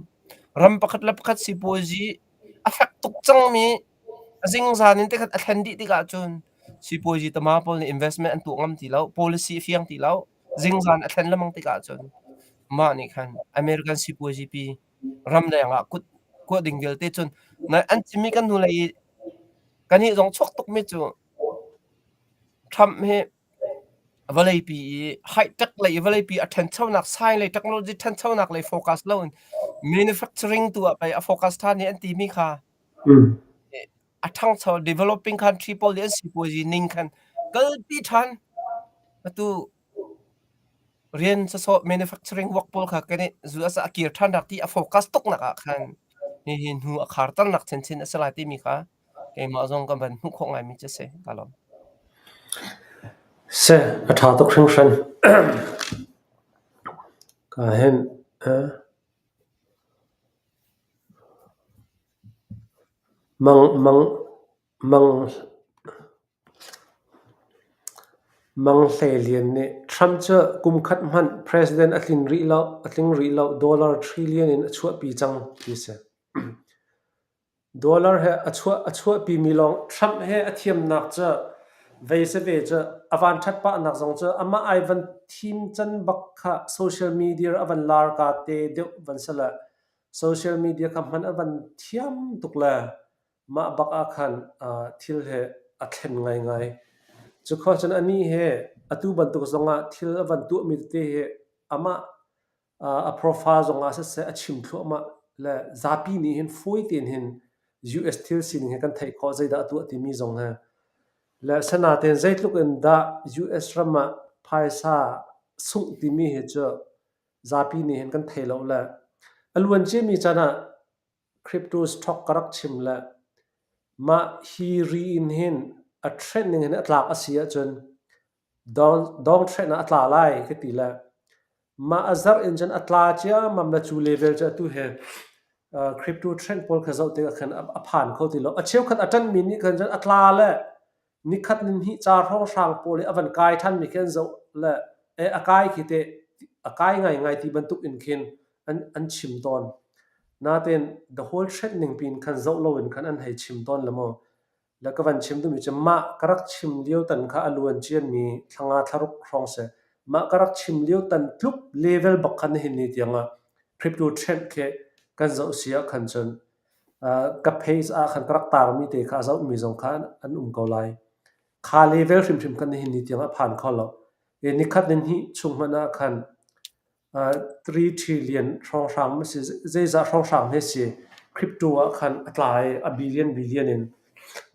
B: ram pakhat le pakhat sipuazi a fek tuk cangmi a zingzan in tikhat a thlen dih tikah cun sipuazi tama pawl nih investment an tuah ngam ti lo, policy a fiang ti lo, zingzan a thlen lengmang tikah cun mah nih khan American sipuazi pi ramleng ah kut kuah ding vialte cun an chimmi kan hnulei i kannih zong chuak tukmi cu Trump hi Vawleipi i high-tech lei i vawleipi a ṭhanchonak science lei technology ṭhanchonak lei focus loin manufacturing tu ah pei a focus ṭhan i an timi kha a ṭhangcho developing country pawl nih an sipuazi ning khan kalpi ṭhan. Atu rian sawsawh manufacturing work pawl kha kan i US ah a kir ṭhan rak ti a focus tuknak ah khan hihi hnu a kharternak chinchin a si lai timi kha Keimah zong ka van hmuh khawh ngaimi cu a si. Ka lawm.
A: Seh, a ṭha tuk hringhran. Ka hin mang mang mang Mang Hlei Lian nih Trump cu kum khat hmanh president a tling rih lo, a tling rih lo dollar trillion in a chuahpi cang ti a si. Dollar he a chuahpimi lawng Trump he a thiamnak cu vei si ve cu a vanṭhat pahnak zong cu amah ai van thim can bak kha social media a van lar ka te deuh van si le social media kha hman a van thiam tuk le mah bak ah khan thil he a thlen ngaingai. Cukhua cun anih he atu bantuk zongah thil a van tuahmi tete hi amah A profile zongah siseh a chim thluahmah le zapi nih hin fawi tein hin US thil sining hi kan theih khawh zeidah a tuah timi zong hi le sanatein zeitluk in dah US ram ah phaisa sungh timi hi cu zapi nih hin kan thei lo le a luan ciami caan ah crypto stock ka rak chim le mah hi ri in hin a trend ning hin a tlak a si ahcun Dawng ṭhen ah a tla lai ka ti le mah a zarh in cun a tla ciammam le cu level cu atu hi crypto trend pawl kha zoh tikah khan a phan kho ti lo. A cheukhat a ṭanhmi nih khan cun a tla le nikhat nihnih ca hrawnghrang pawl i a van kai ṭhanmi khi an zoh le a kai khi teh a kai ngaingai ti bantuk in khin an chim tawn. Nain the whole trend ning piin khan zoh loin khan an hei chim tawn le maw. Le ka van chim duhmi cu mah ka rak chim lio tan kha a luan ciami thla nga thla ruk hrawng si. Mah ka rak chim lio tan tluk level bak khan nihin ni tiangah crypto trend khi kan zoh si ah khan cun ka page ah khan ka rak tarmi te kha a zohmi zong kha an um ko lai. Kha level hrimhrim khan nihin ni tiang a phan kho lo. Nikhat ni hnih chung hmanh ah khan 3 trillion hrawnghrang si zeizah hrawnghrang he si crypto ah khan a tla i a billion billion in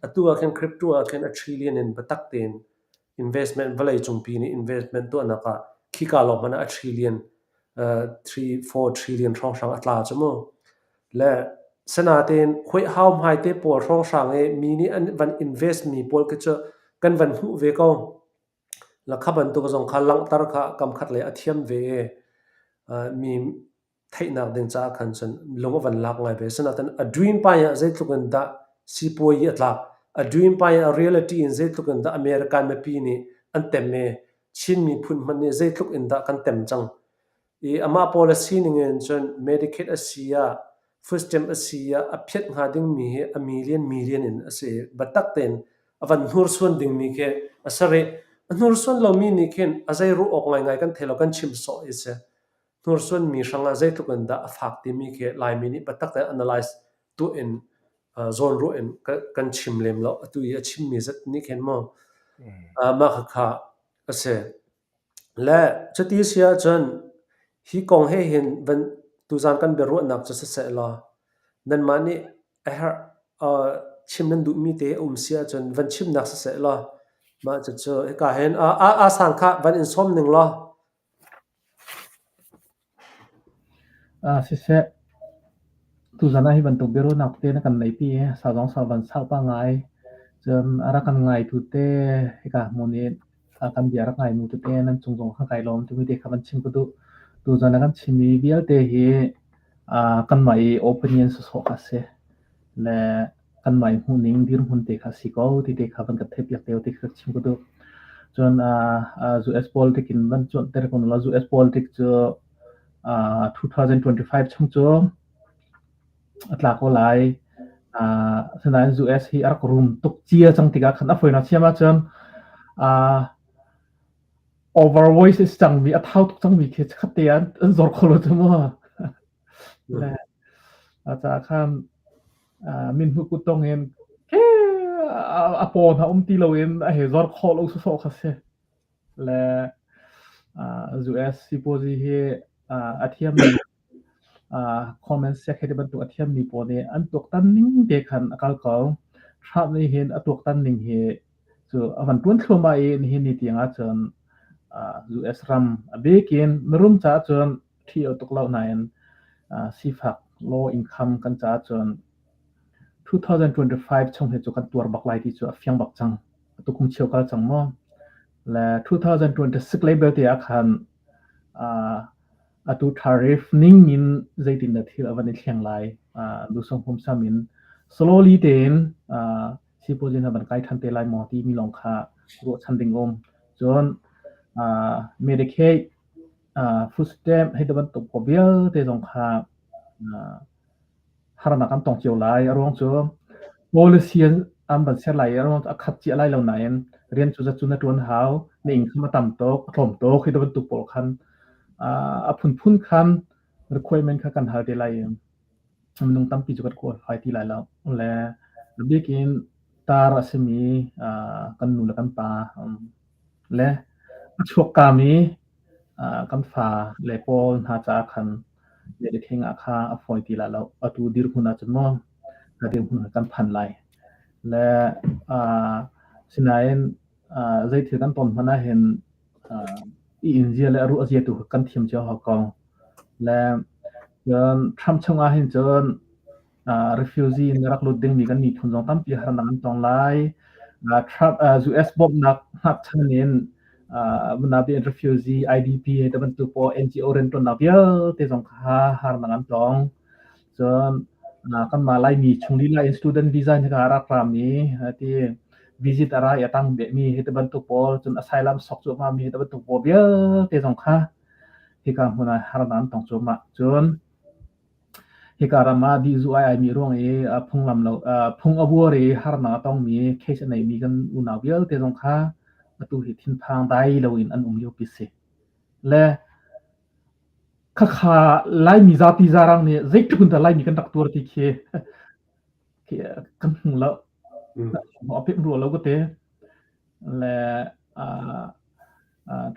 A: atu ah khin crypto ah khin a trillion in biatak tein investment vawlei cungpi nih investment tuahnak ah Khika lawng hmanh ah a trillion, 3, 4 trillion hrawnghrang a tla cu mu. Le sinain huaihau hmaite pawl hrawnghrang i mi nih an van invest mi pawl khi cu kan van hmuh ve ko. La kha bantuk zong kha langhter kha kamkhat lei a thiam ve i mi theihnak ding caah khan cun lung a van lak ngai ve. Asinain a dream pa ah zeitluk in dah sipuayi a tlak, a dream pa ah reality in zeitluk in dah American mipi nih an tem i Chin miphun hmanh nih zeitluk in dah kan tem cang. I amah pawl a sining in cun Medicaid a si ah, food stamp a si ah a phiat hnga dingmi hi a million million in a si i biatak tein a van hnursuan dingmi khi a si rih. A hnursuan lomi nih khin a zei ruah awk ngaingai kan thei lo, kan chim sawh i si. Hnursuanmi hrangah zeitluk in dah a fak timi khi Laimi nih biatak tein analyze tuah in zawnruah in kan chim lem lo. Atu i a chimmi zat nih khin maw mah khakha a si. Le cuti si ahcun hi kong he hin van tuzaan kan biaruahnak cu siseh law nanmah nih a herh chim nan duhmi te a um si ahcun van chimnak siseh law mah cucu hika hin aa sang kha van in sawm ning law
C: Siseh, tuzan ah hi bantuk biaruahnak te na kan neipi i sau zong sau van sau pah ngai. Cun a rak kan ngaitu te hika hmun i kan bia rak ngaimi tete nan cung zong kha kai lawm timi te kha van chim ka duh. Tuzan ah kan chimmi vialte hi kanmah i opinion sawsawh kha a si. Le kanmah i hmuhning dirhmun te kha a si ko ti te kha van kan theihpiak te ti kha chim ka duh. Cun US politic in van cuanhter kun law US politic cu 2025 chung cu a tla ko lai. Asinain US hi a rak rum tuk cia cang tikah khan a fawinak siam ahcun overvoice is cangmi a thau tuk cangmi khi khat te ah an zor kho lo cu mu. Le a caah khan min hmu kut tong in a paw hna um ti loin a he zor khawh lo sawsawh kha si. Le US sipuazi hi a thiammi comment sek he ti bantuk a thiammi pawl nih an tuaktan ning te khan a kal ko. Trump nih hin a tuaktan ning hi cu a van tuan thluahmah i nihin ni tiang ahcun US ram a bikin mirum caah cun ṭhi o tuk lo nain sifak low income kan caah cun 2025 chung hi cu kan tuar bak lai ti cu a fiang bak cang. Atu kum cheu kal cang maw? Le 2026 lei belte ah khan atu tariff ning in zeitindah thil a van i thleng lai lusong humsam in slowly tein sipuazi na van kai ṭhan te lai maw timi lawng kha ruahchan ding um. Cun Medicaid food stamp hei ti bantuk pawl vialte zong kha harnak an tong cio lai. A ruang cu policy an van ser lai i a ruang cu a khat cia lai lo nain rian cu zat cu na ṭuan hau, na income a tam tuk, a tlawm tuk hi ti bantuk pawl khan a phunphun khan requirement kha kan hal te lai i minung tampi cu kan qualify ti lai lo. Le a bik in tar a simi kan nu le kan pa le a chuakkami kan fa le pawl hna caah khan Medikhing ah kha a fawi ti lai lo. Atu dirhmun ahcun maw ka dirhmun ah kan phan lai. Le sinain zeithil kan ton hmanh ahhin i in zia le a ruah zia tu kan thiam cio hau ko. Le cun Trump chung ahhin cun refugee in rak lut dingmi kan miphun zong tampi harnak an tong lai. Trump US bawmhnak hngakchan in nabi refugee IDP he te bantuk pawl NGO rianṭuannak vialte zong kha harnak an tong. Cun kanmah Laimi chung lila in student visa in hika rak rami ti visit a ra i a tang behmi hi te bantuk pawl cun asylum sok cuahmah mi hi te bantuk pawl vialte zong kha hika hmun ah harnak an tong cuahmah. Cun Hika ram ah dihzu ai aimi ruang i phunglam lo phung a buar i harnak a tongmi case a neimi kan unau vialte zong kha atu hi thinphang dai loin an um liopi si. Le khakha Laimi zapi zarang nih zeitluk in dah Laimi kan rak tuar ti khi kan hmu lo. A pemh rua lo ka ti. Le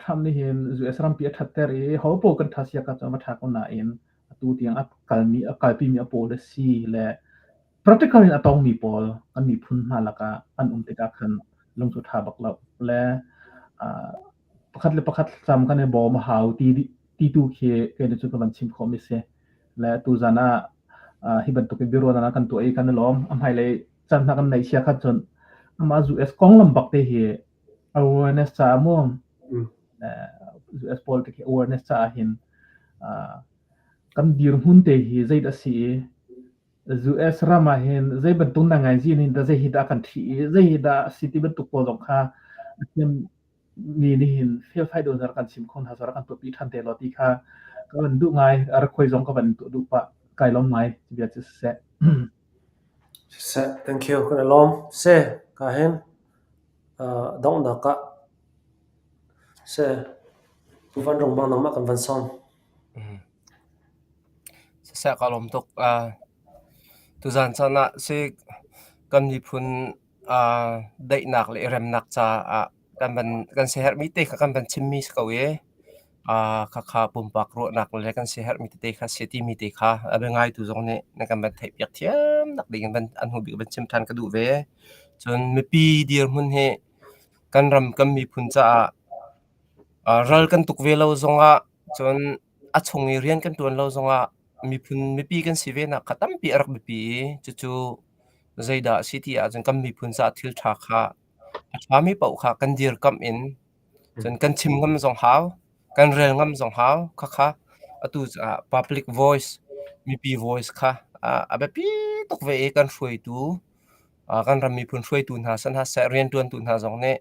C: Trump nih hin US rampi a ṭhatter i hopaoh kan ṭha siak ahcun a va ṭha ko nain atu tiang a kalmi a kalpimi a policy le practical in a tongmi pawl kan miphun hna lakah an um tikah khan lung cu ṭha bak lo. Le. Pakhat le pakhat thlacam kan i bawm a hau ti ti tu khi kei nih cun ka van chim khawhmi si. Le tuzan ah hi bantuk in biaruahnak kan tuah i kan i lawm. A hmailei caan hna kan neih sia khan cun amah US konglam bak te hi awareness caah mu US politics awareness caah hin kan dirhmun te hi zeidah a si i US ram ah hin zei bantuk na ngai zin hin dah zei hi dah kan ṭhih i zei hi dah a si ti bantuk pawl zong kha a thiam mi nih hin felfai deuh in kan chim kho hna sawh kan tuahpi ṭhan te law ti kha ka van duh ngai. A rakhuai zong ka van tuah duh pah. Kai lawm ngai bia cu siseh.
A: Siseh, thank you. Kan i lawm. Seh, ka hin donghnak ah seh, Pu Van Rung Mang nangmah kan van sawm.
B: Siseh, ka lawm tuk. Tuzaan caan ah si kan miphun daihnak le remnak caah kan van kan siaherhmi te kha kan van chimmi si ko i khakha pumpak ruahnak le kan siaherhmi tete kha si timi te kha a biangaitu zong nih na kan van theihpiak thiamnak ding in van an hnu bik van chim ṭhan ka duh ve. Cun mipi dirhmun hi kan ram kan miphun caah ral kan tuk ve lo zongah cun a chung i rian kan ṭuan lo zongah miphun mipi kan si ve nak kha tampi a rak biapi i cucu zeidah a si ti ahcun kan miphun caah thil ṭha kha a ṭhami paoh kha kan dirkamh in cun kan chim ngam zong hau, kan rel ngam zong hau. Khakha atu caah public voice, mipi voice kha a biapi tuk ve i kan hruaitu, kan ram miphun hruaitu hna san hna seh, rianṭuantu hna zong nih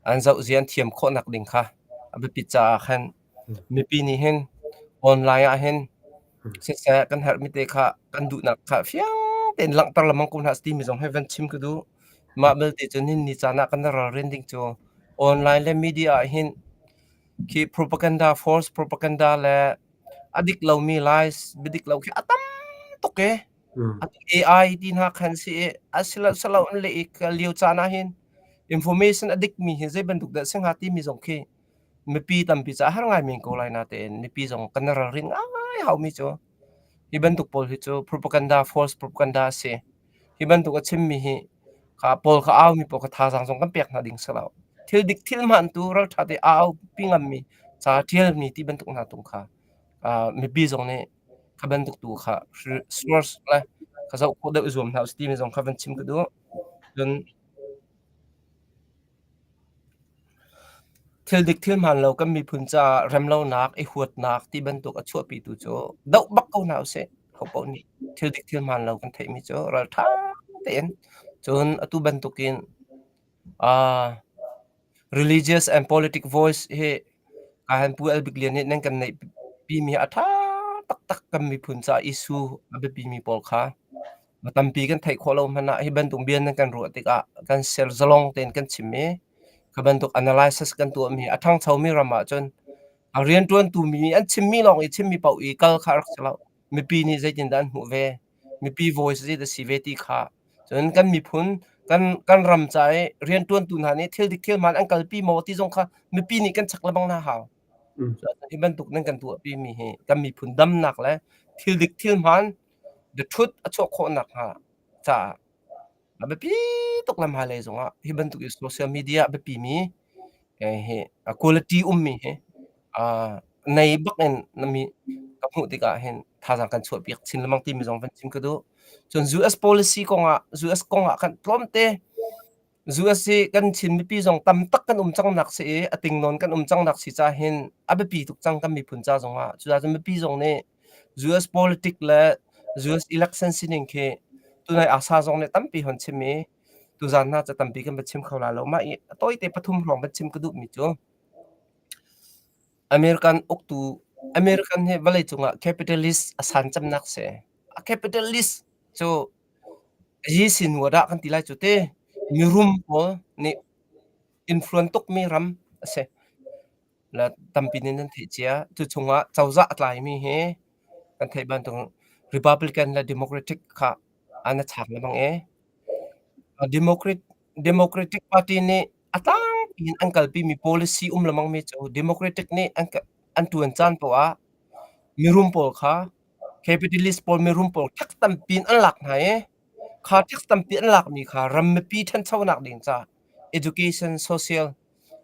B: an zohzia an thiam khawhnak ding kha a biapit caah khan mipi nih hin online ah hin siseh kan herhmi te kha kan duhnak kha fiang tein langhter lengmang ko hna timi zong hi van chim ka duh. Mah belte cu nihin ni caan ah kan ralrin ding cu online le media ah hin khi propaganda, false propaganda le a dik lomi lies, biadik lo khi a tam tuk ee. AI ti hna khan si i a silo an leh i lio caan ah hin information a dikmi hi zei bantuk dah si hnga timi zong khi mipi tampi caah har ngai men ko lai natein mipi zong kan ralrin ngai haumi cu hi bantuk pawl hi cu propaganda false propaganda a si. Hi bantuk a chimmi hi kha pawl kha aumi pawl kha thazaang zong kan pek hna ding si lo. Thil dik thil hmaan tu ralṭha te a aupi ngammi ca ṭialmi ti bantuk hna tung kha mipi zong nih kha bantuk tu kha source le kha zoh khawh deuh i zuam hna usih timi zong kha van chim ka duh. Cun thil dik thil hmaan lo kan miphun caah remlonak, i huatnak ti bantuk a chuahpitu cu doh bak ko hna usih. Hopaoh nih thil dik thil hmaan lo kan theihmi cu ralṭha tein cun atu bantukin religious and politic voice hi kahan Pu Al Bik Lian nih nan kan neih pimi a ṭha taktak kan miphun caah issue a biapimi pawl kha a tampi kan theih khawh lo hmanh ah hi bantuk bia nan kan ruah tikah kan ser zalong tein kan chim i kha bantuk analysis kan tuahmi a ṭhangchomi ram ahcun a rianṭuantu mi an chimmi lawng i chimmi paoh i kal kha a rak si lo. Mipi nih zeitindah an hmuh ve? Mipi voice zeidah si ve ti kha cun kan miphun kan kan ram ca i rianṭuantu hna nih thil dik thil hmaan an kalpi maw ti zong kha mipi nih kan chek lebang hna hau. Hi bantuk nan kan tuahpi mi hi kan miphun damnak le thil dik thil hmaan the truth a chuah khawh nakhnga caah a biapi tuk le hmailei zongah hi bantuk i social media a biapi mi hi a quality ummi hi nei bak in na mi ka hmuh tikah hin thazaang kan chuahpiak chin lengmang timi zong van chim ka duh. Cun US policy kongah US kongah khan tlawmte US hi kan Chin mipi zong tam tak kan um cang nak si i a ting nawn kan um cang nak si ca hin a biapi tuk cang kan miphun ca zongah. Cucaah cun mipi zong nih US politic le US election sining khi tunai ASA zong nih tampi hon chim i tuzaan hna ca tampi kan va chim kho la lo. Mah i a tawite pathum hrawng van chim ka duhmi cu American uktu American hi vawleicung ah capitalist a san cemnak si. A capitalist cu hi sin dah kan ti lai cu te. Mirum pawl nih influence tukmi ram a si. Le tampi nih nan theih cia. Cu chungah cozah a tlaimi hi kan theih bantuk Republican le Democratic kha an i chak lengmang i Democratic Party nih a tlangpi in an kalpimi policy um lengmangmi cu Democratic nih an ṭuan caan poah ah mirum pawl kha capitalist pawl mirum pawl tax tampi in an lak hna i kha tax tampi an lakmi kha ram mipi ṭhanchonak ding ca education, social.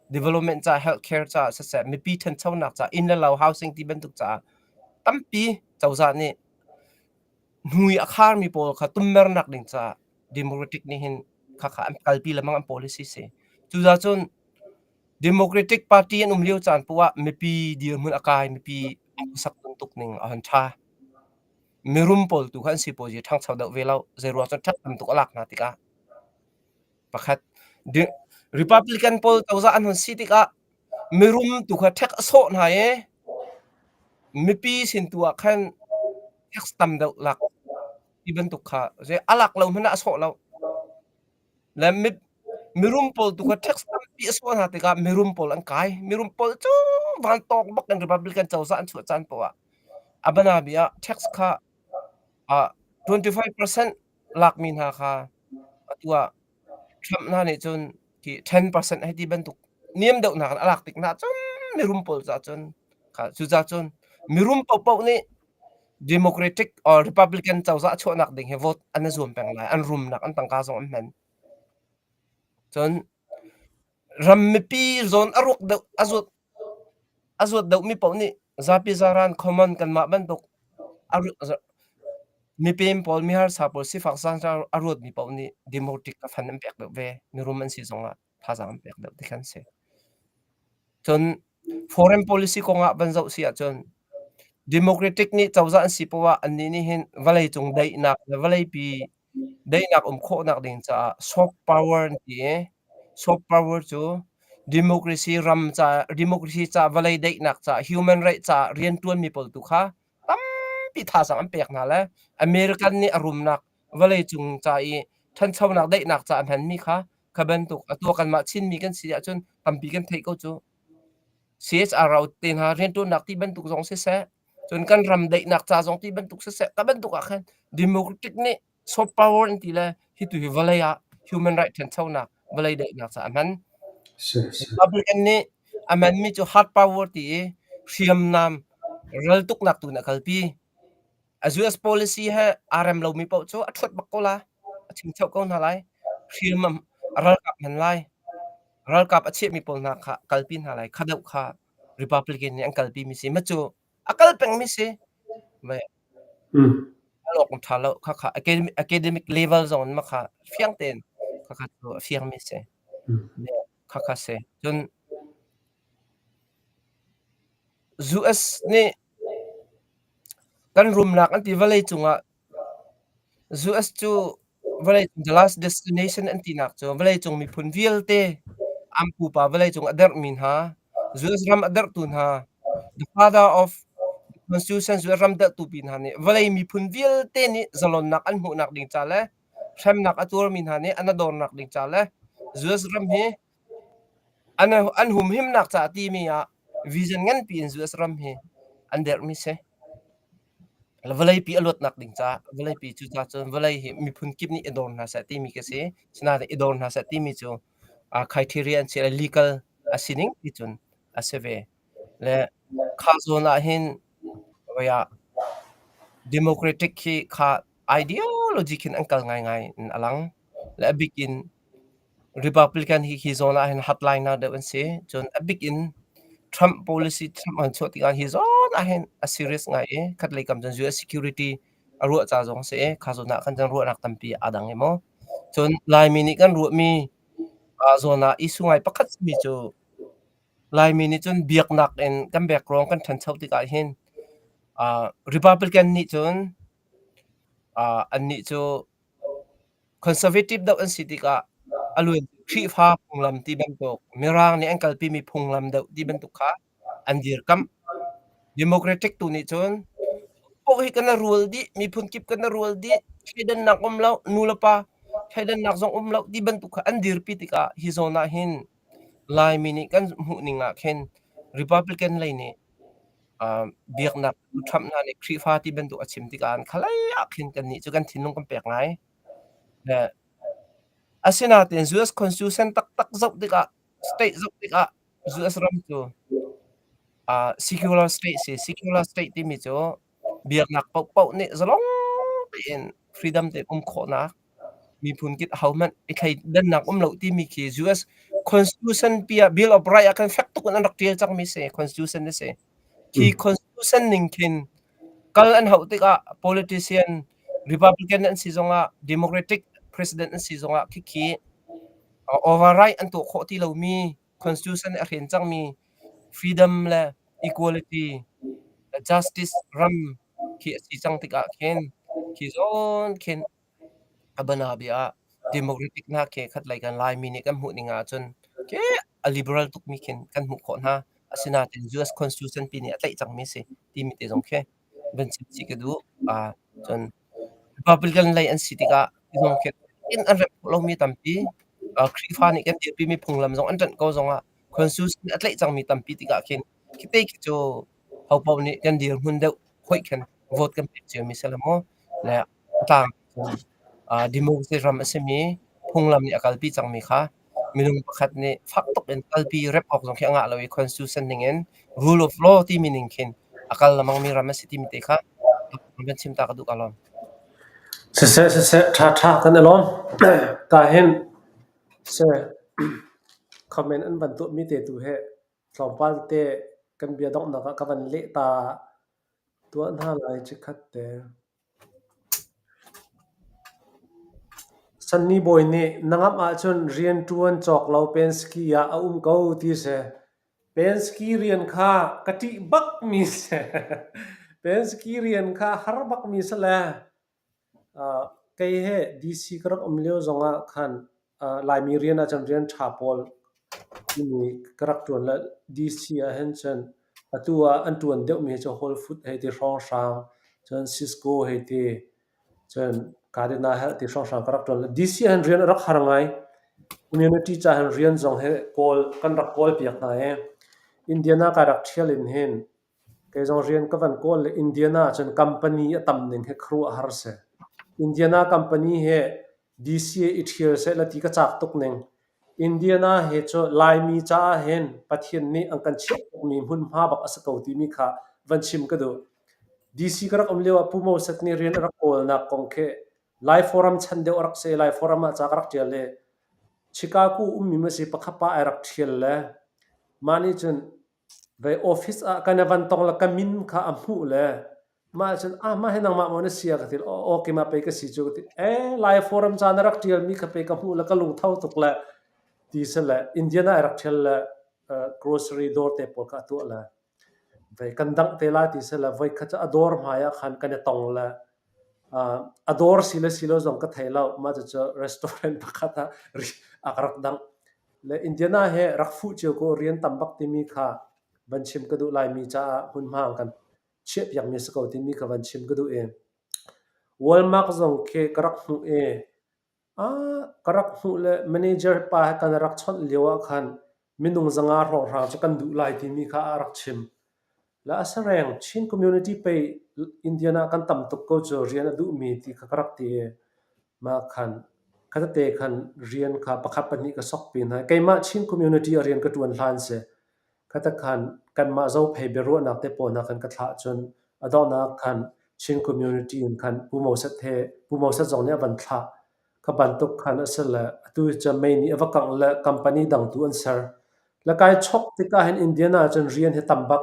B: Development caah, healthcare caah siseh, mipi ṭhanchonak caah, inn le lo housing ti bantuk caah tampi cozah nih hnu i a kharmi pawl kha tummernak ding caah Democratic nih hin khakha an kalpi lengmang an policy si. Cucaah cun Democratic Party an um lio caan poah ah mipi dirhmun a kai, mipi an khuasak tuk ning a hon ṭha. Mirum pawl tu kha an sipuazi ṭhangcho deuh ve lo. Zeiruang cun ṭhat tam tuk a lak hna tikah. Pakhat. Republican pawl cozah an hun si tikah mirum tu kha ṭhek a sawh hna i mipi sin tu ah khan tax tam deuh lak ti bantuk kha a lak lo hmanh ah a sawh lo. Le mirum pawl tu kha tax tampi a sawh hna tikah mirum pawl an kai. Mirum pawl cu vantawng bak in Republican cozah an chuah caan poah ah a banabi ah tax kha 25% lakmi hna kha atu ah Trump hna nih cun khi 10% hei ti bantuk niam deuh hna khan a lak tik hna cun mirum pawl caah cun kha cucaah cun mirum paohpaoh nih Democratic or Republican cozah chuahnak ding hi vote an i zuam peng lai. An rumnak an tangka zong an hman. Cun ram mipi zawn a ruak deuh a zuat a zuat deuhmi paoh nih zapi zaran common kanmah bantuk a mipem pawl miharsa pawl sifak sanzar a ruatmi paoh nih Democratic ka fan an pek deuh ve. Mirum an si zongah thazaang an pek deuh ti khan si. Cun foreign policy kongah van zoh si ahcun Democratic nih cozah an si poah ah annih nih hin vawleicung daihnak le vawleipi daihnak um khawhnak ding caah soft power an ti i soft power cu democracy ram caah democracy caah vawlei daihnak caah human right caah rianṭuanmi pawl tu kha tampi thazaang an pek hna le American nih a rumnak vawleicung ca i ṭhanchonak daihnak caah a hmanmi kha kha bantuk atu kanmah Chinmi kan si ahcun tampi kan theih ko cu. CHRO te hna rianṭuannak ti bantuk zong siseh, cun kan ram daihnak ca zong ti bantuk siseh, ka bantuk ah khan democratic nih soft power an ti le hi tu hi vawlei ah human right ṭhanchonak, vawlei daihnak ca a hman. Republican nih a hmanmi cu hard power ti i hriamnam raltuknak tu in a kalpi. A US policy he aa rem lomi paoh cu a ṭhuat bak ko la. A chimcheuh ko hna lai. Hriam a ralkap hman lai. Ralkap a chiahmi pawl hna kha kalpi hna lai. Kha deuh kha Republican nih an kalpimi si. Ma cu a kal pengmi si. Ve al awk ṭha lo. Kha kha academic level zong in ma kha fiang tein kha kha cu a fiangmi si. Kha kha si. Cun US nih kan rumnak an ti vawleicung ah US cu vawleicung the last destination an tinak cu vawleicung miphun vialte an pupa vawleicung a derhmi hna, US ram a derhtu hna, the father of constitution US ram derhtu pi hna nih vawlei miphun vialte nih zalonnak an hmuhnak ding ca le hremnak a tuarmi hna nih an a dornak ding ca le US ram hi An humhimnak caah timi ah vision nganpi in US ram hi an derhmi si. Vawleipi a luatnak ding caah vawleipi cucaah cun vawlei hi miphun kip nih i dawr hna seh timi ka si. Sinain i dawr hna seh timi cu criteria an si legal a si ning ti cun a si ve. Le kha zawn ah hin ah democratic khi kha ideology khin an kal ngaingai in a lang. Le a bik in Republican hi hi zawn ah hin hardliner deuh an si. Cun a bik in Trump policy Trump an chuah tikah hi zawn ah hin a serious ngai i khatlei kam cun US security a ruah ca zong a si i kha zawn ah khan cun ruahnak tampi aa dang i mu. Cun Laimi nih kan ruahmi zawn ah issue ngai pakhat simi cu Laimi nih cun biaknak in kan background kan ṭhancho tikah hin Republican nih cun annih cu Conservative deuh an si tikah a luan Khrihfa phunglam ti bantuk, Mirang nih an kalpimi phunglam deuh ti bantuk kha an dirkamh. Democratic tu nih cun poh hi kan i rual dih, miphun kip kan i rual dih, thleidannak um lo, nu le pa thleidannak zong um lo ti bantuk kha an dirpi tikah hi zawn ah hin Laimi nih kan hmuh ning ah khin Republican lei nih biaknak Trump hna nih Khrihfa ti bantuk a chim tikah khalei ah khin kannih cu kan thinlung kan pek ngai. Asinain US Constitution taktak zoh tikah state zoh tikah US ram cu secular state si. Secular state timi cu biaknak paohpaoh nih zalong tein freedom tein um khawhnak miphun kip ahohmanh i thleidannak um lo timi khi US. Constitution pi ah Bill of Rights ah khan fek tuk in an rak ṭial cangmi si Constitution a si. Khi Constitution ning khin kal an hauh tikah politician Republican an si zongah Democratic president an si zongah khikhi override an tuah khawh ti lomi Constitution a hren cangmi freedom le equality justice ram khi a si cang tikah khin khi zawn khin A bianabia ah democratic hna khi khatlei kan Laimi nih kan hmuh ning ahcun khi a liberal tukmi khin kan hmuh khawh hna. Asinain US Constitution pi nih a tlaih cangmi a si timi te zong khi van chim chih ka duh. Cun Republican lei an si tikah hi zong khi in an remh khawh lomi tampi. Khrihfa nih kan dirpimi phunglam zong an ṭanh ko zongah Constitution a tlaih cangmi tampi tikah khin khi te khi cu hopaoh nih kan dirhmun deuh hoih khin vote kan pek ciomi si lo maw? Le tlang democracy ram a simi phunglam nih a kalpi cangmi kha minung pakhat nih fak tuk in kalpi rep awk zong khi a ngah lo i constitution ning in rule of law timi ning khin a kal lengmangmi ram a si timi te kha van chim ta ka duh ka lawm.
A: Siseh siseh ṭha ṭha kan i lawm. Ta hin seh comment an van tuahmi te tu he tlawmpal te kan bia donghnak ah ka van leh ta tuah hna lai chikkhat te. Sanni bawi nih na ngamh ahcun rianṭuan cawk lo Penske ah a um ko ti si. Penske rian kha ka ṭih bakmi si. Penske rian kha har bakmi si le kei he DC ka rak um lio zongah khan Laimi rian ahcun rian ṭha pawl timi ka rak ṭuan le DC ahhin cun atu ah an ṭuan deuhmi cu Whole Food hei ti hrawnghrang, cun Cisco hei ti, cun Gardena Health ti hrawnghrang ka rak ṭuan. DC ahhin rian a rak har ngai. Community ca hin rian zong hi kawl kan rak kawlpiak hna i Indiana kai rak ṭhial in hin Kei zong rian ka van kawl le Indiana ahcun company a tam ning hi khuaruahhar si. Indiana company hi DC i ṭhial seh la ti ka caak tuk ning. Indiana he cu Laimi caah hin Pathian nih an kan chiah tukmi hmunhma bak a si ko timi kha van chim ka duh. DC ka rak um lio ah Pu Moses nih rian a rak kawlnak kong khi Lai Forum chan deuh a rak si i Lai Forum ah ca ka rak ṭial i Chicago ummi ma si pakhat pa ai rak ṭhial le mah nih cun Vei office ah kan i van tong le ka min kha a hmuh le mah cun ah mah hi nangmah maw na si a ka ti. Aw keimah pei ka si cu ka ti. Ee Lai forum ca na rak ṭialmi kha pei ka hmuh le ka lungtho tuk le ti si le Indian ah ai rak ṭhial le grocery dawr te pawl kha a tuah le vei kan dangh te lai ti si le voikhat cu a dawr hmai ah khan kan i tong le a dawr si le si lo zong ka thei lo. Mah cucu restaurant pakhat ah a ka rak dangh. Le Indiana he rak fuh cio ko rian tam bak timi kha van chim ka duh Laimi caah hmunhma an kan chiahpiakmi a si ko timi kha van chim ka duh i Walmart zong khi ka rak hmuh i ka rak hmuh le manager pa he kan rak chawnh lio ah khan minung 500 hrawnghrang cu kan duh lai timi kha a rak chim. Le a sareng Chin community pei Indiana kan tam tuk ko cu rian a duhmi ti kha ka rak ti i mah khan kha tete khan rian kha pakhat pahnih ka sok pin hai. Keimah Chin community a rian ka ṭuan hlan si. Khata khan kanmah Zophei biaruahnak te pawl hna khan ka thlah cun a donghnak khan Chin community in khan Pu Moses he Pu Moses zong nih a van thlah. Kha bantuk khan a si le atu cu mei nih a va kangh le company dang tu an ser. Le kai chok tikah hin Indiana cun rian hi tam bak.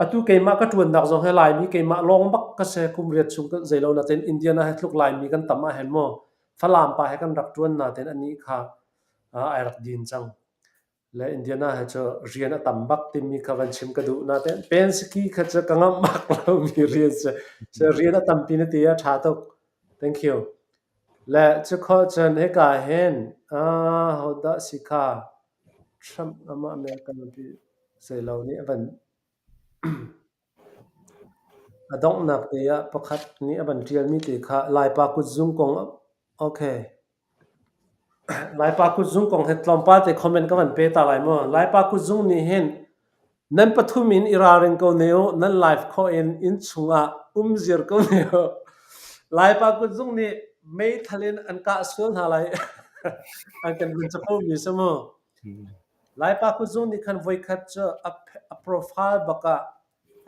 A: Atu keimah ka ṭuannak zong hi Laimi keimah lawng bak ka si. Kum riat chung ka zei lo natein Indiana hi tluk Laimi kan tam ahhin mu Falam pa he kan rak ṭuan natein anih kha ai rak din cang. Le Indiana he cu rian a tam bak timi kha van chim ka duh. Natein Penske kha cu ka ngamh bak lomi rian si. So rian a tampi na ti a ṭha tuk. Thank you. Le cukhawh cun hika hin hodah si kha Trump amah American pi zeilo nih a van a donghnak te ah pakhat nih a van ṭialmi te kha Laipa kutzung kong okay. Laipa kutzung kong hi tlawmpal te comment ka van pe ta lai mu. Laipa kutzung nih hin nan pathum in i ralring ko ne u, nan live khawh in inn chungah um zir ko ne u. Laipa kutzung nih meithal in an kah sual hna lai. An kan vun capo mi si mu. Laipa kutzung nih khan voikhat cu a profile bak ah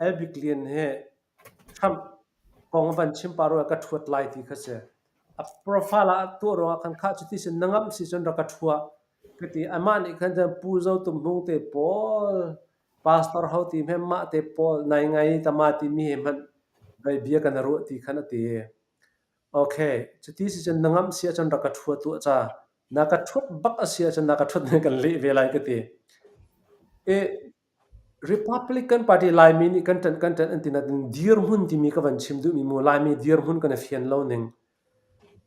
A: Albik Lian he Trump kong a van chim pah ruangah ka ṭhuat lai ti kha si. A profile ah tuah ruangah khan khah cuti sin na ngamh si cun rak ka ṭhuah. Ka ti. Amah nih khan cun Pu Zo Tum Hmung te pawl, Pastor Ho Ti Hmem mah te pawl, nai ngai tama timi he hmanh vei bia kan i ruah ti khan a ti. Okay, cuti si cun na ngamh si ahcun rak ka ṭhua tuah ca. Na ka ṭhuat bak a si ahcun na ka ṭhuat ning kan leh ve lai ka ti. I Republican Party Laimi nih kan ṭanh kan ṭanh an ti nain dirhmun timi ka van chim duhmi mu Laimi dirhmun kan i fian lo ning.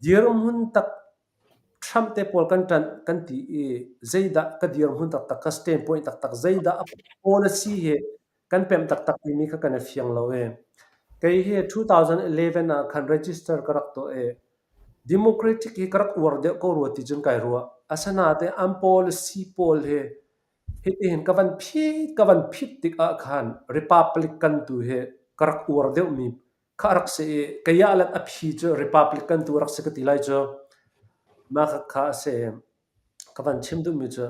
A: Dirhmun tak Trump te pawl kan ṭanh kan ti i zeidah ka dirhmun taktak ka standpoint taktak zeidah a policy hi kan pemh taktak timi kha kan i fiang lo i kei hi 2011 ah khan register ka rak tuah i Democratic hi ka rak uar deuh ko rua ti cun kai ruah. Asinain an policy pawl hi hitihin ka van phit ka van phit tik ah khan Republican tu hi ka rak uar deuhmi kha a rak si i kei ah le a phi cu Republican tu a rak si ka ti lai cu. Mah kha a si. Ka van chim duhmi cu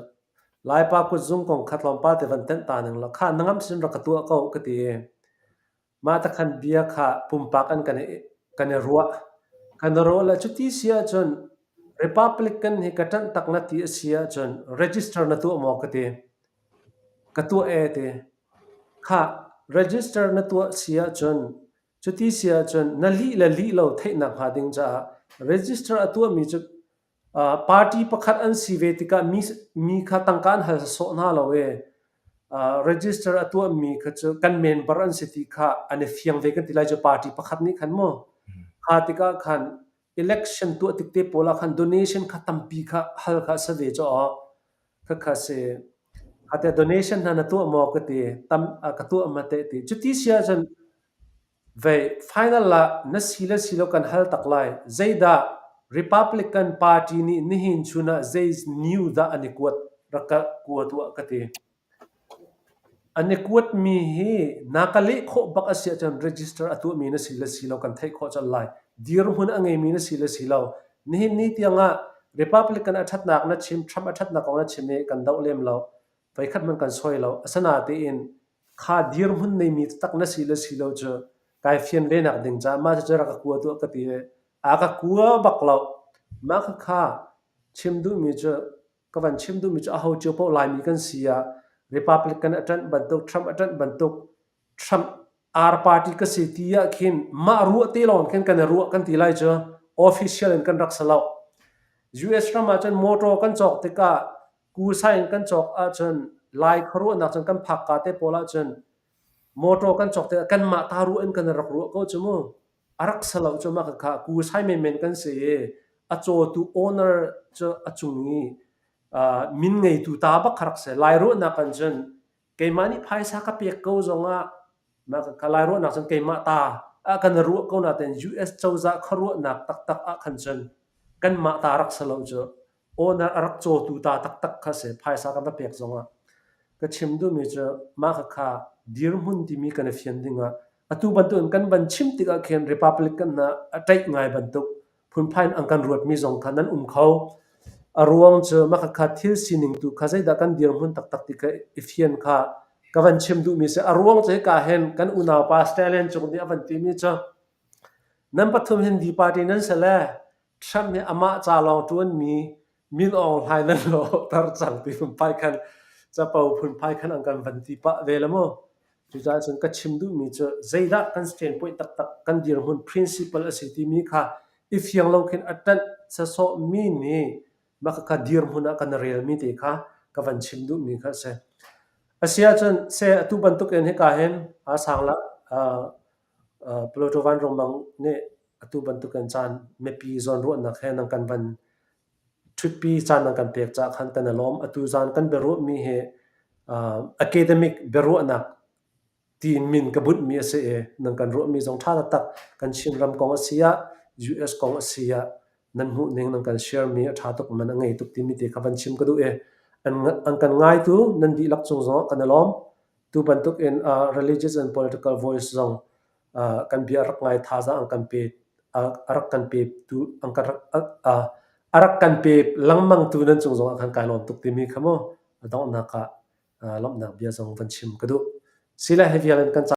A: Laipa kutzung kong kha tlawmpal te van tenh ta ning law kha na ngam sin rak ka tuah ko ka ti i mah te khan bia kha pumpak an kan i kan i ruah. Kan i ruah le cuti si ahcun Republican hi ka ṭanh tak na ti a si ahcun register na tuah maw ka ti. Ka tuah ee ti. Khah, register na tuah si ahcun cuti si ahcun na lih le lih lo theihnak hnga ding caah register a tuahmi cu party pakhat an si ve tikah mi kha tangka an hal sawh hna lo i register a tuahmi kha cu kan member an si ti kha an i fiang ve kan ti lai cu party pakhat nih khan mu. Kha tikah khan election tuah tik te pawl ah khan donation kha tampi kha hal kha a si ve caw. Khakha si. Ate donation hna na tuah maw ka ti. Tam ka tuah ma te ti. Cuti si ahcun vei final ah na si le si lo kan hal tak lai. Zeidah Republican Party nih nihin chun ah zei new dah an i kuat rak ka kua tuah ka ti. An i kuatmi hi na ka leh khawh bak a si ahcun register a tuahmi na si le si lo kan theih khawh colh lai. Dirhmun a ngeimi na si le si lo. Nihin ni tiangah Republican a ṭhatnak na chim, Trump a ṭhatnak kong na chim i kan doh lem lo. Voikhat hmanh kan sawi lo. Asinain kha dirhmun neimi taktak na si le si lo cu kai fian ve nak ding caah mah cucu rak ka kua tuah ka ti i a ka kua bak lo. Mah khakha chim duhmi cu Ka van chim duhmi cu aho cio paoh Laimi kan si ah Republican a ṭanh bantuk, Trump a ṭanh bantuk, Trump R party ka si ti ah khin mah ruah te lawng khin kan i ruah kan ti lai cu official in kan rak si lo. US ram ah cun motor kan cawk tikah kusai in kan cawk ahcun Lai khuaruahnak cun kan phak ka te pawl ahcun motor kan cawk tikah kanmah ta ruah in kan rak ruah ko cu mu. A rak si lo cu mah khakha kusai menmen kan si i a cawtu owner cu a cung i min ngeitu ta bak kha rak si. Lai ruahnak kan cun keimah nih phaisa ka pek ko zongah mah khakha Lai ruahnak cun keimah ta ah kan ruah ko nain US cozah khuaruahnak taktak ah khan cun kanmah ta rak si lo cu owner a rak cawtu ta taktak kha si phaisa kan va pek zongah ka chim duhmi cu mah khakha dirhmun timi kan i fian dingah atu bantukin kan van chim tikah khin Republican hna a ṭaih ngai bantuk phunphai in an kan ruatmi zong kha nan um kho. A ruang cu mah khakha thil sining tu kha zeidah kan dirhmun taktak ti kha i fian kha ka van chim duhmi si. A ruang cu hika hin kan unaupa Stalin cung nih a van timi cu nan pathum hin D party nan si le Trump nih amah ca lawng ṭuanmi Min Aung Hlaing nan lawhter cang ti phunphai khan capo phunphai khan an kan van ti pah ve la mu. Cucaah cun ka chim duhmi cu zeidah kan standpoint taktak kan dirhmun principle a si timi kha i fiang lo khin a ṭanh sasawhmi nih mah khakha dirhmun ah kan relmi te kha ka van chim duhmi kha a si. A si ahcun seh atu bantuk in hika hin aa sang la Pluto Vanrung Mang nih atu bantuk in caan mipi zawnruahnak he nan kan van ṭhutpi caan nan kan pek caah khan kan i lawm. Atu zaan kan biaruahmi hi academic biaruahnak tiin min ka bunhmi a si i nan kan ruahmi zong ṭha taktak kan Chinram kong a si ah US kong a si ah nan hmuhning nan kan share mi a ṭha tuk man a ngei tuk timi te kha van chim ka duh i an kan ngaitu nan dihlak cung zong kan i lawm. Tu bantuk in religious and political voice zong kan bia rak ngai thazaang an kan pe a rak kan pe tu an kan a rak kan pe lengmang tu nan cung zong ah khan kai lawm tuk timi kha mu a donghnak ah lawmhnak bia zong van chim ka duh. Sile hi vial in kan.